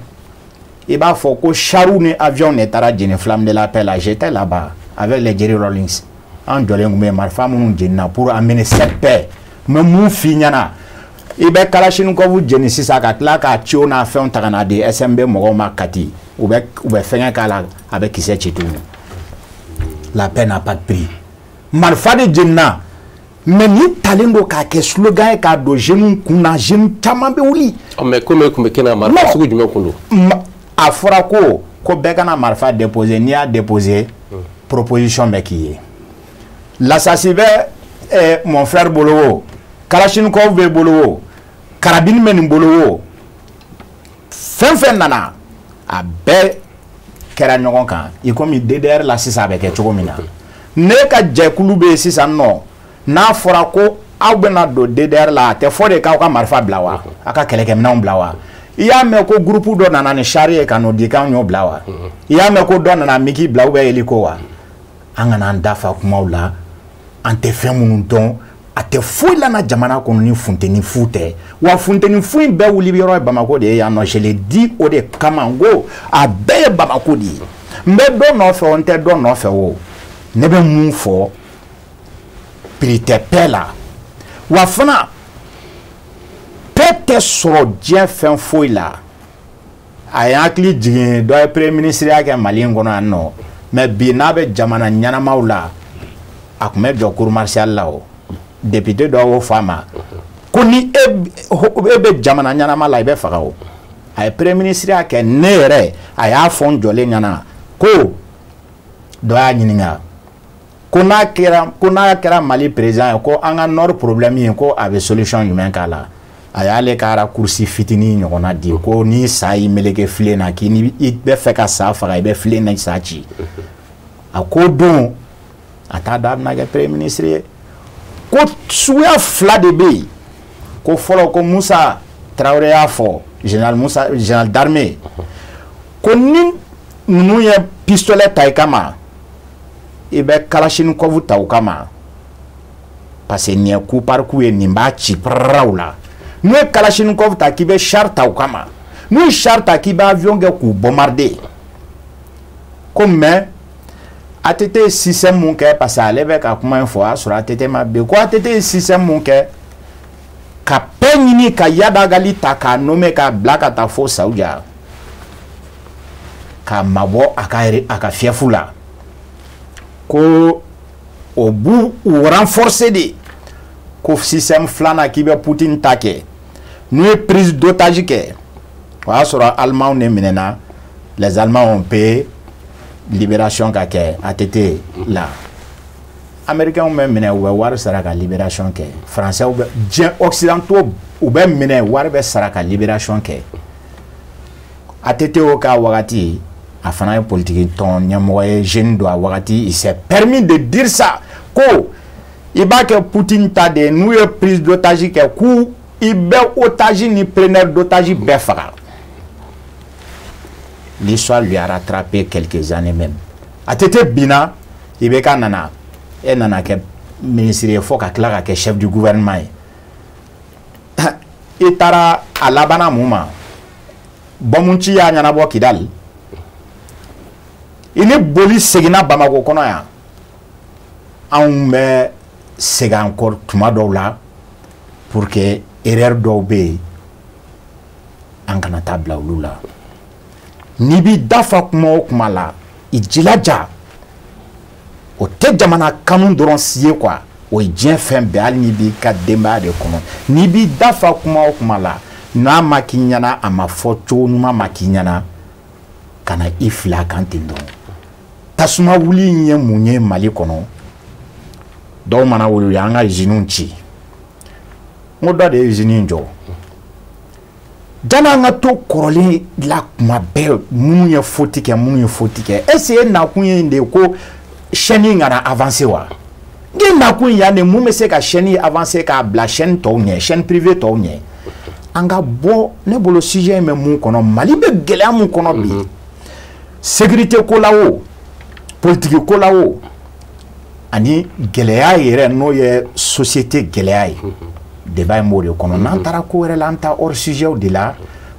i b'a fɔ ko chariw ni avion de taara jeni Flamme de la paix la. J'étais là-bas avec les Jerry Rawlings. An jɔlen tun bɛ marifa minnu jenina pour amener cette paix. N bɛ mun f'i ɲɛna? I bɛ kalachnikov jeni sisan, ka tila k'a tuyau n'a fɛnw ta ka n'a di SMB mɔgɔw ma Kati, u bɛ fɛngɛ k'a la, a bɛ kisɛ ci tuguni. La paix n'a pas de prix. Marifa de jenina, mais nin talen don k'a kɛ slogan ye k'a don jeunes kun na, jeunes caman bɛ wuli.
Mais komi e tun bɛ kɛnɛ, marifa sugu jumɛn kun don?
A fɔra ko bɛɛ kana marifa déposer. N'i y'a déposer, proposition bɛ k'i ye. Lasasi bɛ mon frère bolo o, kalachnikov bɛ bolo o, carabine bɛ nin bolo o, fɛn fɛn nana, a bɛɛ kɛra ɲɔgɔn kan i komi DDR la sisan a bɛ kɛ cogo min na. Ne ka jɛkulu bɛ yen sisan nɔ, n'a fɔra ko aw bɛna don DDR la, a tɛ fɔ de k'aw ka marifa bila wa, aw ka kɛlɛkɛminɛnw bila wa? I y'a mɛn ko groupe dɔ nana ni char ye ka n'o di k'anw y'o bila wa? I y'a mɛn ko dɔ nana miki bila ou bien hélico wa? An kana an dafa kumaw la, an tɛ fɛn minnu dɔn. A tɛ foyi la na jamana kɔnɔ ni funteni fu tɛ. Wa funteni fu in bɛɛ wuli yɔrɔ ye Bamako de ye yan nɔ. Je l'ai dit, o de kama n ko a bɛɛ ye Bamako de ye. N bɛ dɔ nɔfɛ o, n tɛ dɔ nɔfɛ o, ne bɛ mun fɔ, prix tɛ paix la. Wa fana paix tɛ sɔrɔ diɲɛ fɛn foyi la. A ye hakili jigin dɔ ye premier ministre ya kɛ Mali in kɔnɔ yan nɔ, mais bi n'a bɛ jamana ɲɛnamaw la, a tun bɛ jɔ cour martiale la. O député dɔ y'o fɔ a ma ko ni e bɛ jamana ɲɛnama la, i bɛ faga. O a ye premier ministre ya kɛ, ne yɛrɛ a y'a fɔ n jɔlen ɲɛna ko dɔ y'a ɲininka ko n'a kɛra Mali président ye, ko an ka nord problème ye, ko a bɛ solution jumɛn k'a la. A y'ale ka raccourci fitinin ɲɔgɔnna di ko ni sa y'i meleke filen na, k'i ni i bɛ fɛ ka sa faga, i bɛ filen na sa ci. A ko don a t'a dɔn a bɛna kɛ premier ministre ye. Ko suguya fila de bɛ yen. Ko fɔlɔ, ko Musa Tarawele y'a fɔ, général Musa, général d'armée, ko ni ninnu ye pistolet ta i kama, i bɛ kalachnikov ta u kama, parce que nin ye coup par coup ye, nin b'a ci pararaw la. N'u ye kalachnikov ta, k'i bɛ char ta u kama. N'u ye char ta, k'i bɛ avion kɛ k'u bombarder. Ko mais ATT ye système mun kɛ, parce que ale bɛ ka kuma in fɔ, o y'a sɔrɔ ATT ma bin, ko ATT ye système mun kɛ ka paix ɲini, ka Iyad Ag Ghali ta k'a nommer k'a bila ka taa fo Saudiya, k'a mabɔ a ka fief la, ko o b'u u renforcer de. Ko système filanan, k'i bɛ Poutine ta kɛ, n'u ye prise d'otage kɛ, o y'a sɔrɔ Allemands de minɛna, les Allemands ont payé libération ka kɛ ATT la. Américains bɛ minɛ, u bɛ wari sara ka libération kɛ. Français bɛ, diɲɛ occidentaux, u bɛ minɛ, wari bɛ sara ka libération kɛ. ATT o ka wagati, a fana ye politique tɔn ɲɛmɔgɔ ye, jeune don a wagati, il s'est permis de dire ça, ko i b'a kɛ Poutine ta de ye, n'u ye prise d'otage kɛ, k'u i bɛ otage ni preneur d'otage bɛɛ faga. L'histoire lui a rattrapé quelques années même. ATT binna, IBK nana, e nana kɛ ministre ye fo ka tila ka kɛ chef du gouvernement ye. I taara a labanna mun ma? Bɔnmunci y'a ɲɛnabɔ Kidali. I ni boli seginna Bamako kɔnɔ yan. Anw bɛ segin an kɔ tuma dɔw la pour que erreur dɔw bɛ yen, an kana taa bila olu la. N'i b'i dafa kuma o kuma la, i jilaja, o tɛ jamana kanu dɔrɔn si ye quoi, o ye diɲɛ fɛn bɛɛ. Hali n'i b'i ka denbaya de kɔnɔ, n'i b'i dafa kuma o kuma la, n'a ma k'i ɲɛna, a ma fɔ cogo ɲuman ma k'i ɲɛna, ka na i fili a kan ten dɔrɔn. Tasuma wuli in ye mun ye Mali kɔnɔ? Dɔw mana wuli, u y'an ka usines ci. N ko dɔ de ye usine in jɔ. Janni an ka to kɔrɔlen la kuma bɛɛ, minnu ye faute kɛ, minnu ye faute kɛ, est ce que e nakun ye de ko chaîne in kana avancer wa? N nakun yan de, mun bɛ se ka chaîne avancer k'a bila chaîne tɔw ɲɛ, chaîne privée tɔw ɲɛ? An ka bɔ ne bolo sujet in bɛ mun kɔnɔ, Mali bɛ gɛlɛya mun kɔnɔ bi, sécurité ko la o, politique ko la o, ani gɛlɛya yɛrɛ n'o ye société gɛlɛya ye, débat in b'o de kɔnɔ. N'an taara ko wɛrɛ la, an taa hors sujet de la.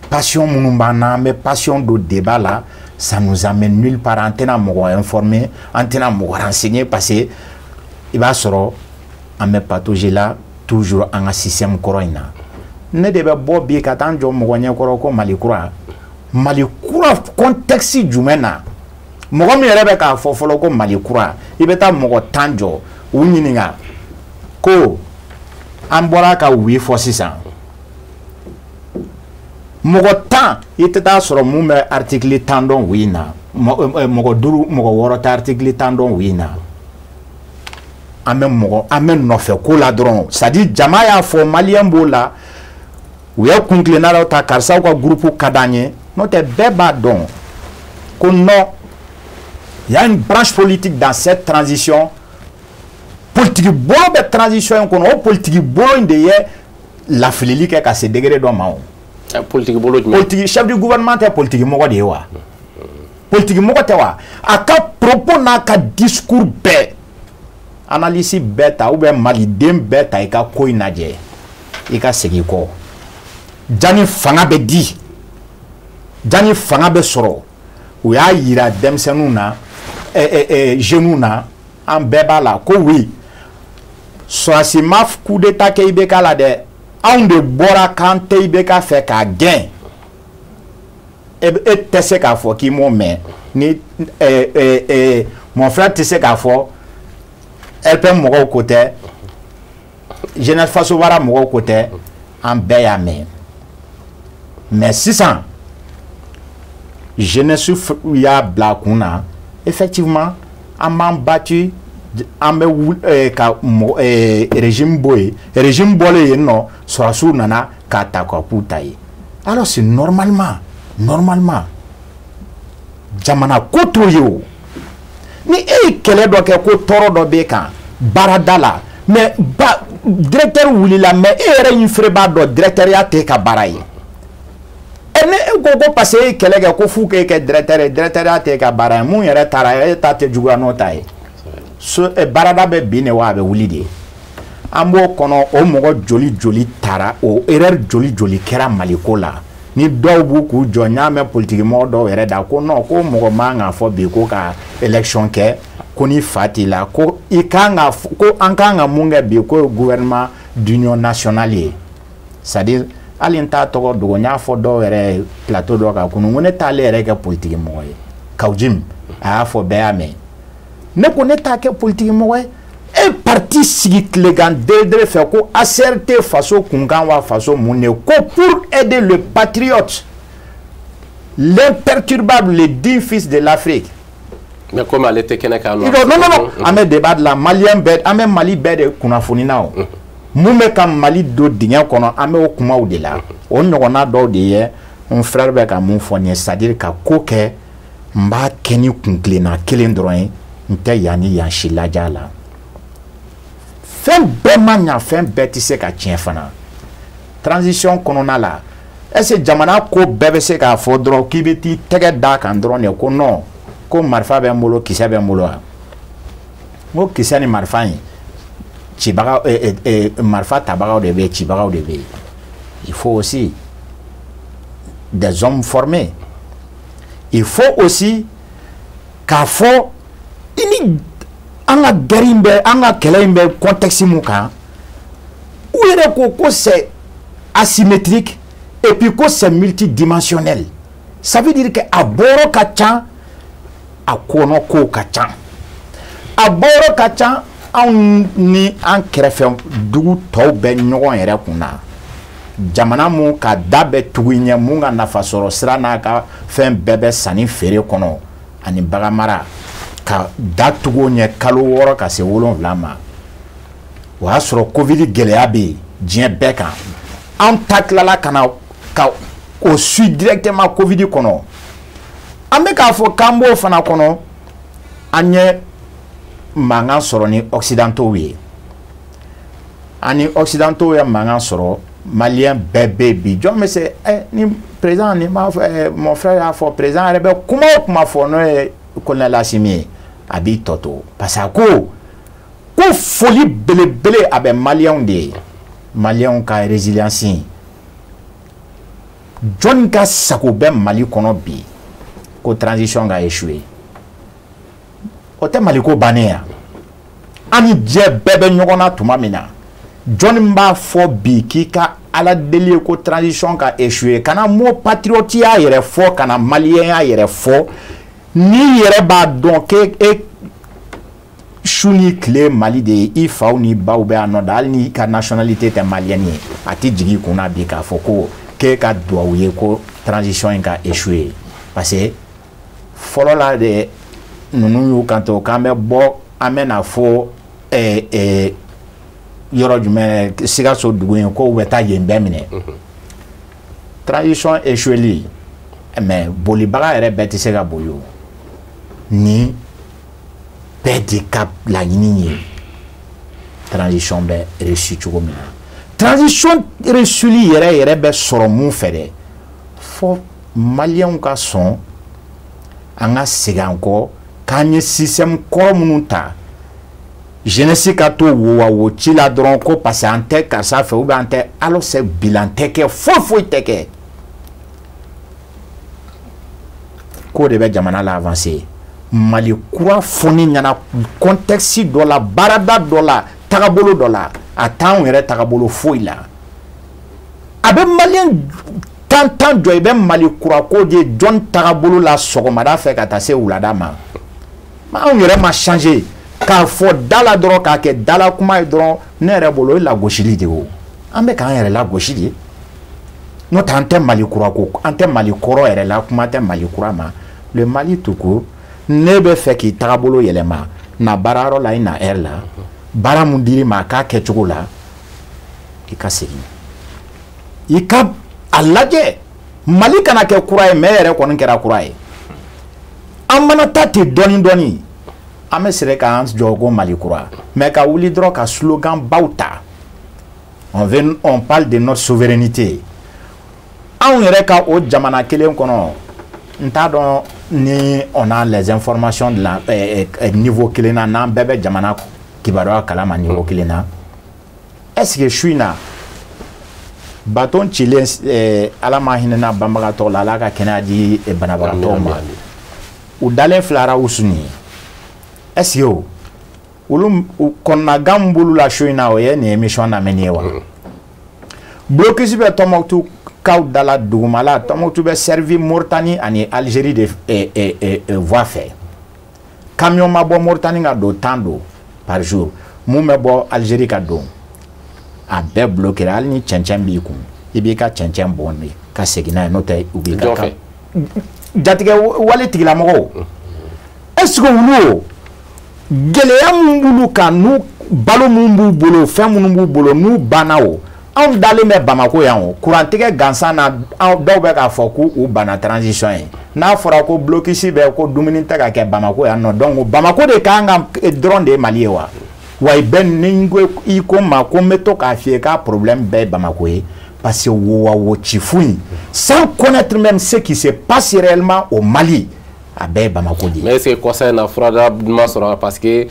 Passion minnu b'an na, an bɛ passion don débat la, ça nous amène nulle part. An tɛna mɔgɔ informer, an tɛna mɔgɔ renseigner, parce que i b'a sɔrɔ an bɛ patauger la toujours an ka système kɔrɔ in na. Ne de bɛ bɔ bi ka taa n jɔ mɔgɔ ɲɛkɔrɔ ko Mali kura, Mali kura contexte jumɛn na? Mɔgɔ min yɛrɛ bɛ k'a fɔ fɔlɔ ko Mali kura, i bɛ taa mɔgɔ 10 jɔ, u ɲininka ko an bɔra ka oui fɔ sisan, mɔgɔ 10, i tɛ taa sɔrɔ mun bɛ article 10 dɔn oui na. Mɔgɔ duuru, mɔgɔ wɔɔrɔ tɛ article 10 dɔn oui na. An bɛ mɔgɔ, an bɛ nɔfɛ ko la dɔrɔn, c'est à dire jama y'a fɔ, maliyɛn b'o la, u ye kuntilenna dɔ ta, karisaw ka groupe ka d'an ye. N'o tɛ, bɛɛ b'a dɔn ko non. Il y a une branche politique dans cette transition. Politique bolo bɛ transition in kɔnɔ, o politique bolo in de ye lafilili kɛ ka se degré dɔ ma o.
Politique bolo jumɛn?
Politique chef du gouvernement tɛ politique mɔgɔ de ye wa? Politique mɔgɔ tɛ wa? A ka propos n'a ka discours bɛɛ, analyse bɛɛ ta ou bien maliden bɛɛ ta i ka ko in lajɛ, i ka segin kɔ. Jani fanga bɛ di, jani fanga bɛ sɔrɔ, u y'a yira denmisɛnninw na, jeunes na, an bɛɛ b'a la ko oui, sɔrɔdasi ma coup d'état kɛ IBK la dɛ, anw de bɔra k'an tɛ IBK fɛ k'a gɛn. E tɛ se k'a fɔ k'i m'o mɛn ni mon frère tɛ se k'a fɔ RPM mɔgɔw ko tɛ, Jeunesse Faso Baara mɔgɔw ko tɛ, an bɛɛ y'a mɛn. Mais sisan jeunesse y'a bila a kun na, effectivement an b'an battu, an bɛ ka régime bɔ yen, régime bɔlen yen nɔ, sɔrɔdasiw nana k'a ta ka k'u ta ye. Alors c'est normalement jamana ko t'o ye o. Ni e ye kɛlɛ dɔ kɛ ko tɔɔrɔ dɔ b'e kan baarada la, mais ba directeur wulila, mais e yɛrɛ y'i fere b'a dɔn directeur ya t'e ka baara ye. Ɛ ni e ko ko parce que e ye kɛlɛ kɛ ko f'u k'e kɛ directeur ye, directeur ya t'e ka baara ye, mun yɛrɛ taara e ta tɛ juguya n'o ta ye. So baarada bɛ bin de wa a bɛ wuli de. An b'o kɔnɔ, o mɔgɔ joli joli taara, o erreur joli joli kɛra Maliko la. Ni dɔw b'u k'u jɔ, n y'a mɛn politique mɔgɔ dɔw yɛrɛ da ko non, ko mɔgɔ man k'a fɔ bi ko ka élection kɛ, ko ni fa t'i la, ko i kan ka, ko an kan ka mun kɛ bi, ko ye gouvernement d'union nationale ye. C'est à dire hali n t'a tɔgɔ dogo, n y'a fɔ dɔw yɛrɛ ye plateau dɔ kan kunun, ko ne t'ale yɛrɛ kɛ politique mɔgɔ ye. Kawujim a y'a fɔ, bɛɛ y'a mɛn. Ne ko ne t'a kɛ politique mɔgɔ ye. E parti sigi tilegan deredere fɛ ko ACRT faso kunkan wa faso mun de, ko pour aider le patriote, l'imperturbable, le digne fils de l'Afrique.
Mais comme ale tɛ kɛnɛ kan
nɔ. Non non non, an bɛ débat de la, malien bɛɛ, an bɛ Mali bɛɛ de kunnafoni na o. Mun bɛ ka Mali don dingɛ kɔnɔ, an bɛ o kumaw de la. O ɲɔgɔnna dɔw de ye n frère bɛ ka mun fɔ nin ye, c'est à dire ka ko kɛ, n b'a kɛ ni kuntilenna kelen dɔrɔn ye, n tɛ yan ni yan si lajɛ a la. Fɛn bɛɛ ma ɲa, fɛn bɛɛ tɛ se ka tiɲɛ fana. Transition kɔnɔna la, est-ce que jamana ko bɛɛ bɛ se k'a fɔ dɔrɔn k'i bɛ t'i tɛgɛ d'a kan dɔrɔn de ko non, ko marifa bɛ n bolo, kisɛ bɛ n bolo wa? N ko kisɛ ni marifa in, cibaga marifa tabagaw de bɛ yen, cibagaw de bɛ yen. Il faut aussi des hommes formés. Il faut aussi k'a fɔ i ni an ka guerre in bɛ, an ka kɛlɛ in bɛ contexte mun kan, u yɛrɛ ko ko c'est asymétrique et puis ko c'est multidimensionnel. Ça veut dire que a bɔyɔrɔ ka ca, a kɔnɔ kow ka ca, a bɔyɔrɔ ka ca. Anw ni an kɛrɛfɛ dugu tɔw bɛ ɲɔgɔn yɛrɛ kun na. Jamana mun ka da bɛ tugu i ɲɛ, mun ka nafa sɔrɔ sira n'a ka fɛn bɛɛ bɛ sanni feere kɔnɔ ani bagan mara, ka da tugu o ɲɛ kalo 6 ka se 7 ma. O y'a sɔrɔ Covid gɛlɛya bɛ yen diɲɛ bɛɛ kan. An ta tilala ka na ka o suit directement Covid kɔnɔ. An bɛ k'a fɔ k'an b'o fana kɔnɔ, an ye mankan sɔrɔ ni occidentaux ye. An ni occidentaux ye mankan sɔrɔ, malien bɛɛ bɛ bi. Jɔn bɛ se ni président ni m'a fɔ, mon frère y'a fɔ, président yɛrɛ bɛ kuma o kuma fɔ n'o ye colonel Assimi ye, a b'i tɔ to. Parce que a ko ko foli belebele a bɛ maliyɛnw de ye, maliyɛnw ka résilience. Jɔnni ka sago bɛ Mali kɔnɔ bi ko transition ka échouer? O tɛ Mali ko bannen ya. An ni diɲɛ bɛɛ bɛ ɲɔgɔn na tuma min na, jɔnni b'a fɔ bi k'i ka Ala deli ye ko transition ka échouer? Kana mot patriote ya yɛrɛ fɔ, kana maliyɛnya yɛrɛ fɔ. N'i yɛrɛ b'a dɔn k'e e su ni tile Mali de ye, i faw ni baw bɛ yan nɔ da, hali n'i ka nationalité tɛ malienne ye, a tɛ jigin i kun na bi k'a fɔ ko k'e ka duwawu ye ko transition in ka échouer. Parce que fɔlɔ la de ninnu y'u kanto k'an bɛ bɔ, an bɛ na fo yɔrɔ jumɛn, Sikaso dugu in, ko u bɛ taa yen bɛɛ minɛ. Transition échoueli, mais bolibaga yɛrɛ bɛɛ tɛ se ka boli o. Ni Bɛɛ de ka laɲini ye transition bɛ réussi cogo min na. Transition réussili yɛrɛ yɛrɛ bɛ sɔrɔ mun fɛ dɛ? Fɔ maliyɛnw ka sɔn an ka segin an kɔ, k'an ye système kɔrɔ minnu ta, jeunesse ka to wo wa wo ci la dɔrɔn, ko parce que an tɛ karisa fɛ ou bien an tɛ, alors c'est bilan tɛ kɛ, foyi foyi tɛ kɛ. K'o de bɛ jamana la avancer. Mali kura fɔni ɲɛna contexte dɔ la, baarada dɔ la, tagabolo dɔ la, a t'anw yɛrɛ tagabolo foyi la. A bɛ maliyɛn tan tan jɔ, i bɛ Mali kura ko de jɔn tagabolo la sɔgɔmada fɛ ka taa se wulada ma. Anw yɛrɛ ma changer k'a fɔ da la dɔrɔn, k'a kɛ dala kuma ye dɔrɔn, ne yɛrɛ bolo o ye lagosili de ye o. An bɛ k'an yɛrɛ lagosi de. N'o tɛ an tɛ Mali kura ko, an tɛ Mali kɔrɔ yɛrɛ la, kuma tɛ Mali kura ma. Le Mali tout court, ne bɛ fɛ k'i tagabolo yɛlɛma, na baarayɔrɔ la, i na heure la, baara mun dir'i ma a k'a kɛcogo la, i ka segin i ka a lajɛ. Mali kana kɛ kura ye, mais yɛrɛ kɔni kɛra kura ye. An mana taa ten dɔɔni dɔɔni, an bɛ sɛrɛ k'an jɔ ko Mali kura, mais ka wuli dɔrɔn ka slogan baw ta. On veut, on parle de notre souveraineté. Anw yɛrɛ ka o jamana kelen kɔnɔ, n t'a dɔn ni on a les informations de la niveau kelen na, n'an bɛɛ bɛ jamana kibaruya kalama niveau kelen na. Est-ce que su in na baton cilen, Ala ma hinɛna banbagatɔ la, Ala ka kɛnɛya di banabagatɔw ma, u dalen filara wusu nin ye, est-ce que o olu kɔnɔnagan min b'olu la su in na, o ye nin émission lamɛnni ye wa? Blocus bɛ Tɔnbukutu kaw da la, dugumala Tɔnbukutu bɛ servi Mauritanie ani Algérie de voie fɛ. Camion ma bɔ Mauritanie ka don 10 don par jour, mun bɛ bɔ Algérie ka don, a bɛɛ bloqué. Hali ni cɛncɛn b'i kun, i b'i ka cɛncɛn bɔn de ka segin n'a ye, n'o tɛ u b'i ka jatigɛ wale tigilamɔgɔw. Est-ce que olu o gɛlɛya mun b'olu kan, n'u balo mun b'u bolo, fɛn minnu b'u bolo, n'u banna o? Anw dalen bɛ Bamako yan o, kurantigɛ gansan na, dɔw bɛ k'a fɔ k'u banna transition ye. N'a fɔra ko blocus bɛ, ko dumuni tɛ ka kɛ Bamako yan nɔ, donc Bamako de kan ka dɔrɔn de ye Mali ye wa? Wa i bɛ ni ko i ko n ma ko n bɛ to k'a f'i ye k'a problème bɛɛ ye Bamako ye, parce que wo wa wo ci fu in, sans connaître même ce qui se passe réellement au Mali, a bɛɛ ye Bamako de ye.
Mais est-ce que kɔsa in na furada ma sɔrɔ, parce que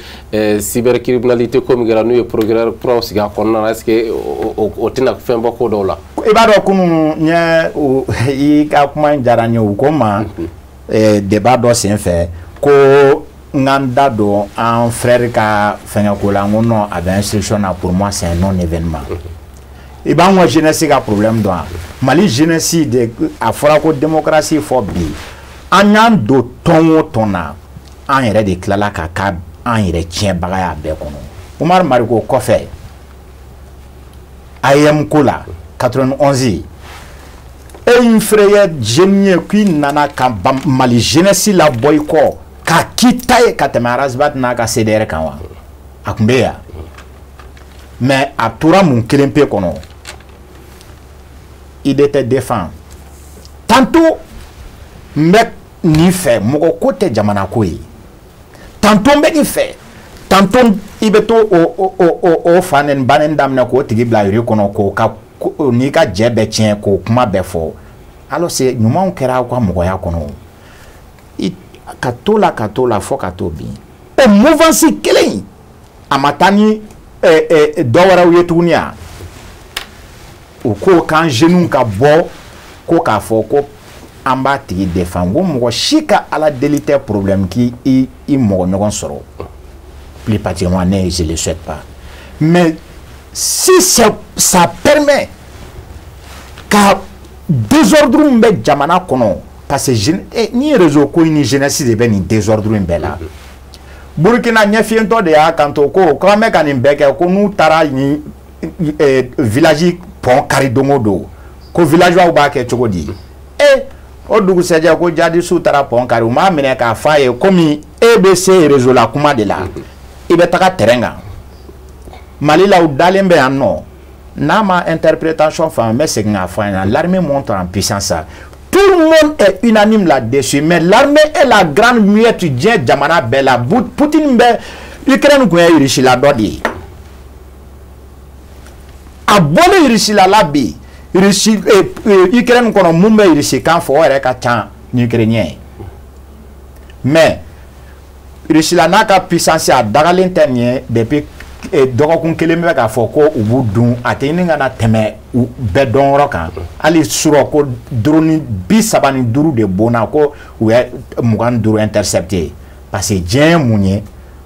cybercriminalité ko min kɛra, n'u ye procureur kuraw sigi a kɔnɔna na, est-ce que o tɛna fɛn bɔ ko dɔw la?
I b'a dɔn, kunun n ye i ka kuma in diyara n ye. U ko n ma débat dɔ sen fɛ ko n ka n da don an frère ka fɛngɛ ko la. N ko non, a bɛ instruction na, pour moi c'est un non événement. I b'an ka jeunesse ka problème dɔn wa? Mali jeunesse de, a fɔra ko démocratie fɔ bi, an y'an don tɔn o tɔn na, an yɛrɛ de tilala ka k'a an yɛrɛ tiɲɛbaga y'a bɛɛ kɔnɔ. Umaru Mariko kɔfɛ, AEM ko la 91, e y'i frère jeune ye k'i nana ka Mali jeunesse labɔ i kɔ k'a k'i ta ye ka tɛmɛ Ras Bath n'a ka CDR kan wa? A tun bɛ yan, mais a tora mun kelen pe kɔnɔ, idée tɛ défend. Tantôt n bɛ nin fɛ, mɔgɔ ko tɛ jamana ko ye, tantôt n bɛ nin fɛ, tantôt i bɛ to o fa nɛni ba nɛni daminɛ k'o tigi bila yiri kɔnɔ, k'o ka n'i ka jɛ bɛɛ tiɲɛ, k'o kuma bɛɛ fɔ. Alors c'est ɲumanw kɛra aw ka mɔgɔya kɔnɔ, i ka to la, ka to la fɔ ka to bin. O mouvance kelen in, a ma taa ni dɔ wɛrɛw ye tuguni a u ko k'an jeunes ka bɔ ko k'a fɔ ko an b'a tigi défend. Ko mɔgɔ si ka Ala deli tɛ problème k'i i mɔgɔ ɲɔgɔn sɔrɔ, plus particulièrement ne, je le souhaite pas, mais si ça permet ka désordre min bɛ jamana kɔnɔ, parce que ni réseau ko in ni jeunesse de bɛ nin désordre in bɛɛ la. Burkina ɲɛfiyentɔ de y'a kanto ko k'an bɛ ka nin bɛɛ kɛ, ko n'u taara nin village pont kari don o don, ko villageois b'a kɛ cogo di? O dugusɛjɛ ko jadisiw taara pont kari, u m'a minɛ k'a f'a ye komi e bɛ se réseau la kuma de la, i bɛ taga terrain kan. Mali la, u dalen bɛ yan nɔ, n'a ma interprétation faamu, n bɛ segin k'a fɔ a ɲɛna, l'armée monte en puissance. Tout le monde est unanime là-dessus, mais l'armée est la grande muette diɲɛ jamana bɛɛ la. Poutine bɛ Ukraine kun ye Russie la dɔ de ye. A bɔlen Russie la bi, Russie, Ukraine kɔnɔ, mun bɛ Russie kan fɔ, o yɛrɛ ka ca ni Ukrainien ye. Mais Russie la n'a ka puissance, a dagalen tɛ nin ye depuis dɔgɔkun kelen bɛ k'a fɔ ko u b'u dun, a tɛ ɲini ka na tɛmɛ u bɛɛ dɔnyɔrɔ kan. Hali surɔ ko drone 35 de bonna, ko u ye 25 intercepté, parce que diɲɛ ye mun ye,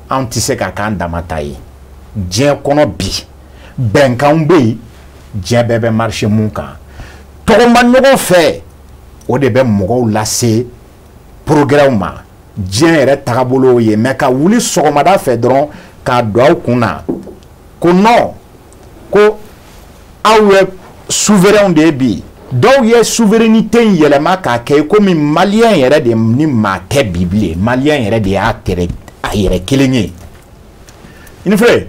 anw tɛ se ka k'an dama ta ye diɲɛ kɔnɔ. Bi bɛnkanw bɛ yen, diɲɛ bɛɛ bɛ marché mun kan, tɔgɔma ɲɔgɔn fɛ, o de bɛ mɔgɔw lase progrès ma, diɲɛ yɛrɛ tagabolo ye. Mais ka wuli sɔgɔmada fɛ dɔrɔn k'a don aw kun na ko non, ko aw ye souverain de ye, bi dɔw ye souveraineté in yɛlɛma k'a kɛ komi malien yɛrɛ de ni maa tɛ bi bilen, malien yɛrɛ de y'a tɛrɛ a yɛrɛ kelen ye. I ni filɛ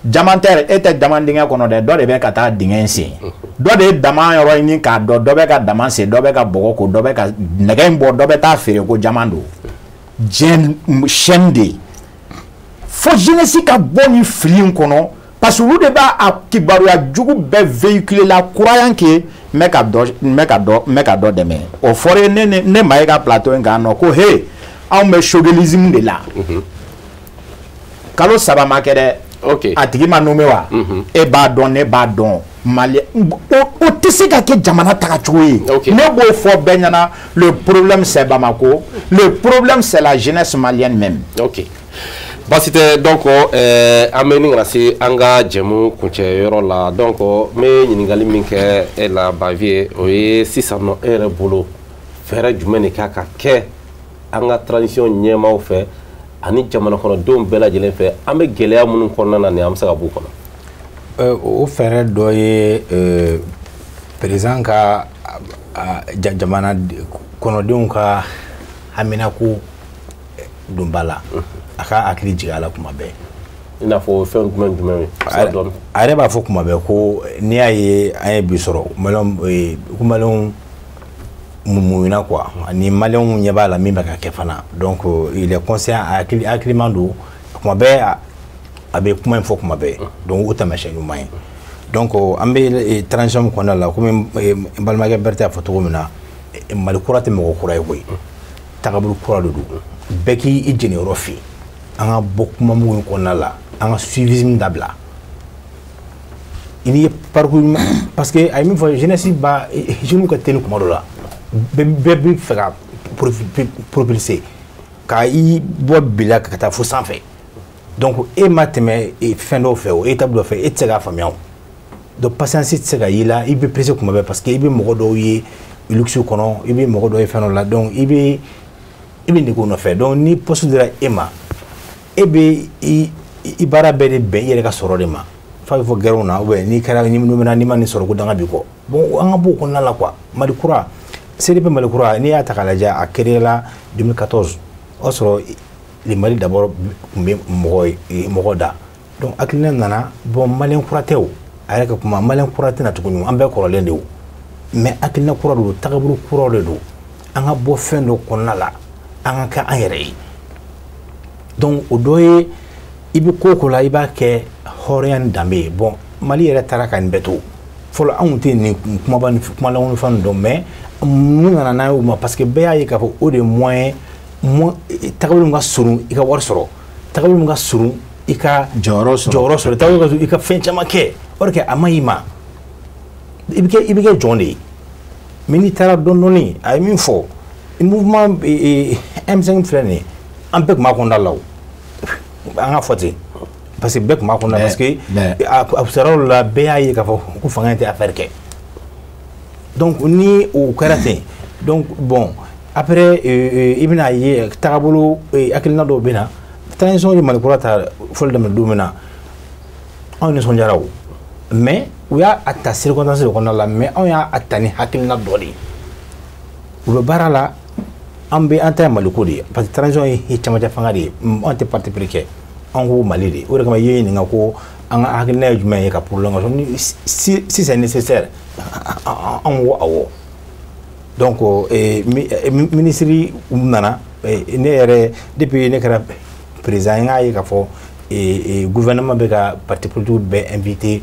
diamantaire, e tɛ diamant dingɛ kɔnɔ dɛ, dɔ de bɛ ka taa dingɛ in sen, dɔ de ye dama yɔrɔ ɲini k'a dɔn, dɔ bɛ ka dama sen, dɔ bɛ ka bɔgɔ ko, dɔ bɛ ka nɛgɛ in bɔ, dɔ bɛ taa feere ko diamant don. Diɲɛ chaîne de ye fo jeunesse ka bɔ nin fili in kɔnɔ, parce que olu de b'a a kibaruya jugu bɛɛ véhiculer la, croyant que n bɛ ka dɔ n bɛ ka dɔ n bɛ ka dɔ dɛmɛ. O fɔra ne ma e ka plateau in kan nɔ ko he, anw bɛ choguelisme de la. Kalo 3 ma kɛ dɛ, a tigi ma nommé wa? E b'a dɔn, ne b'a dɔn, Mali o tɛ se ka kɛ jamana tagacogo ye. Ne b'o fɔ bɛɛ ɲɛna, le problème, c'est Bamako, le problème, c'est la jeunesse malienne même.
Ok, baasi tɛ. Donc an bɛ ni kana se an ka jɛmu kuncɛyɔrɔ la. Donc n bɛ ɲininkali min kɛ e la, Bavieux, o ye sisan nɔ, e yɛrɛ bolo, fɛɛrɛ jumɛn de kan ka kɛ an ka transition ɲɛmaaw fɛ ani jamana kɔnɔdenw bɛɛ lajɛlen fɛ, an bɛ gɛlɛya minnu kɔnɔna na nin, an bɛ se ka b'u kɔnɔ?
O fɛɛrɛ dɔ ye président ka jamana kɔnɔdenw ka haminako donba la, a ka hakili jigin a la kuma bɛɛ.
I n'a fɔ fɛn jumɛn jumɛn ye?
A yɛrɛ b'a fɔ kuma bɛɛ ko n'i y'a ye an ye bi sɔrɔ, ko maliyɛnw muɲuna quoi, ani maliyɛnw ɲɛ b'a la min bɛ ka kɛ fana. Donc il est conscient, hakiliman don, kuma bɛɛ a bɛ kuma in fɔ kuma bɛɛ. Donc o taamasiyɛn ɲuman ye. Donc an bɛ transition min kɔnɔna la, komi n balimakɛ Berete y'a fɔ cogo min na, Mali kura tɛ mɔgɔ kura ye koyi, tagabolo kura de don. Bɛɛ k'i jeniyɔrɔ fi, an ka bɔ kuma mugu in kɔnɔna la, an ka suivisme dabila. I n'i ye parcours ɲuman, parce que a ye min fɔ, jeunesse ba, jeunes ka teli kuma dɔ la, bɛɛ bɛ fɛ ka propulser ka i bɔ bi la ka taa fo sanfɛ. Donc e ma tɛmɛ fɛn dɔw fɛ, o étape dɔ fɛ, e tɛ se k'a faamuya o. Donc patience tɛ se ka y'i la, i bɛ pressé kuma bɛɛ, parce que i bɛ mɔgɔ dɔw ye luxe kɔnɔ, i bɛ mɔgɔ dɔw ye fɛn dɔ la, donc i bɛ nege o nɔfɛ. Donc ni poste dira e ma, e bɛ i baara bɛɛ de bɛn i yɛrɛ ka sɔrɔ de ma, f'a bɛ fɔ gɛrɛnw na, ou bien n'i kɛra ni n'i ma nin sɔrɔ ko danga b'i kɔ. Bon, an ka bɔ o kɔnɔna la quoi. Mali kura, CDP Mali kura, n'i y'a ta k'a lajɛ, a créé la 2014, o y'a sɔrɔ le Mali d'abord tun bɛ mɔgɔ da. Donc hakilina nana, bon, maliyɛn kura tɛ o, a yɛrɛ ka kuma, maliyɛn kura tɛna tuguni, an bɛɛ kɔrɔlen de o, mais hakilina kura de don, tagabolo kura de don, an ka bɔ fɛn dɔ kɔnɔna la, an ka kɛ an yɛrɛ ye. Donc o dɔ ye, i bɛ ko o ko la, i b'a kɛ hɔrɔnya ni danbe ye. Bon, Mali yɛrɛ taara ka nin bɛɛ to fɔlɔ, anw tɛ nin kumaba ni kumalankolon fɛn dɔn, mais mun nana n'a ye o ma? Parce que bɛɛ y'a ye k'a fɔ o de ye moyen tagabolo min ka surun i ka wari sɔrɔ, tagabolo min ka surun i ka
jɔyɔrɔ sɔrɔ,
jɔyɔrɔ sɔrɔ, tagabolo ka surun i ka fɛn caman kɛ. O de kɛ a ma ɲi ma, i bɛ kɛ jɔn de ye. Mais n'i taara dɔɔni dɔɔni, a ye min fɔ, mouvement M5 filɛ nin ye, an bɛɛ tun b'a kɔnɔna la o, an ka fɔ ten, parce que bɛɛ tun b'a kɔnɔna, parce que a sera yɔrɔ la, bɛɛ y'a ye k'a fɔ ko fanga in tɛ affaire kɛ. Donc ni o kɛra ten, donc bon, après i bɛna ye tagabolo hakilina dɔw bɛ na. Transition ye Mali kura ta fɔli daminɛ don min na, anw nisɔndiyara o, mais u y'a ta circonstance de kɔnɔna la, mais anw y'a ta ni hakilina dɔ de ye. U bɛ baara la, an bɛ an ta ye Maliko de ye, parce que transition ye camancɛ fanga de ye, an tɛ parti pris kɛ, an ko Mali de. O de kama i ye ɲininka ko an ka hakilina ye jumɛn ye ka prolongation ni si c'est nécessaire, an ko awɔ. Donc ministre nana, ne yɛrɛ, depuis ne kɛra président, n y'a ye k'a fɔ gouvernement bɛ ka parti politique bɛɛ invité,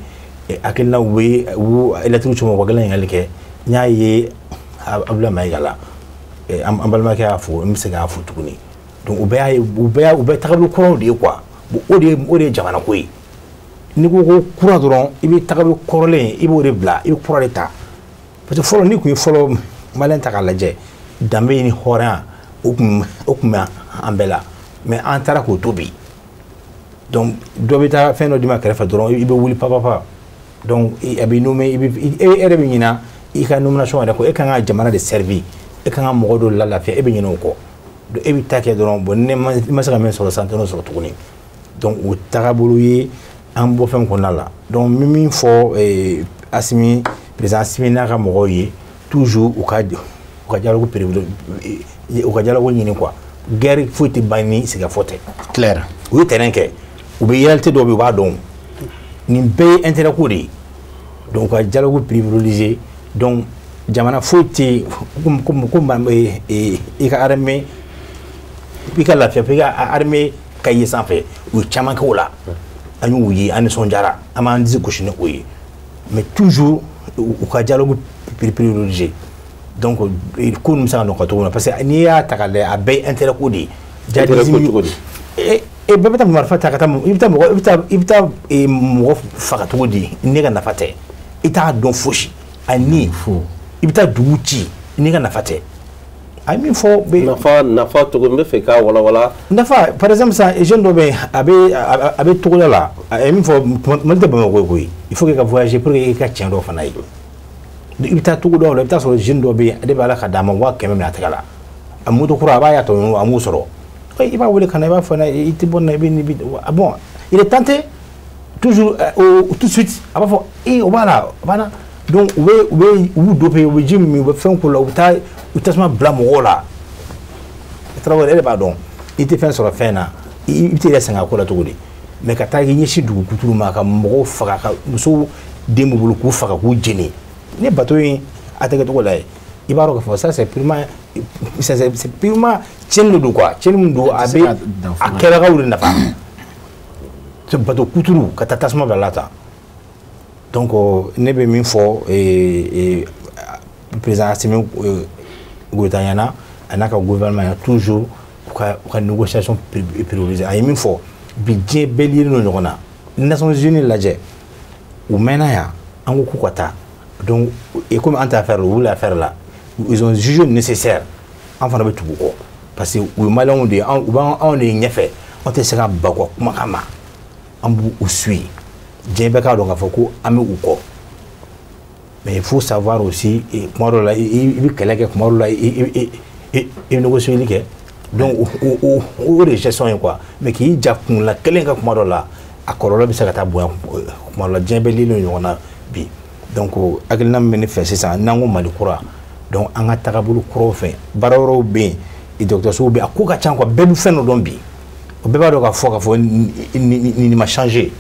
hakilinaw bɛ u lettre ci ma, u ka ɲininkali kɛ. N y'a ye Abdoulaye Maïga la, an balimakɛ y'a fɔ, n bɛ se k'a fɔ tuguni. Donc u bɛɛ y'a ye, u bɛɛ tagabolo kuraw de ye quoi. Bon, o de ye jamana ko ye. N'i ko ko kura dɔrɔn, i bɛ tagabolo kɔrɔlen, i b'o de bila, i bɛ kura de ta. Parce que fɔlɔ, n'i kun ye fɔlɔ maliyɛn ta k'a lajɛ, danbe ni hɔrɔnya o kun bɛ an bɛɛ la, mais an taara k'o to bi. Donc dɔ bɛ taa fɛn dɔ d'i ma kɛrɛfɛ dɔrɔn, i bɛ wuli papapa. Donc a b'i nommé, i yɛrɛ bɛ ɲina i ka nomination yɛrɛ kɔ. E kan ka jamana de servir, e kan ka mɔgɔ dɔ lalafiya, e bɛ ɲinɛ o kɔ. Donc e bɛ taa kɛ dɔrɔn, bon, ne ma se ka min sɔrɔ sisan, n tɛ n'o sɔrɔ tuguni. Donc o tagabolo ye an bɔ fɛn kɔnɔna la. Donc n bɛ min fɔ Assimi, président Assimi n'a ka mɔgɔw ye, toujours u ka dialogue u ka dialogue ɲini quoi. Guerre foyi tɛ ban ni sigikafɔ tɛ.
Clair.
U ye terrain kɛ, u bɛ réalité dɔw bɛ yen, u b'a dɔn. Nin bɛɛ ye intérêt ko de ye. Donc u ka dialogue privilégié. Donc jamana foyi tɛ yen ko i ka armée, i ka lafiya, i ka armée ka ye sanfɛ. U ye caman kɛ o la. An y'u ye, an nisɔndiyara, an b'an disi gosi ni o ye. Mais toujours u ka dialogue privilégié. Donc ko ninnu bɛ se ka nɔgɔya cogo min na, parce que n'i y'a ta k'a lajɛ, a bɛɛ ye intérêt ko de ye.
Intérêt ko cogo di?
E bɛɛ bɛ taa marifa ta ka taa, i bɛ taa mɔgɔ, i bɛ taa mɔgɔ faga cogo di? Ne ka nafa tɛ, i t'a dɔn fosi. Ani i bɛ taa dugu ci, n'i ka nafa tɛ. A ye min fɔ.
Nafa cogo, n bɛ fɛ k'a walawala.
Nafa, par exemple sisan, jeune dɔ bɛ yen, a bɛ togoda la, a ye min fɔ, Mali tɛ Bamakɔ ye koyi. Il faut que i ka voyager pour que i ka tiɲɛ dɔ fana ye. I bɛ taa togodaw la, i bɛ taa sɔrɔ jeune dɔ bɛ yen, ale bɛ Ala ka d'a ma 100 000 minɛ a tɛgɛ la. A moto kura, a b'a y'a tɔɲɔgɔn, a m'o sɔrɔ. I b'a wele ka na, i b'a fɔ i tɛ bɔ nin na, i bɛ nin bi. Bon, il est tenté toujours, tout de suite a b'a fɔ ee, o b'a la, o b'a la. Donc u b'u doper, u bɛ ji min, u bɛ fɛn k'u la, u bɛ taa u tasuma bila mɔgɔw la. Tarawele, e de b'a dɔn, i tɛ fɛn sɔrɔ fɛn na, i bɛ t'i yɛrɛ sɛgɛn a ko la cogo di? Mais ka taa i ɲɛsin dugu kuturu ma, ka mɔgɔw faga, ka musow den b'u bolo k'u faga, k'u jeni. Ni bateau in a tɛgɛ cogo la ye, i b'a dɔn k'a fɔ ça c'est purement tiɲɛni de don quoi. Tiɲɛni min don, a bɛ a kɛlɛkaw de nafa. Bateau kuturu ka taa tasuma bila la tan. Donc ne bɛ min fɔ président Assimi Goïta ɲɛna, a n'a ka gouvernement ɲɛna, toujours u ka négociation prioriser. A ye min fɔ bi, diɲɛ bɛɛ lié don ɲɔgɔn na. Nations Unies lajɛ, u mɛnna yan, an ko k'u ka taa. Donc et comme an t'a affaire la, u b'u affaire la, ils ont jugé nécessaire, an fana bɛ tugu u kɔ, parce que u ye maliyɛnw de ye, u b'anw de ɲɛfɛ, an tɛ se ka ban u ka kumakan ma, an b'u suit. Diɲɛ bɛɛ k'a dɔn k'a fɔ ko an bɛ u kɔ. Mais il faut savoir aussi, kuma dɔw la i bɛ kɛlɛ kɛ, kuma dɔw la i bɛ négocier kɛ. Donc o de ye gestion ye quoi. Mais k'i ja kunla kelen ka kuma dɔw la, a kɔlɔlɔ bɛ se ka taa bonya kuma dɔw la. Diɲɛ bɛɛ lilen ɲɔgɔn na bi. Donc hakilina min bɛ ne fɛ sisan, n'an ko Mali kura, donc an ka tagabolo kuraw fɛ, baara wɛrɛw bɛ yen, dɔgɔtɔrɔsow bɛ yen, a ko ka ca quoi. Bɛɛ bɛ fɛn dɔ dɔn bi, o bɛɛ b'a dɔn k'a fɔ nin ma changer.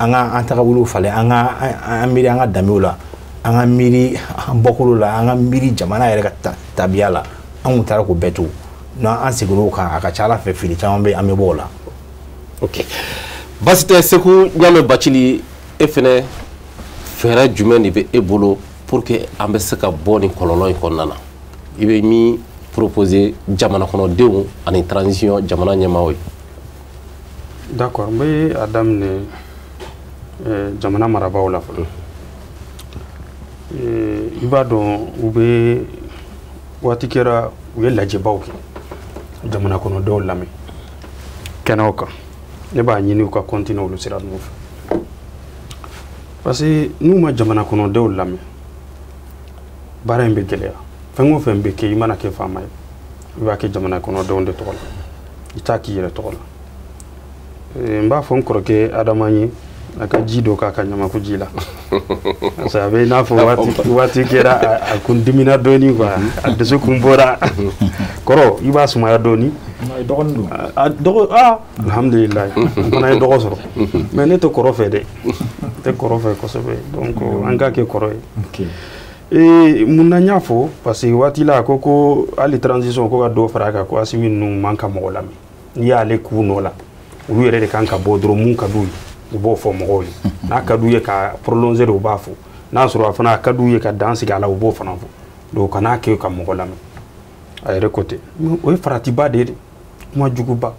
An ka an tagabolo falen, an ka an miiri an ka danbew la, an ka miiri an bɔkolo la, an ka miiri jamana yɛrɛ ka tabiya la. An kun taara k'o bɛɛ to, n'an seginn'o kan, a ka ca Ala fɛ, fili caman bɛ yen, an bɛ bɔ o la.
Ok, baasi tɛ. Seku Ɲame Bacili, e fɛnɛ fɛɛrɛ jumɛn de bɛ e bolo pour que an bɛ se ka bɔ nin kɔlɔlɔ in kɔnɔna na? I bɛ min proposer jamana kɔnɔdenw ani transition jamana ɲɛmaaw ye?
D'accord, n bɛ a daminɛ jamana marabaaw la fɔlɔ. I b'a dɔn, u bɛ waati kɛra, u ye lajɛbaw kɛ, jamana kɔnɔdenw lamɛn kɛnɛw kan. Ne b'a ɲini u ka continuer olu sira ninnu fɛ, parce que n'u ma jamana kɔnɔdenw lamɛn, baara in bɛ gɛlɛya. Fɛn o fɛn bɛ kɛ, i mana kɛ faama ye, i b'a kɛ jamana kɔnɔdenw de tɔgɔ la, i t'a k'i yɛrɛ tɔgɔ la. N b'a fɔ n kɔrɔkɛ Adama ye, a ka ji dɔ k'a ka ɲamaku ji la, parce que a bɛ i n'a fɔ waati kɛra a kun dimina dɔɔni quoi, a dusu kun bɔra. Kɔrɔ, i b'a sumaya dɔɔni.
Dɔgɔnin don.
A dɔgɔ, aa, alhamdulilayi, n fana ye dɔgɔ sɔrɔ, mais ne tɛ kɔrɔ fɛ dɛ, n tɛ kɔrɔ fɛ kosɛbɛ. Donc an k'a kɛ kɔrɔ ye. Ee, mun na n y'a fɔ? Parce que waati la, a ko ko hali transition ko ka dɔ fara a kan, ko Asimi ninnu man ka mɔgɔ lamɛn. N'i y'ale k'u nɔ la, olu yɛrɛ de kan ka bɔ dɔrɔn. Mun ka d'u ye, u b'o fɔ mɔgɔw ye. N'a ka d'u ye ka prolonger de, u b'a fɔ. N'a sɔrɔ a fana a ka d'u ye ka dan sigi a la, u b'o fana fɔ. Donc kan'a kɛ ka mɔgɔ lamɛn. A yɛrɛ ko ten, o ye faratiba de ye dɛ, kuma juguba.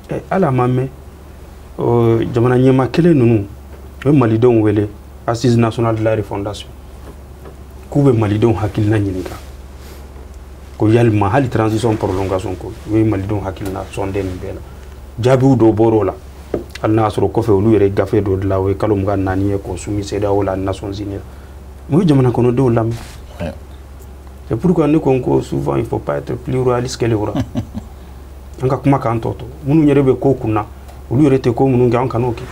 Ɛ, hali a ma mɛn, jamana ɲɛmaa kelen ninnu u ye malidenw wele Assise nationale de la refondation, k'u bɛ malidenw hakilina ɲininka ko yalima hali transition prolongation ko, u ye malidenw hakilina sɔnden nin bɛɛ la. Jaabiw dɔw bɔr'o la, hali n'a y'a sɔrɔ kɔfɛ olu yɛrɛ ye gafe dɔ dilan, o ye kalo 24 ye k'o soumis CEDEAO la, Nations Unies la. Mais u ye jamana kɔnɔdenw lamɛn. C'est pourquoi ne ko ko souvent il faut pas être plus royaliste que le roi. An ka kuma k'an tɔ to minnu yɛrɛ bɛ ko kunna, olu yɛrɛ tɛ ko minnu kɛ, an kan'o kɛ.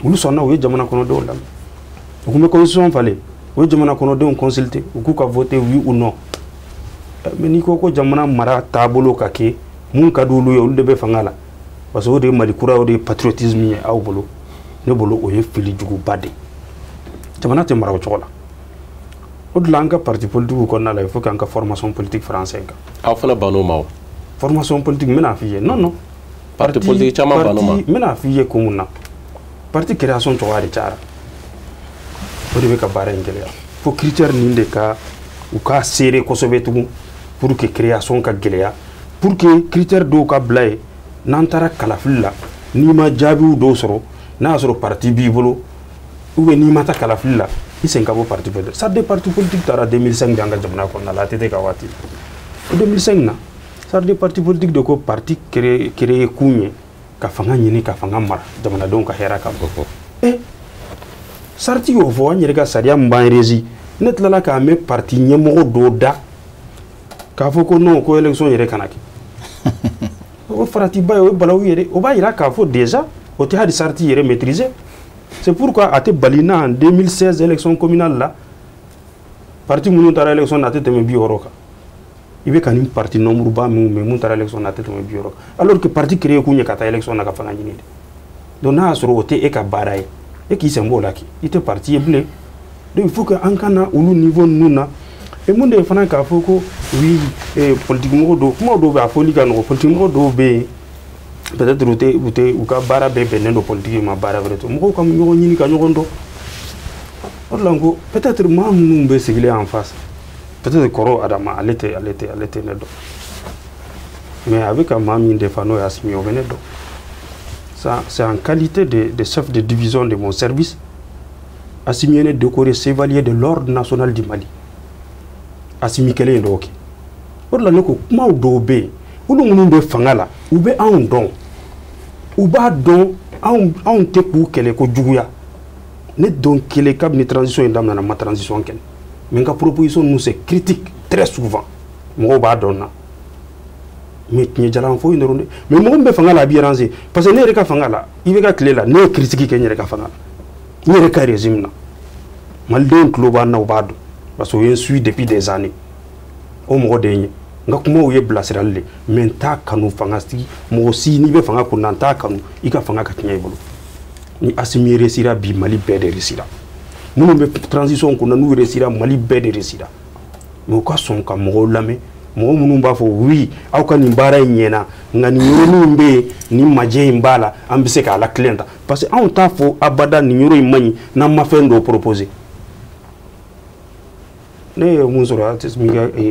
Olu sɔnna, u ye jamana kɔnɔdenw lamɛn. U kun bɛ constitution falen, u ye jamana kɔnɔdenw consulter, u k'u ka voter oui ou non. Mais n'i ko ko jamana mara taabolo ka kɛ mun ka di olu ye, olu de bɛ fanga la, parce que o de ye Mali kura, o de ye patriotisme ye aw bolo. Ne bolo, o ye fili juguba de ye. Jamana tɛ mara o cogo la. O de la, an ka parti politique kɔnɔna la, il faut qu'an ka formation politique fara an sen kan.
Aw fana bann'o ma o?
Formation politique, n bɛna f'i ye, non, non.
Parti politique caman bann'o ma.
N bɛna f'i ye ko mun na. Parti création cogoya de cayara, o de bɛ ka baara in gɛlɛya. Fo critère nin de ka u k'a serré kosɛbɛ tugun pour que création ka gɛlɛya, pour que critère dɔw ka bila yen. N'an taara kalafili la, n'i ma jaabiw dɔw sɔrɔ, n'a y'a sɔrɔ parti b'i bolo, ou bien n'i ma taa kalafili la, i sen ka bɔ parti politique. Charte des partis politiques taara 2005 de an ka jamana kɔnɔna la, ATT ka waati la. 2005 na, charte des partis politiques de ko parti créé kun ye ka fanga ɲini, ka fanga mara jamanadenw ka hɛrɛ kama. Charte y'o fɔ, an yɛrɛ ka sariya min b'an régi. Ne tilala k'a mɛn parti ɲɛmɔgɔ dɔw da k'a fɔ ko non, ko élection yɛrɛ kana kɛ. O faratiba ye, o ye balawu ye dɛ. O b'a yira k'a fɔ déjà o tɛ hali charte yɛrɛ maîtriser. C'est pourquoi a tɛ bali na, en 2016 élection communale la, parti minnu taara élection na, a tɛ tɛmɛ 60 kan. I bɛ ka nin parti nombre ba minnu mɛn, mun taara élection na, a tɛ tɛmɛ 60 kan, alors que parti créé kun ye ka taa élection na ka fanga ɲini de. Donc n'a y'a sɔrɔ o tɛ e ka baara ye, e k'i sen b'o la kɛ, i tɛ parti ye bilen. Donc il faut que an ka na olu niveau ninnu na. Et mun de ye fana k'a fɔ ko oui, politique mɔgɔ dɔw, kuma dɔw bɛ a fɔli ka nɔgɔn. Politique mɔgɔ dɔw bɛ yen, peut-être u tɛ u ka baara bɛɛ bɛnnen don politique ma, baara wɛrɛ tɛ. Mɔgɔw ka ɲɔgɔn ɲini ka ɲɔgɔn dɔn. O de la n ko peut-être maa minnu bɛ sigilen en face, peut-être kɔrɔ Adama, ale tɛ ne dɔn, mais a bɛ ka maa min défend, n'o ye Asimi, o bɛ ne dɔn. Ça, c'est en qualité de chef de division de mon service. Assimi ye ne décoré chevalier de l'ordre national du Mali. Assimi kelen ye dɔw kɛ. O de la ne ko kumaw dɔw bɛ yen, olu minnu bɛ fanga la, u bɛ anw dɔn, u b'a dɔn anw tɛ k'u kɛlɛ ko juguya. Ne don kelen, kabini transition in daminɛna, n ma transition kɛlɛ, mais n ka proposition ninnu, c'est critique très souvent, mɔgɔw b'a dɔn na. Mais tiɲɛ jalan foyi dɔrɔn de. Mais mɔgɔ min bɛ fanga la, a b'i arranger, parce que ne yɛrɛ ka fanga la, i bɛ ka tile la, ne ye critique kɛ n yɛrɛ ka fanga la, n yɛrɛ ka régime na. Malidenw tulo b'an na, u b'a dɔn, parce que o ye n suit depuis des années. O mɔgɔ de ye n ye, n ka kumaw ye bilasirali de. Mais n t'a kanu fanga sigi mɔgɔ si, n'i bɛ fanga kunna, n t'a kanu i ka fanga ka tiɲɛ i bolo. Ni Asimi réussira bi, Mali bɛɛ de réussira. Minnu bɛ transition kunna, n'u réussira, Mali bɛɛ de réussira. Mais u ka sɔn ka mɔgɔw lamɛn, mɔgɔ minnu b'a fɔ oui, aw ka nin baara in ɲɛna, nka nin yɔrɔnin in bɛ yen, nin majɛ in b'a la, an bɛ se k'a latilen ta. Parce que anw t'a fɔ abada nin yɔrɔ in man ɲi n'an ma fɛn dɔw proposer. Ne ye mun sɔrɔ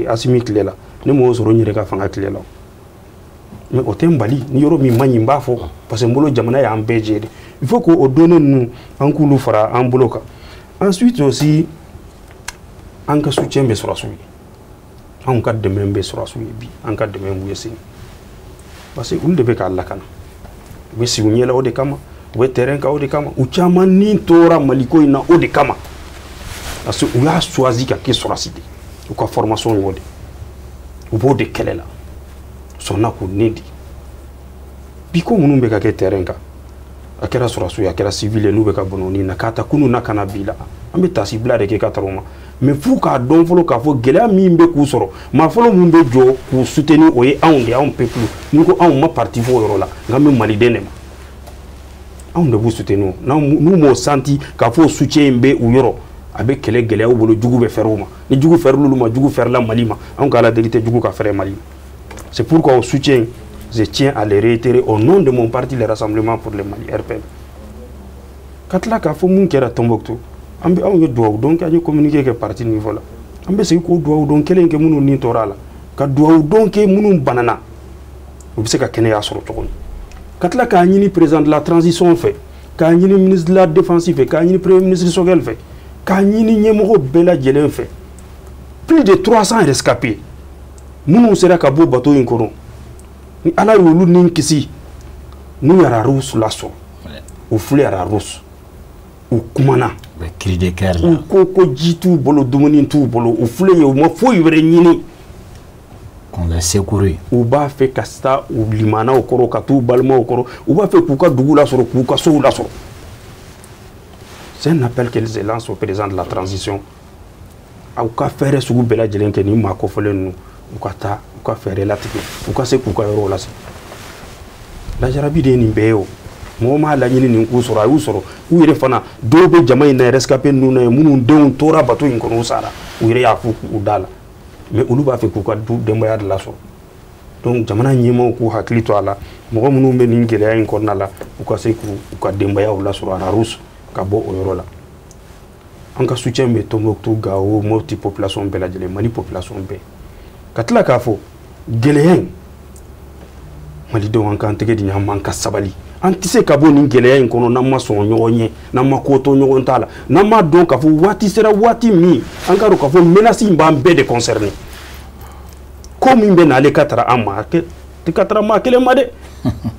Asimi tile la, ne m'o sɔrɔ n yɛrɛ ka fanga tile la. Mais o tɛ n bali, ni yɔrɔ min man ɲi, n b'a fɔ, parce que n bolo jamana y'an bɛɛ jɛ de. Il faut que o données ninnu, an k'olu fara an bolo kan. Ensuite aussi, an ka soutien bɛ sɔrɔsiw ye, anw ka dɛmɛ bɛ sɔrɔsiw ye bi, an ka dɛmɛ b'u ye sini, parce que olu de bɛ k'a lakana. U bɛ sigi u ɲɛ la o de kama, u bɛ terrain kan o de kama, u caman ni tora Maliko in na o de kama, parce que u y'a choisi ka kɛ sɔrɔsi de, u ka formation y'o de, u b'o de kɛlɛ la, sɔnna k'u ni di. Bi ko minnu bɛ ka kɛ terrain kan, a kɛra sɔrɔsiw ye, a kɛra civil ye, n'u bɛ ka bɔnɛ ni na k'a ta kunun na ka na bi la, an bɛ tasi bila de kɛ ka taara o ma. Mais f'u k'a dɔn fɔlɔ k'a fɔ gɛlɛya min bɛ k'u sɔrɔ, maa fɔlɔ min bɛ jɔ k'u soutenir, o ye anw de ye, anw peuple. N'i ko anw ma parti fɔ o yɔrɔ la, nka n bɛ maliden de ma, anw de b'u soutenir. N'u m'o senti k'a fɔ o soutien in bɛ u yɔrɔ. A bɛ kɛlɛ gɛlɛyaw bolo, jugu bɛ fɛrɛ u ma. Ni jugu fɛrɛ ma, jugu fɛrɛla Mali ma. Anw ka Ala deli tɛ jugu ka fɛrɛ Mali ma. C'est pourquoi au soutien, je tiens à le réitérer au nom de mon parti, le Rassemblement pour le Mali, RPM. Ka tila k'a fɔ mun kɛra Tombouctou, an bɛ anw ye duwawu don kɛ, an ye communiqué kɛ parti niveau la. An bɛ segin k'o duwawu don kelen kɛ minnu ni tora a la, ka duwawu don kɛ minnu banana, u bɛ se ka kɛnɛya sɔrɔ cogo min. Ka tila k'a ɲini président de la transition fɛ, k'a ɲini ministre de la défense fɛ, k'a ɲini premier ministre Choguel fɛ, k'a ɲini ɲɛmɔgɔ bɛɛ lajɛlen fɛ. Plus de 300 rescapés minnu sera ka bɔ bateau in kɔnɔ, ni Ala y'olu ni kisi, n'u yɛrɛ lasɔrɔ, u filɛ Rharous, u kumana, u ko ko ji t'u bolo, dumuni t'u bolo, u filɛ yen, u ma foyi wɛrɛ ɲini. U b'a fɛ ka taa u limanaw kɔrɔ, ka t'u balimaw kɔrɔ, u b'a fɛ k'u ka dugu lasɔrɔ, k'u ka sow lasɔrɔ. C'est un appel qu'ils lancent au président de la transition. Aw ka fɛɛrɛ sugu bɛɛ lajɛlen kɛ nin maa kofɔlen ninnu, u ka taa u ka fɛɛrɛ latigɛ, u ka se k'u ka yɔrɔw lase. Lajarabi de ye nin bɛɛ ye o. Mɔgɔ m'a laɲini nin k'u sɔrɔ, a y'u sɔrɔ. U yɛrɛ fana dɔw bɛ jama in na, rescapé ninnu na ye, minnu denw tora bateau in kɔnɔ, u sara, u yɛrɛ y'a fɔ u da la. Mais olu b'a fɛ k'u ka du denbaya de lasɔrɔ. Donc jamana ɲɛmaaw k'u hakili to a la, mɔgɔ minnu bɛ nin gɛlɛya in kɔnɔna la, u ka se k'u ka denbayaw lasɔrɔ Rharous, ka bɔ o yɔrɔ la. An ka soutien bɛ Tombouctou, Gao, Mopti population bɛɛ lajɛlen, Mali population bɛɛ. Ka tila k'a fɔ gɛlɛya in, malidenw, an k'an tɛgɛ di ɲɔgɔn ma, an ka sabali. An tɛ se ka bɔ nin gɛlɛya in kɔnɔ n'an ma sɔn ɲɔgɔn ɲɛ, n'an ma ko to ɲɔgɔn ta la, n'an m'a dɔn k'a fɔ waati sera waati min an k'a dɔn k'a fɔ menace in b'an bɛɛ de concerner. Ko min bɛ n'ale ka tara an ma, a tɛ ka tara maa kelen ma dɛ.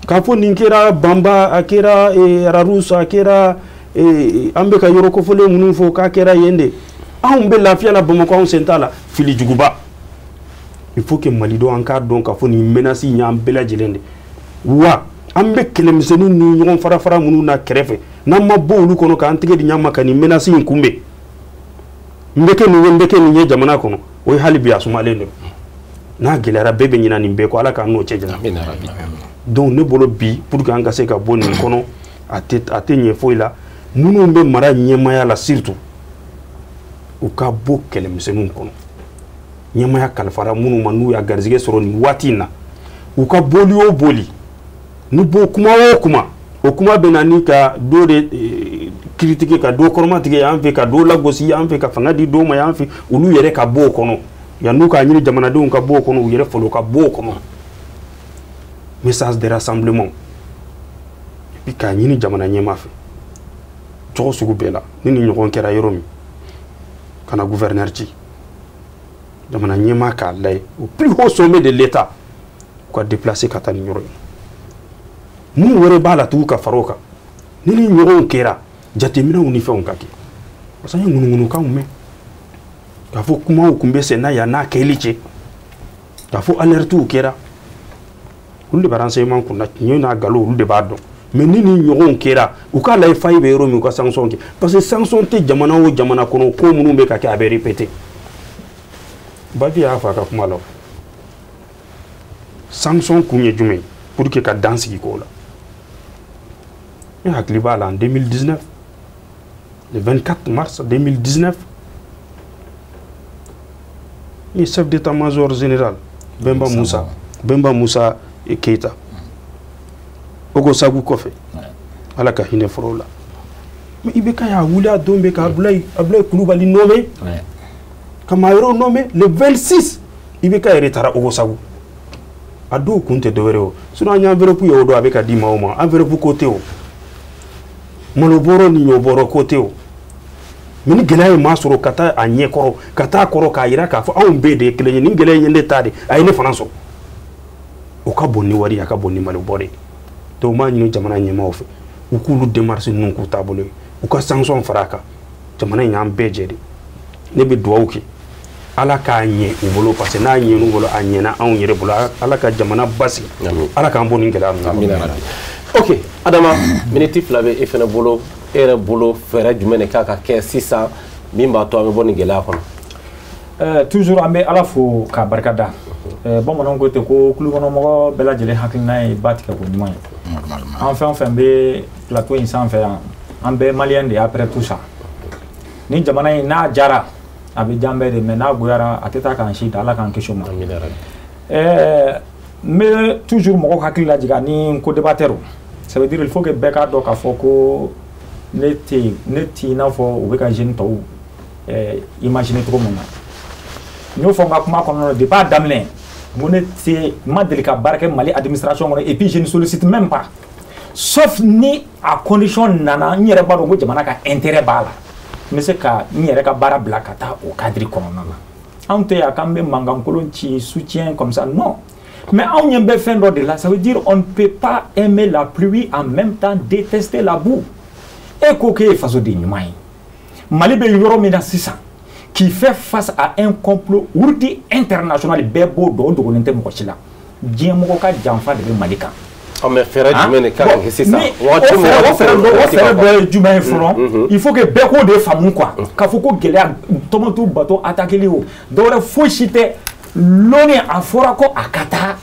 K'a fɔ nin kɛra Banba, a kɛra Rharous, a kɛra an bɛ ka yɔrɔ kofɔlen minnu fɔ k'a kɛra yen de. Anw bɛ lafiya la Bamakɔ, anw sen t'a la. Fili juguba. Il faut que malidenw an k'a dɔn k'a fɔ nin menace in y'an bɛɛ lajɛlen de. Wa an bɛ kɛlɛmisɛnninw ni ɲɔgɔn fara fara minnu na kɛrɛfɛ, n'an ma bɔ olu kɔnɔ k'an tɛgɛ di ɲɔgɔn ma ka nin menace in kunbɛn, n bɛ kɛ nin ye, n bɛ kɛ nin ye jamana kɔnɔ, o ye hali bi a sumalen de. N'a gɛlɛyara, bɛɛ bɛ ɲinɛ nin bɛɛ kɔ. Ala k'an n'o cɛ janya. Donc ne bolo bi, pour que an ka se ka bɔ nin kɔnɔ, a tɛ ɲɛ foyi la. Minnu bɛ mara ɲɛmaaya la surtout, u ka bɔ kɛlɛmisɛnninw kɔnɔ. Ɲɛmaaya kalifara minnu ma, n'u y'a garizigɛ sɔrɔ nin waati in na, u ka boli o boli, ni bɔ kuma o kuma, o kuma bɛ na ni ka dɔ de critiquer, ka dɔ kɔrɔmatigɛ yan fɛ, ka dɔ lagosi yan fɛ, ka fanga di dɔw ma yan fɛ, olu yɛrɛ ka bɔ o kɔnɔ. Yan'u k'a ɲini jamanadenw ka bɔ o kɔnɔ, u yɛrɛ fɔlɔ ka bɔ o kɔnɔ. Message de rassemblement, et puis k'a ɲini jamana ɲɛmaa fɛ cogo sugu bɛɛ la, ni nin ɲɔgɔn kɛra yɔrɔ min, ka na gouverneur ci, jamana ɲɛmaa k'a lajɛ au plus haut sommet de l'État, u ka déplacer ka taa nin yɔrɔ in. Mun wɛrɛ b'a la tugun ka fara o kan, ni nin ɲɔgɔnw kɛra, jateminɛw ni fɛnw ka kɛ. Parce que an ye ŋunuŋunukanw mɛn k'a fɔ kumaw tun bɛ sen na yan n'a kɛli cɛ, k'a fɔ alertew kɛra, olu de bɛ renseignement kunna, tiɲɛ n'a nkalon olu de b'a dɔn. Mais ni nin ɲɔgɔnw kɛra, u k'a lajɛ faille bɛ yɔrɔ min, u ka sanction kɛ. Parce que sanction tɛ jamana o jamana kɔnɔ, ko minnu bɛ ka kɛ, a bɛ répéter. Bafi y'a fɔ a ka kuma la, sanction kun ye jumɛn ye? Pour que ka dan sigi ko la. Ne hakili b'a la, en 2019, le 24 mars 2019, ni chef d'état-major général Bemba Moussa Keita, Ogossagou kɔfɛ, Ala ka hinɛ fɔlɔ la. Mais IBK y'a wuli a don bɛɛ ka Abdoulaye Coulibaly nommé, ka maa wɛrɛw nommé. Le 26, IBK yɛrɛ taara Ogossagou. A dɔw kun tɛ dɔwɛrɛ o, sinon an ye enveloppe ye o don, a bɛ ka di maaw ma. Enveloppe ko tɛ o, malo bɔrɔ ni ɲɔ bɔrɔ ko tɛ o. Mais ni gɛlɛya ye maa sɔrɔ, ka taa a ɲɛkɔrɔ, ka taa kɔrɔ, k'a yira k'a fɔ anw bɛɛ de ye kelen ye, nin gɛlɛya in ye ne ta de, a ye ne fana sɔrɔ, o ka bon ni wari ye, a ka bon ni malo bɔrɛ ye. Donc n b'a ɲini jamana ɲɛmaaw fɛ, u k'olu démarche ninnu k'u taabolo ye, u ka sanction fara a kan. Jamana in y'an bɛɛ jɛ de. Ne bɛ dugawu kɛ Ala k'a ɲɛ u bolo, parce que n'a ɲɛn'u bolo, a ɲɛna anw yɛrɛ bolo. Ala ka jamana basigi, Ala k'an bɔ nin gɛlɛya ninnu kɔnɔ.
Ok, Adama, miniti 2 bɛ e fana bolo. E yɛrɛ bolo, fɛɛrɛ jumɛn de kan ka kɛ sisan min b'a to an bɛ bɔ nin gɛlɛya kɔnɔ?
Toujours an bɛ Ala fo k'a barika da. Bamananw ko ten ko kulukɔnɔmɔgɔ bɛɛ lajɛlen hakilina ye ba tigɛ ko ɲuman ye. An fɛn o fɛn bɛ plateau in sanfɛ yan, an bɛɛ maliyɛn de ye après tout ça. Ni jamana in n'a jara a bɛ jan bɛɛ de, mais n'a goyara a tɛ taa k'an si da, Ala k'an kisi o ma. N bɛ toujours mɔgɔw hakili lajigin ani co-débatteur. Ça veut dire il faut que bɛɛ k'a dɔn k'a fɔ ko ne tɛ ne ti i n'a fɔ u bɛ ka jeune tɔw imaginer cogo min na. N y'o fɔ n ka kuma kɔnɔna na depuis a daminɛ, n ko ne tɛ n ma deli ka baara kɛ Mali administration kɔnɔ et puis je ne sollicite même pas, sauf ni a condition nana, n yɛrɛ b'a dɔn ko jamana ka intérêt b'a la, n bɛ se ka n yɛrɛ ka baara bila ka taa o cadre kɔnɔna la. Anw tɛ yan k'an bɛ mankankolon ci, soutien comme ça, non. Mais anw ɲɛ bɛ fɛn dɔ de la. Ça veut dire on ne peut pas aimer la pluie en même temps détester la boue. E ko k'e ye fasoden ɲuman ye, Mali bɛ yɔrɔ min na sisan, qui fait face à un complot ourdi international, bɛɛ b'o dɔn, o dogolen tɛ mɔgɔ si la, diɲɛ mɔgɔ ka janfa de bɛ Mali kan.
Mais fɛɛrɛ jumɛn de kan ka kɛ sisan?
O fɛɛrɛ dɔ ye jumɛn ye fɔlɔ? Il faut que bɛɛ k'o de faamu quoi, k'a fɔ ko gɛlɛya Tɔnbukutu bateau attaqué o, dɔwɛrɛ foyi si tɛ. Loni a fɔra ko a ka taa,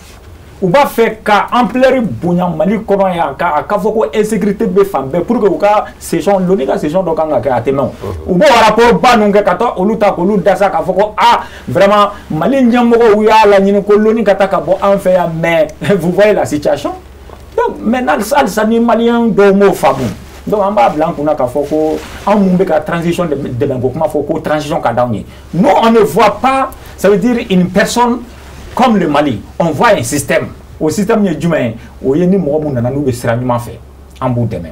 u b'a fɛ ka ampleur bonya Mali kɔnɔ yan, ka a ka fɔ ko insécurité bɛ fan bɛɛ, pour que u ka session, Loni ka session dɔ kan ka kɛ, a tɛ mɛn o. U b'o rapport ba ninnu kɛ ka taa olu ta k'olu dasa, k'a fɔ ko ah vraiment Mali ɲɛmɔgɔw y'a laɲini ko Loni ka taa ka bɔ an fɛ yan, mais vous voyez la situation. Donc maintenant, halisa ni maliyɛn dɔw m'o faamu, donc an b'a bila an kunna k'a fɔ ko anw mun bɛ ka transition dɛmɛ ko kuma fɔ ko transition ka d'anw ye. Nous, on ne voit pas, ça veut dire, une personne comme le Mali, on voit un système. O système ye jumɛn ye? O ye ni mɔgɔ mun nana n'u bɛ sira ɲuman fɛ, an b'u dɛmɛ.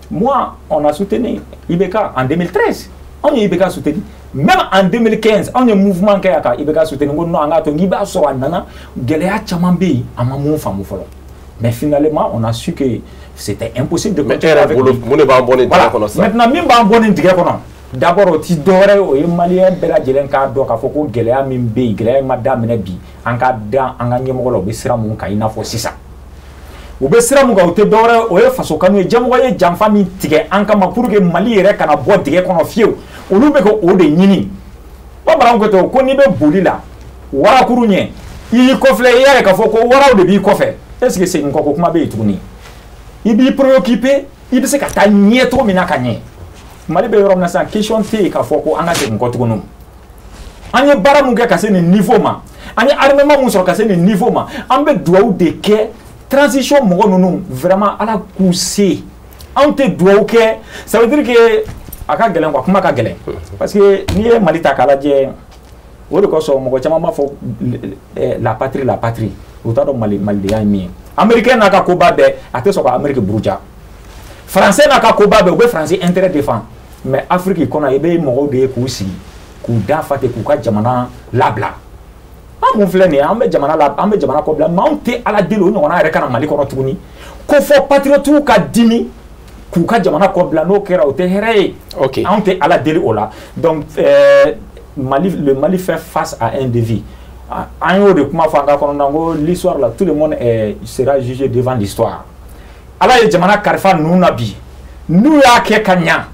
Moi, on a soutenu IBK en 2013, anw ye IBK soutenu. Même en 2015, anw ye mouvement kɛ yan ka IBK soutenu, ko non, an k'a to, n'i b'a sɔrɔ a nana, gɛlɛya caman bɛ yen, a ma mun faamu fɔlɔ. Mais finalement, on a su que c'était impossible de continuer avec lui.
Mun de b'an bɔ nin dingɛ kɔnɔ sisan?
Maintenant, min b'an bɔ nin dingɛ kɔnɔ, d'abord o ti dɔwɛrɛ ye, o ye maliyɛn bɛɛ lajɛlen k'a dɔn k'a fɔ ko gɛlɛya min bɛ yen, gɛlɛya in ma daminɛ bi. An ka da an ka ɲɛmɔgɔ la, u bɛ sira mun kan, i n'a fɔ sisan u bɛ sira mun kan, o tɛ dɔwɛrɛ ye, o ye faso kanu ye. Jɛmɔgɔ ye janfa min tigɛ an kama pour que Mali yɛrɛ kana bɔ dingɛ kɔnɔ fiyewu, olu bɛ k'o de ɲini. Bamananw ko ten ko n'i bɛ boli la warakuru ɲɛ, i y'i kɔfilɛ, i y'a ye k'a fɔ ko waraw de b'i kɔfɛ, est ce que segin kɔ ko kuma bɛ yen tuguni? I b'i préoccupé i bɛ se ka taa ɲɛ cogo min na ka ɲɛ. Mali bɛ yɔrɔ min na sisan, question tɛ yen k'a fɔ ko an ka segin kɔ tuguni. An ye baara mun kɛ ka se nin niveau ma, an ye armement mun sɔrɔ ka se nin niveau ma, an bɛ dugawu de kɛ transition mɔgɔ ninnu, vraiment Ala k'u se. Anw tɛ dugawu kɛ, ça veut dire que a ka gɛlɛn quoi, kuma ka gɛlɛn, parce que n'i ye Mali ta k'a lajɛ, o de kosɔn mɔgɔ caman b'a fɔ la patrie, la patrie, u t'a dɔn Mali malidenya ye min ye. Américain n'a ka koba bɛɛ, a tɛ sɔn ka Amérique buruja. Français n'a ka koba bɛɛ, u bɛ français intérêt défend. Mais Afrique kɔnɔ, i bɛ mɔgɔw de ye k'u sigi k'u da fa ten k'u ka jamana labila. An mun filɛ nin ye, an bɛ jamana la, an bɛ jamana kɔ bila, mais anw tɛ Ala deli o ɲɔgɔnna yɛrɛ ka na Mali kɔnɔ tuguni ko fɔ patriotes ka dimi k'u ka jamana kɔ bila. N'o kɛra, o tɛ hɛrɛ ye. Anw tɛ Ala deli o la. Donc Mali, le Mali fait face à un défi. An y'o de kuma fɔ an ka kɔnɔna ko l'histoire là, tout le monde sera jugé devant l'histoire. Ala ye jamana kalifa ninnu na bi, n'u y'a kɛ ka ɲa,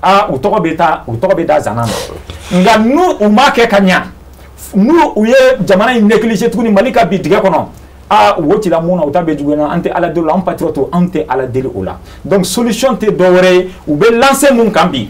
aa, u tɔgɔ bɛ taa, u tɔgɔ bɛ da zana na. Nka n'u u m'a kɛ ka ɲa, n'u u ye jamana in négliger tuguni, Mali ka bi dingɛ kɔnɔ, aa, wo cila mun na, u ta bɛ juguya na. An tɛ Ala deli o la, an patriote, anw tɛ Ala deli o la. Donc solution tɛ dɔwɛrɛ ye, u bɛ lancer mun kan bi,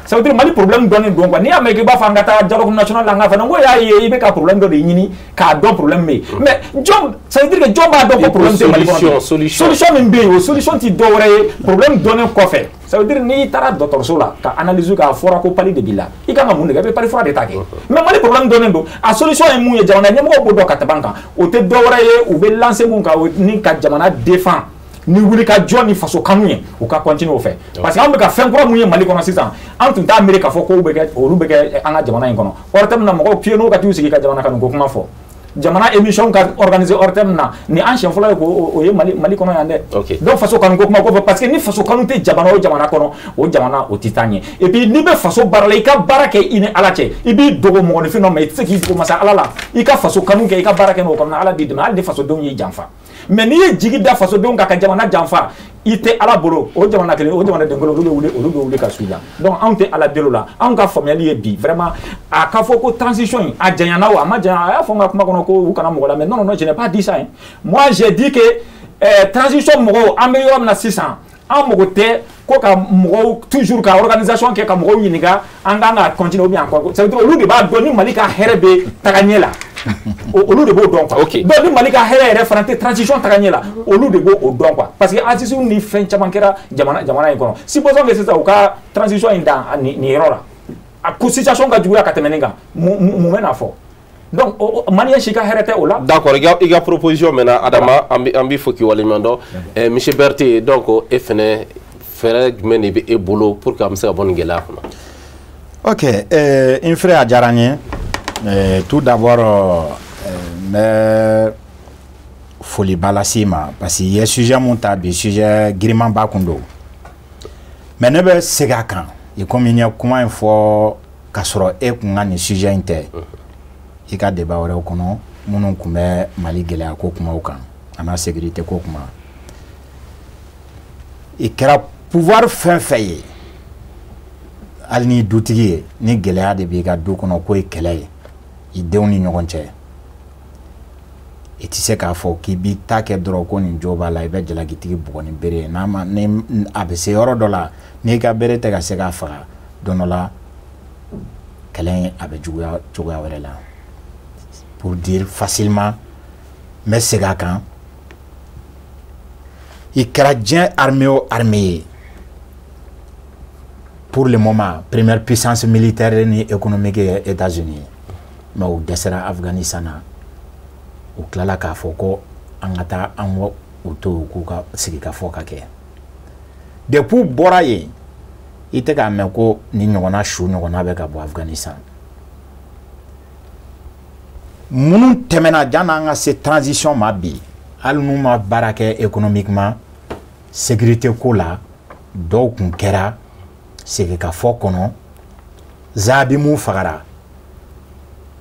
ça veut dire Mali problème dɔnnen don quoi. N'i y'a mɛn k'i b'a fɔ an ka taa dialogue national la, an ka fana n ko y'a ye, i bɛ ka problème dɔ de ɲini k'a dɔn problème bɛ yen. Mais jɔn, ça veut dire que jɔn b'a dɔn ko problème tɛ Mali kɔnɔ?
Solution.
Solution min bɛ yen, o solution ti dɔwɛrɛ ye, problème dɔnnen kɔfɛ, ça veut dire n'i taara dɔgɔtɔrɔso la ka analyse k'a fɔra ko palu de b'i la, i kan ka mun de kɛ? I bɛ palu fura de ta kɛ. Mais Mali problème dɔnnen don, a solution ye mun ye? Jamana ɲɛmɔgɔw b'o dɔn ka tɛmɛ an kan. O tɛ dɔwɛrɛ ye, u bɛ lancer mun kan ni ka jamana défend ni wuli ka jɔ ni faso kanu ye, u ka continuer o fɛ, parce que an bɛ ka fɛn kura mun ye Mali kɔnɔ sisan, an tun t'a miiri k'a fɔ ko bɛ kɛ, olu bɛ kɛ an ka jamana in kɔnɔ. ORTM na, mɔgɔw pieds n'u ka t'u sigi ka jamana kanu ko kuma fɔ, jamana émission ka organiser ORTM na, ni an siɲɛ fɔlɔ ye ko o ye Mali kɔnɔ yan dɛ. Donc faso kanu ko kuma kɔfɛ, parce que ni faso kanu tɛ jamana o jamana kɔnɔ, o jamana o tɛ taa ɲɛ. Et puis n'i bɛ faso baara la, i ka baara kɛ i ni Ala cɛ. I b'i dogo mɔgɔninfin dɔ ma, i tɛ se k'i dogo masa Ala la. I ka faso kanu kɛ, i ka baara kɛ n'o kɔnɔ, Ala b'i dɛmɛ, hali ni fasodenw y'i janfa. Mais n'i ye jigi da fasodenw kan ka jamana janfa, i tɛ Ala bolo, o jamana kelen, o jamanaden kelen, olu bɛ wuli, olu bɛ wuli ka su i la. Donc anw tɛ Ala deli o la. Anw ka faamuyali ye bi, vraiment, a ka fɔ ko transition in a janyana o, a ma janya, a y'a fɔ n ka kuma kɔnɔ ko u kana mɔgɔ lamɛn. Non, non, non, je n'ai pas dit ça, hein. Moi, j'ai dit que transition mɔgɔw, an bɛ yɔrɔ min na sisan, An mago tɛ ko ka mɔgɔw toujours ka organisation kɛ ka mɔgɔw ɲininka an kan ka continuer ou bien encore. Ça veut dire olu de b'a dɔn ni Mali ka hɛrɛ bɛ taga ɲɛ la, olu de b'o dɔn quoi. Donc ni Mali ka hɛrɛ yɛrɛ fana tɛ transition taga ɲɛ la, olu de b'o dɔn quoi. Parce que assises ni fɛn caman kɛra jamana in kɔnɔ. Supposons que sisan u ka transition in dan nin yɔrɔ la, a ko situation ka juguya ka tɛmɛ nin kan, mun bɛ na fɔ? Donc malien si ka hɛrɛ tɛ o la.
D'accord, i ka proposition mɛna Adama, an b'i fo k'i waleɲuman dɔn. Monsieur Berthe, donc e fɛnɛ fɛɛrɛ jumɛn de bɛ e bolo pour que an bɛ se ka bɔ nin gɛlɛya kɔnɔ?
Ok, n frère, a diyara n ye. Tout d'abord, n bɛ foliba lase i ma parce que i ye sujet mun ta bi, sujet girimanba kun don. Mais ne bɛ segin a kan i komi n ye kuma in fɔ k'a sɔrɔ e kun ka nin sujet in tɛ. I ka débat wɛrɛw kɔnɔ minnu tun bɛ Mali gɛlɛya ko kumaw kan a n'a sécurité ko kuma, i kɛra pouvoir fɛn fɛn ye, hali ni dutigi ye, ni gɛlɛya de b'i ka du kɔnɔ k'o ye kɛlɛ ye i denw ni ɲɔgɔn cɛ, i tɛ se k'a fɔ k'i b'i ta kɛ dɔrɔn ko nin jo b'a la, i bɛ jalakitigi bugɔ ni bere ye. N'a ma ni a bɛ se yɔrɔ dɔ la, n'i ka bere tɛ ka se k'a faga, don dɔ la kɛlɛ in a bɛ juguya cogoya wɛrɛ la. Pour dire facilement, n bɛ segin a kan, i kɛra diɲɛ armée o armée ye, pour le moment première puissance militaire ni économique ye États-Unis, mais u dɛsɛra Afghanistan na, u tilala k'a fɔ ko an ka taa an k'u to yen k'u ka sigikafɔ ka kɛ. Depuis u bɔra yen, i tɛ k'a mɛn ko nin ɲɔgɔnna su ɲɔgɔnna bɛ ka bɔ Afghanistan. Minnu tɛmɛna janni an ka se transition ma bi, hali n'u ma baara kɛ économiquement, sécurité ko la, dɔw kun kɛra sigikafɔ kɔnɔ, zaabi mun fagara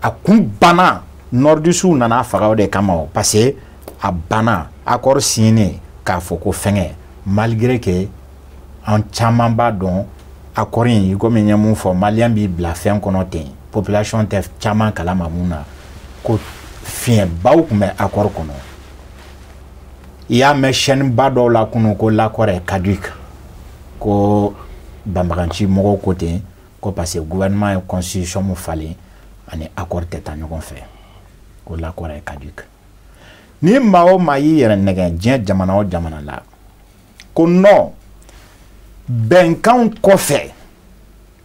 a kun banna, nordisiw nana faga o de kama o, parce que a banna accord signé k'a fɔ ko fɛngɛ, malgré que an caman b'a dɔn accord in, i komi n ye mun fɔ, malien b'i bila fɛn kɔnɔ ten, population tɛ caman kalama mun na, ko fiɲɛbaw tun bɛ accord kɔnɔ. I y'a mɛn chaîne ba dɔw la kunun ko l'accord est caduc, ko banbaganci mɔgɔw ko ten ko parce que gouvernement ye constitution mun falen ani accord tɛ taa ɲɔgɔn fɛ, ko l'accord est caduc. Ni maa o maa y'i yɛrɛ nɛgɛ diɲɛ jamana o jamana la ko non, bɛnkanw kɔfɛ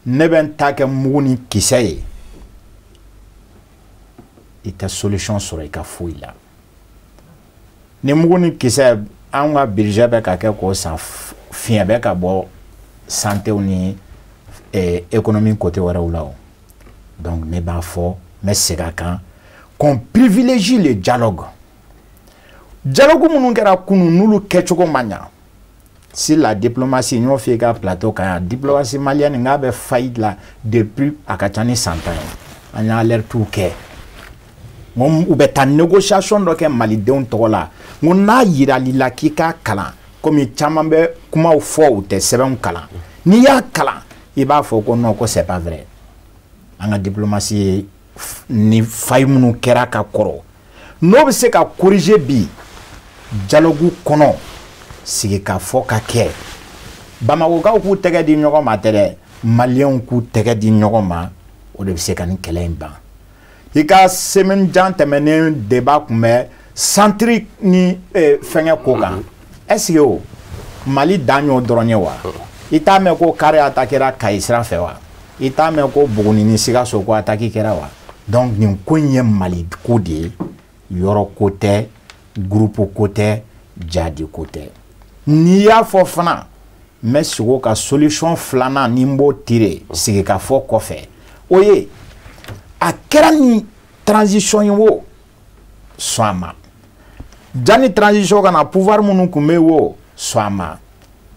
ne bɛ n ta kɛ mugu ni kisɛ ye, i tɛ solution sɔrɔ i ka foyi la. Ni mugu ni kisɛ, anw ka budget bɛ ka kɛ k'o san, fiɲɛ bɛ ka bɔ santé ni économie côté wɛrɛw la o. Donc ne b'a fɔ, n bɛ segin a kan, qu'on privilégie le dialogue. Dialogue minnu kɛra kunun, n'olu kɛcogo ma ɲa, si la diplomatie, n y'o f'i ka plateau kan yan, diplomatie malienne n k'a bɛ faillite la depuis a ka ca ni san 10 ye. An ye alerte kɛ, n ko u bɛ taa négociation dɔ kɛ malidenw tɔgɔ la, n ko n'a yiral'i la k'i k'a kalan, komi caman bɛ kumaw fɔ u tɛ sɛbɛnw kalan, n'i y'a kalan i b'a fɔ ko non, ko c'est pas vrai. An ka diplomatie ye ni faille minnu kɛra ka kɔrɔ, n'o bɛ se ka corriger bi dialogue kɔnɔ, sigikafɔ ka kɛ, Bamakokaw k'u tɛgɛ di ɲɔgɔn ma tɛ dɛ, maliyɛnw k'u tɛgɛ di ɲɔgɔn ma, o de bɛ se ka nin kɛlɛ in ban. I ka semaine jan tɛmɛnen débat tun bɛ centre ni fɛngɛ ko kan, est ce que o Mali dan y'o dɔrɔn ye wa? I t'a mɛn ko car attaquera Kayi sira fɛ wa? I t'a mɛn ko Buguni ni Sikaso ko attaque kɛra wa? Donc nin ko in ye Mali ko de ye, yɔrɔ ko tɛ, groupe ko tɛ, jadi ko tɛ. N'i y'a fɔ fana, n bɛ segin o kan, solution filanan ni n b'o tirer sigikafɔ kɔfɛ, o ye a kɛra ni transition ye o, sɔn a ma, janni transition ka na, pouvoir minnu tun bɛ yen o, sɔn a ma,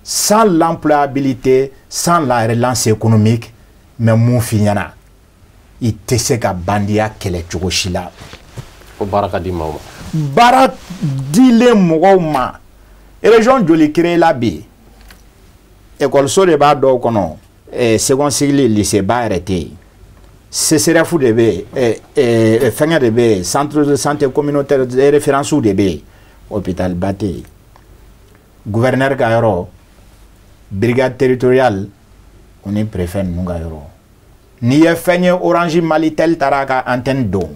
sans l'employabilité, sans la relance économique, mais mun f'i ɲɛna, i tɛ se ka bandiya kɛlɛ cogo si la.
Ko baara ka di maaw ma.
Baara dilen mɔgɔw ma, région joli créé la bi? Ekɔliso de b'a dɔw kɔnɔ, second cycle lycée ba yɛrɛ tɛ yen, CSRéf de bɛ yen, fɛngɛ de bɛ yen, centre de santé communautaire de référence de bɛ yen, hôpital ba tɛ yen. Gouverneur ka yɔrɔ Brigade territoriale o ni préfet ninnu ka yɔrɔ. N'i ye fɛn ye, Orange Malitel taara a ka antenne don,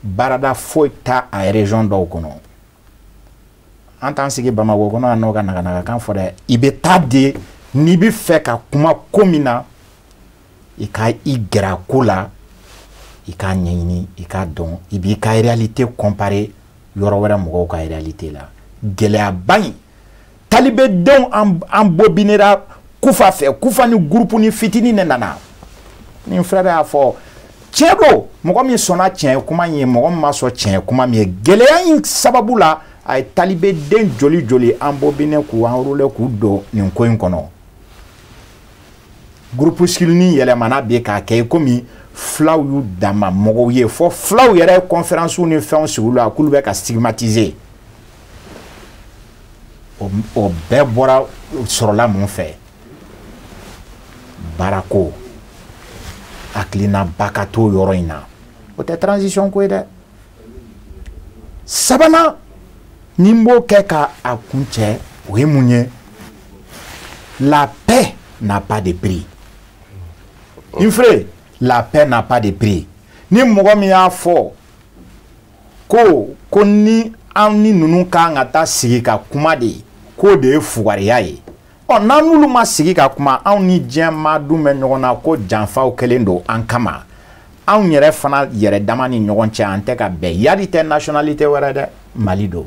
baarada foyi t'a a région dɔw kɔnɔ. An t'an sigi Bamakɔ kɔnɔ yan nɔ ka naganagakan fɔ dɛ. I bɛ taa de, n'i bɛ fɛ ka kuma ko min na, i ka i gɛrɛ a ko la, i k'a ɲɛɲini, i k'a dɔn, i b'i ka réalité comparer yɔrɔ wɛrɛ mɔgɔw ka réalité la. Gɛlɛyaba in, talibedenw an bobinera Kufa fɛ. Kufa ni groupe ni fitinin de nana. Ni frère y'a fɔ, tiɲɛ don. Mɔgɔ min sɔnna tiɲɛ kuma in ye, mɔgɔ min ma sɔn tiɲɛ kuma min ye, gɛlɛya in sababu la, a ye talibeden joli joli embobiner, k'u enrôler, k'u don nin ko in kɔnɔ. Groupuscule ni yɛlɛmana bi k'a kɛ komi filaw y'u dama mɔgɔw ye, fɔ filaw yɛrɛ ye conférence ni fɛnw sigi u la k'olu bɛ ka stigmatiser. O bɛɛ bɔra sɔrɔla mun fɛ? Baarako hakilinaba ka t'o yɔrɔ in na, o tɛ transition ko ye dɛ. Sabanan ni n b'o kɛ ka a kun cɛ, o ye mun ye? La paix n'a pas de prix. N frère, la paix n'a pas de prix. Ni mɔgɔ min y'a fɔ ko ni an ni ninnu kan ka taa sigi ka kuma de, k'o de ye fugariya ye, ɔ n'an n'olu ma sigi ka kuma, anw ni diɲɛ maa dun bɛ ɲɔgɔn na ko janfaw kɛlen don an kama. Anw yɛrɛ fana yɛrɛ dama ni ɲɔgɔn cɛ, an tɛ ka bɛn. Yali tɛ nationalité wɛrɛ dɛ, Mali don.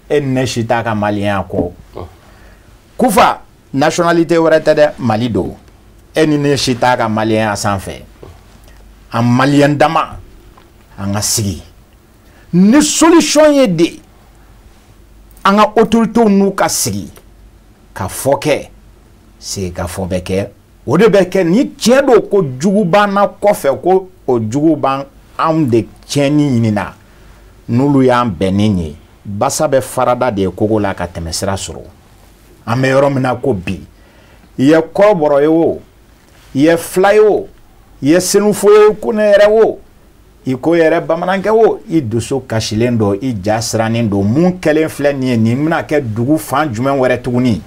E ni ne si t'a ka maliyɛnya kɔ. Kufa, nationalité wɛrɛ tɛ dɛ, Mali don. E ni ne si t'a ka maliyɛnya sanfɛ. An maliyɛn dama, an ka sigi ni solution ye de, an ka autorités n'u ka sigi ka fɔ kɛ, sigi ka fɔ bɛ kɛ, o de bɛ kɛ. Ni tiɲɛ don ko jugu b'an na kɔfɛ, ko o jugu b'an anw de tiɲɛni ɲinina, n'olu y'an bɛnnen ye, basa bɛ farada de ye kogo la ka tɛmɛ sira sɔrɔ. An bɛ yɔrɔ min na ko bi, i ye kɔrɔbɔrɔ ye o, i ye fila ye o, i ye senufo ye ko ne yɛrɛ o, i ko yɛrɛ bamanankɛ o, i dusu kasilen don, i ja sirannen don. Mun kɛlen filɛ nin ye? Nin bɛna kɛ dugu fan jumɛn wɛrɛ tuguni?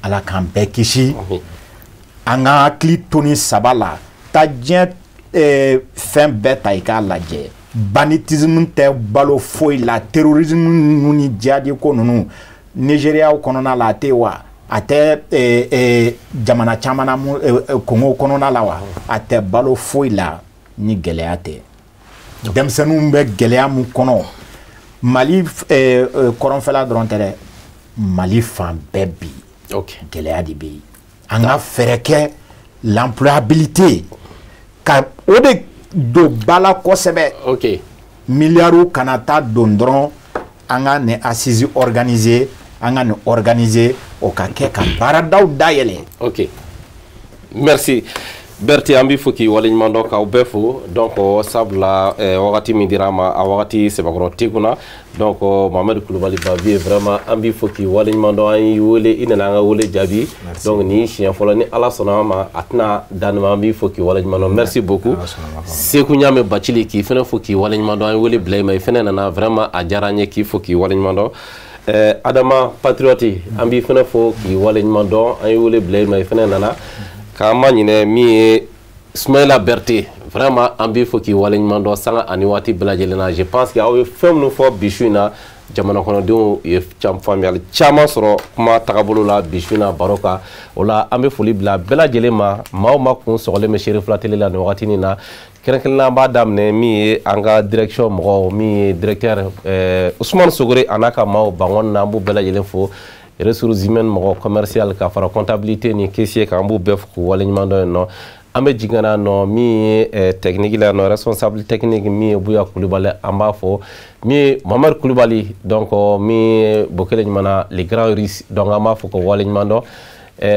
Ala k'an bɛɛ kisi. An ka hakili to ni saba la. Taa diɲɛ fɛn bɛɛ ta i k'a lajɛ, banditisme tɛ balo foyi la. Terrorisme ninnu ni jihadi ko ninnu, Nigéria kɔnɔna la a tɛ wa? A tɛ jamana caman na Congo kɔnɔna la wa? A tɛ balo foyi la ni gɛlɛya tɛ. Denmisɛnninw bɛ gɛlɛya mun kɔnɔ Mali kɔrɔnfɛla dɔrɔn tɛ dɛ, Mali fan bɛɛ bi gɛlɛya de bɛ yen. An ka fɛɛrɛ kɛ l'employabilité ka o de don ba la kosɛbɛ. Miliyariw kana taa don dɔrɔn. An ka nin assise organiser, an ka nin organiser, o ka kɛ ka baaradaw dayɛlɛ.
Ok, merci Berthe, an b'i fo k'i waleɲuman dɔn, k'aw bɛɛ fo. Donc sabula wagati min dira an ma, a wagati sɛbɛkɔrɔ tɛ kunna. Donc Mohamed Kulubali Bavieux, vraiment an b'i fo k'i waleɲuman dɔn. An y'i wele, i nana an ka wele jaabi. Donc nin siɲɛ fɔlɔ, ni Ala sɔnna a ma, a tɛna dan nin ma. An b'i fo k'i waleɲuman dɔn, merci beaucoup. Seku Ɲame Bacili, k'i fɛnɛ fo k'i waleɲuman dɔn. An ye wele bila i ma, i fɛnɛ nana, vraiment a diyara an ye, k'i fo k'i waleɲuman dɔn. Adama Patriote, an b'i fɛnɛ fo k'i waleɲuman dɔn. An ye wele bila i ma, i fɛnɛ nana. K'an ma ɲinɛ min ye Sumayila Berthe, vraiment an b'i fo k'i waleɲuman dɔn sanga ani waati bɛɛ lajɛlen na. Je pense que aw ye fɛn minnu fɔ bi su in na, jamana kɔnɔdenw ye faamuyali caman sɔrɔ kuma tagabolo la bi su in na baro kan. O la, an bɛ foli bila bɛɛ lajɛlen ma, maa o maa kun sɔgɔlen bɛ Seere Fila Tele la nin wagati in na. Kɛrɛnkɛrɛnnenya, an b'a daminɛ min ye an ka direction mɔgɔw, min ye directeur Usumani Sogore a n'a ka maaw Bangɔni na, an b'u bɛɛ lajɛlen fo. Ressources humaines mɔgɔ, commercial, ka fara comptabilité ni caissier kan, an b'u bɛɛ fo k'u waleɲuman dɔn yen nɔ. An bɛ jigin ka na nɔ min ye technique la nɔ, responsable technique min ye Buya Kulubali, an b'a fɔ min ye Mamadu Kulubali, donc min ye Bokele Ɲumana, le grand russe, donc an b'a fɔ ko waleɲuman dɔn.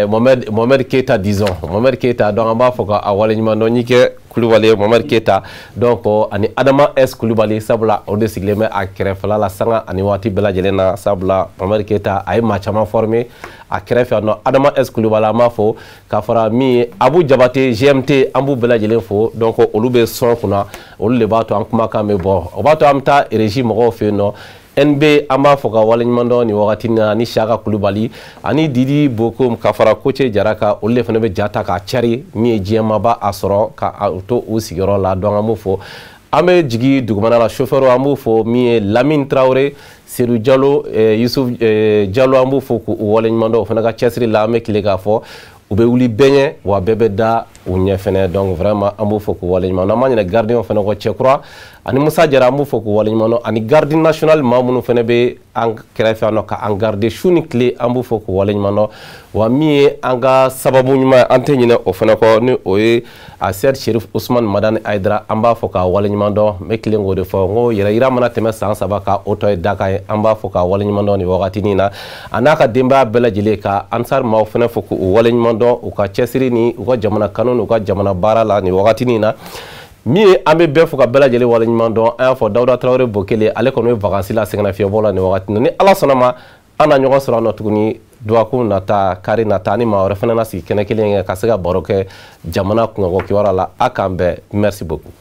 Mohamed Keita, disons Mohamed Keita, donc an b'a fɔ ka a waleɲuman dɔn n'i kɛ Kulubali ye, Mohamed Keita, donc ani Adama S Kulubali, sabula o de sigilen bɛ a kɛrɛfɛla la sanga ani waati bɛɛ lajɛlen na, sabula Mohamed Keita a ye maa caman formé a kɛrɛfɛ nɔ. Adama S Kulubali, an b'a fɔ ka fara min ye Abu Jabate GMT, an b'u bɛɛ lajɛlen fo. Donc olu bɛ son kunna, olu de b'a to an kumakan bɛ bɔ, o b'a to an bɛ taa régie mɔgɔw fɛ yen nɔ. NB an b'a fɔ ka waleɲuman dɔn nin wagati na ni Saka Kulubali ani Didi Bokom ka fara Koce Jara kan, olu de fana bɛ ja ta k'a cari min ye diɲɛmaaba a sɔrɔ ka to u sigiyɔrɔ la. Donc an b'o fɔ. An bɛ jigin dugumana la, chauffeur an b'o fɔ min ye Lamine Traoré, Seydou Diallo, Yusuf Diallo, an b'o fɔ k'u waleɲuman dɔn o fana ka cɛsiri la. An bɛ tile k'a fɔ u bɛ wuli bɛɛ ɲɛ, wa bɛɛ bɛ da u ɲɛ fɛnɛ. Donc vraiment an b'o fɔ k'u waleɲuman dɔn. An ma ɲinɛ gardien fɛnɛ kɔ, Cɛkura ani Musa Jara, an b'o fɔ k'u waleɲuman dɔn, ani garde national maa minnu fɛnɛ bɛ an kɛrɛfɛ yan nɔ ka an garder su ni tile, an b'o fɔ k'u waleɲuman dɔn. Wa min ye an ka sababu ɲuman ye, an tɛ ɲinɛ o fɛnɛ kɔ, ni o ye Asɛri Sherif Usman Madani Ayidara, an b'a fɔ k'a waleɲuman dɔn. N bɛ tilen k'o de fɔ, n ko yɛrɛ yira mana tɛmɛ san 3 kan, o tɔ ye dakan ye. An b'a fɔ k'a waleɲuman dɔn nin wagatinin na, a n'a ka denbaya bɛɛ lajɛlen, ka Ansar maaw fɛnɛ fɔ k'u waleɲuman dɔn u ka cɛsiri ni u ka jamana kanu n'u ka jamana baara la nin wagatinin na. Min ye an bɛ bɛɛ fo ka bɛɛ lajɛlen waleɲuman dɔn. An y'a fɔ Dawuda Tarawele Bokele, ale kɔni bɛ vacances la sɛgɛnnafiɲɛbɔ la nin wagati na. Ni Ala sɔnna ma, an na ɲɔgɔn sɔrɔ an nɔ tuguni dɔgɔkun nata, kari nata, ani maa wɛrɛ fana na sigi kɛnɛ kelen kɛ ka se ka baro kɛ jamana kunkanko kibaruya la. A k'an bɛn. Merci beaucoup.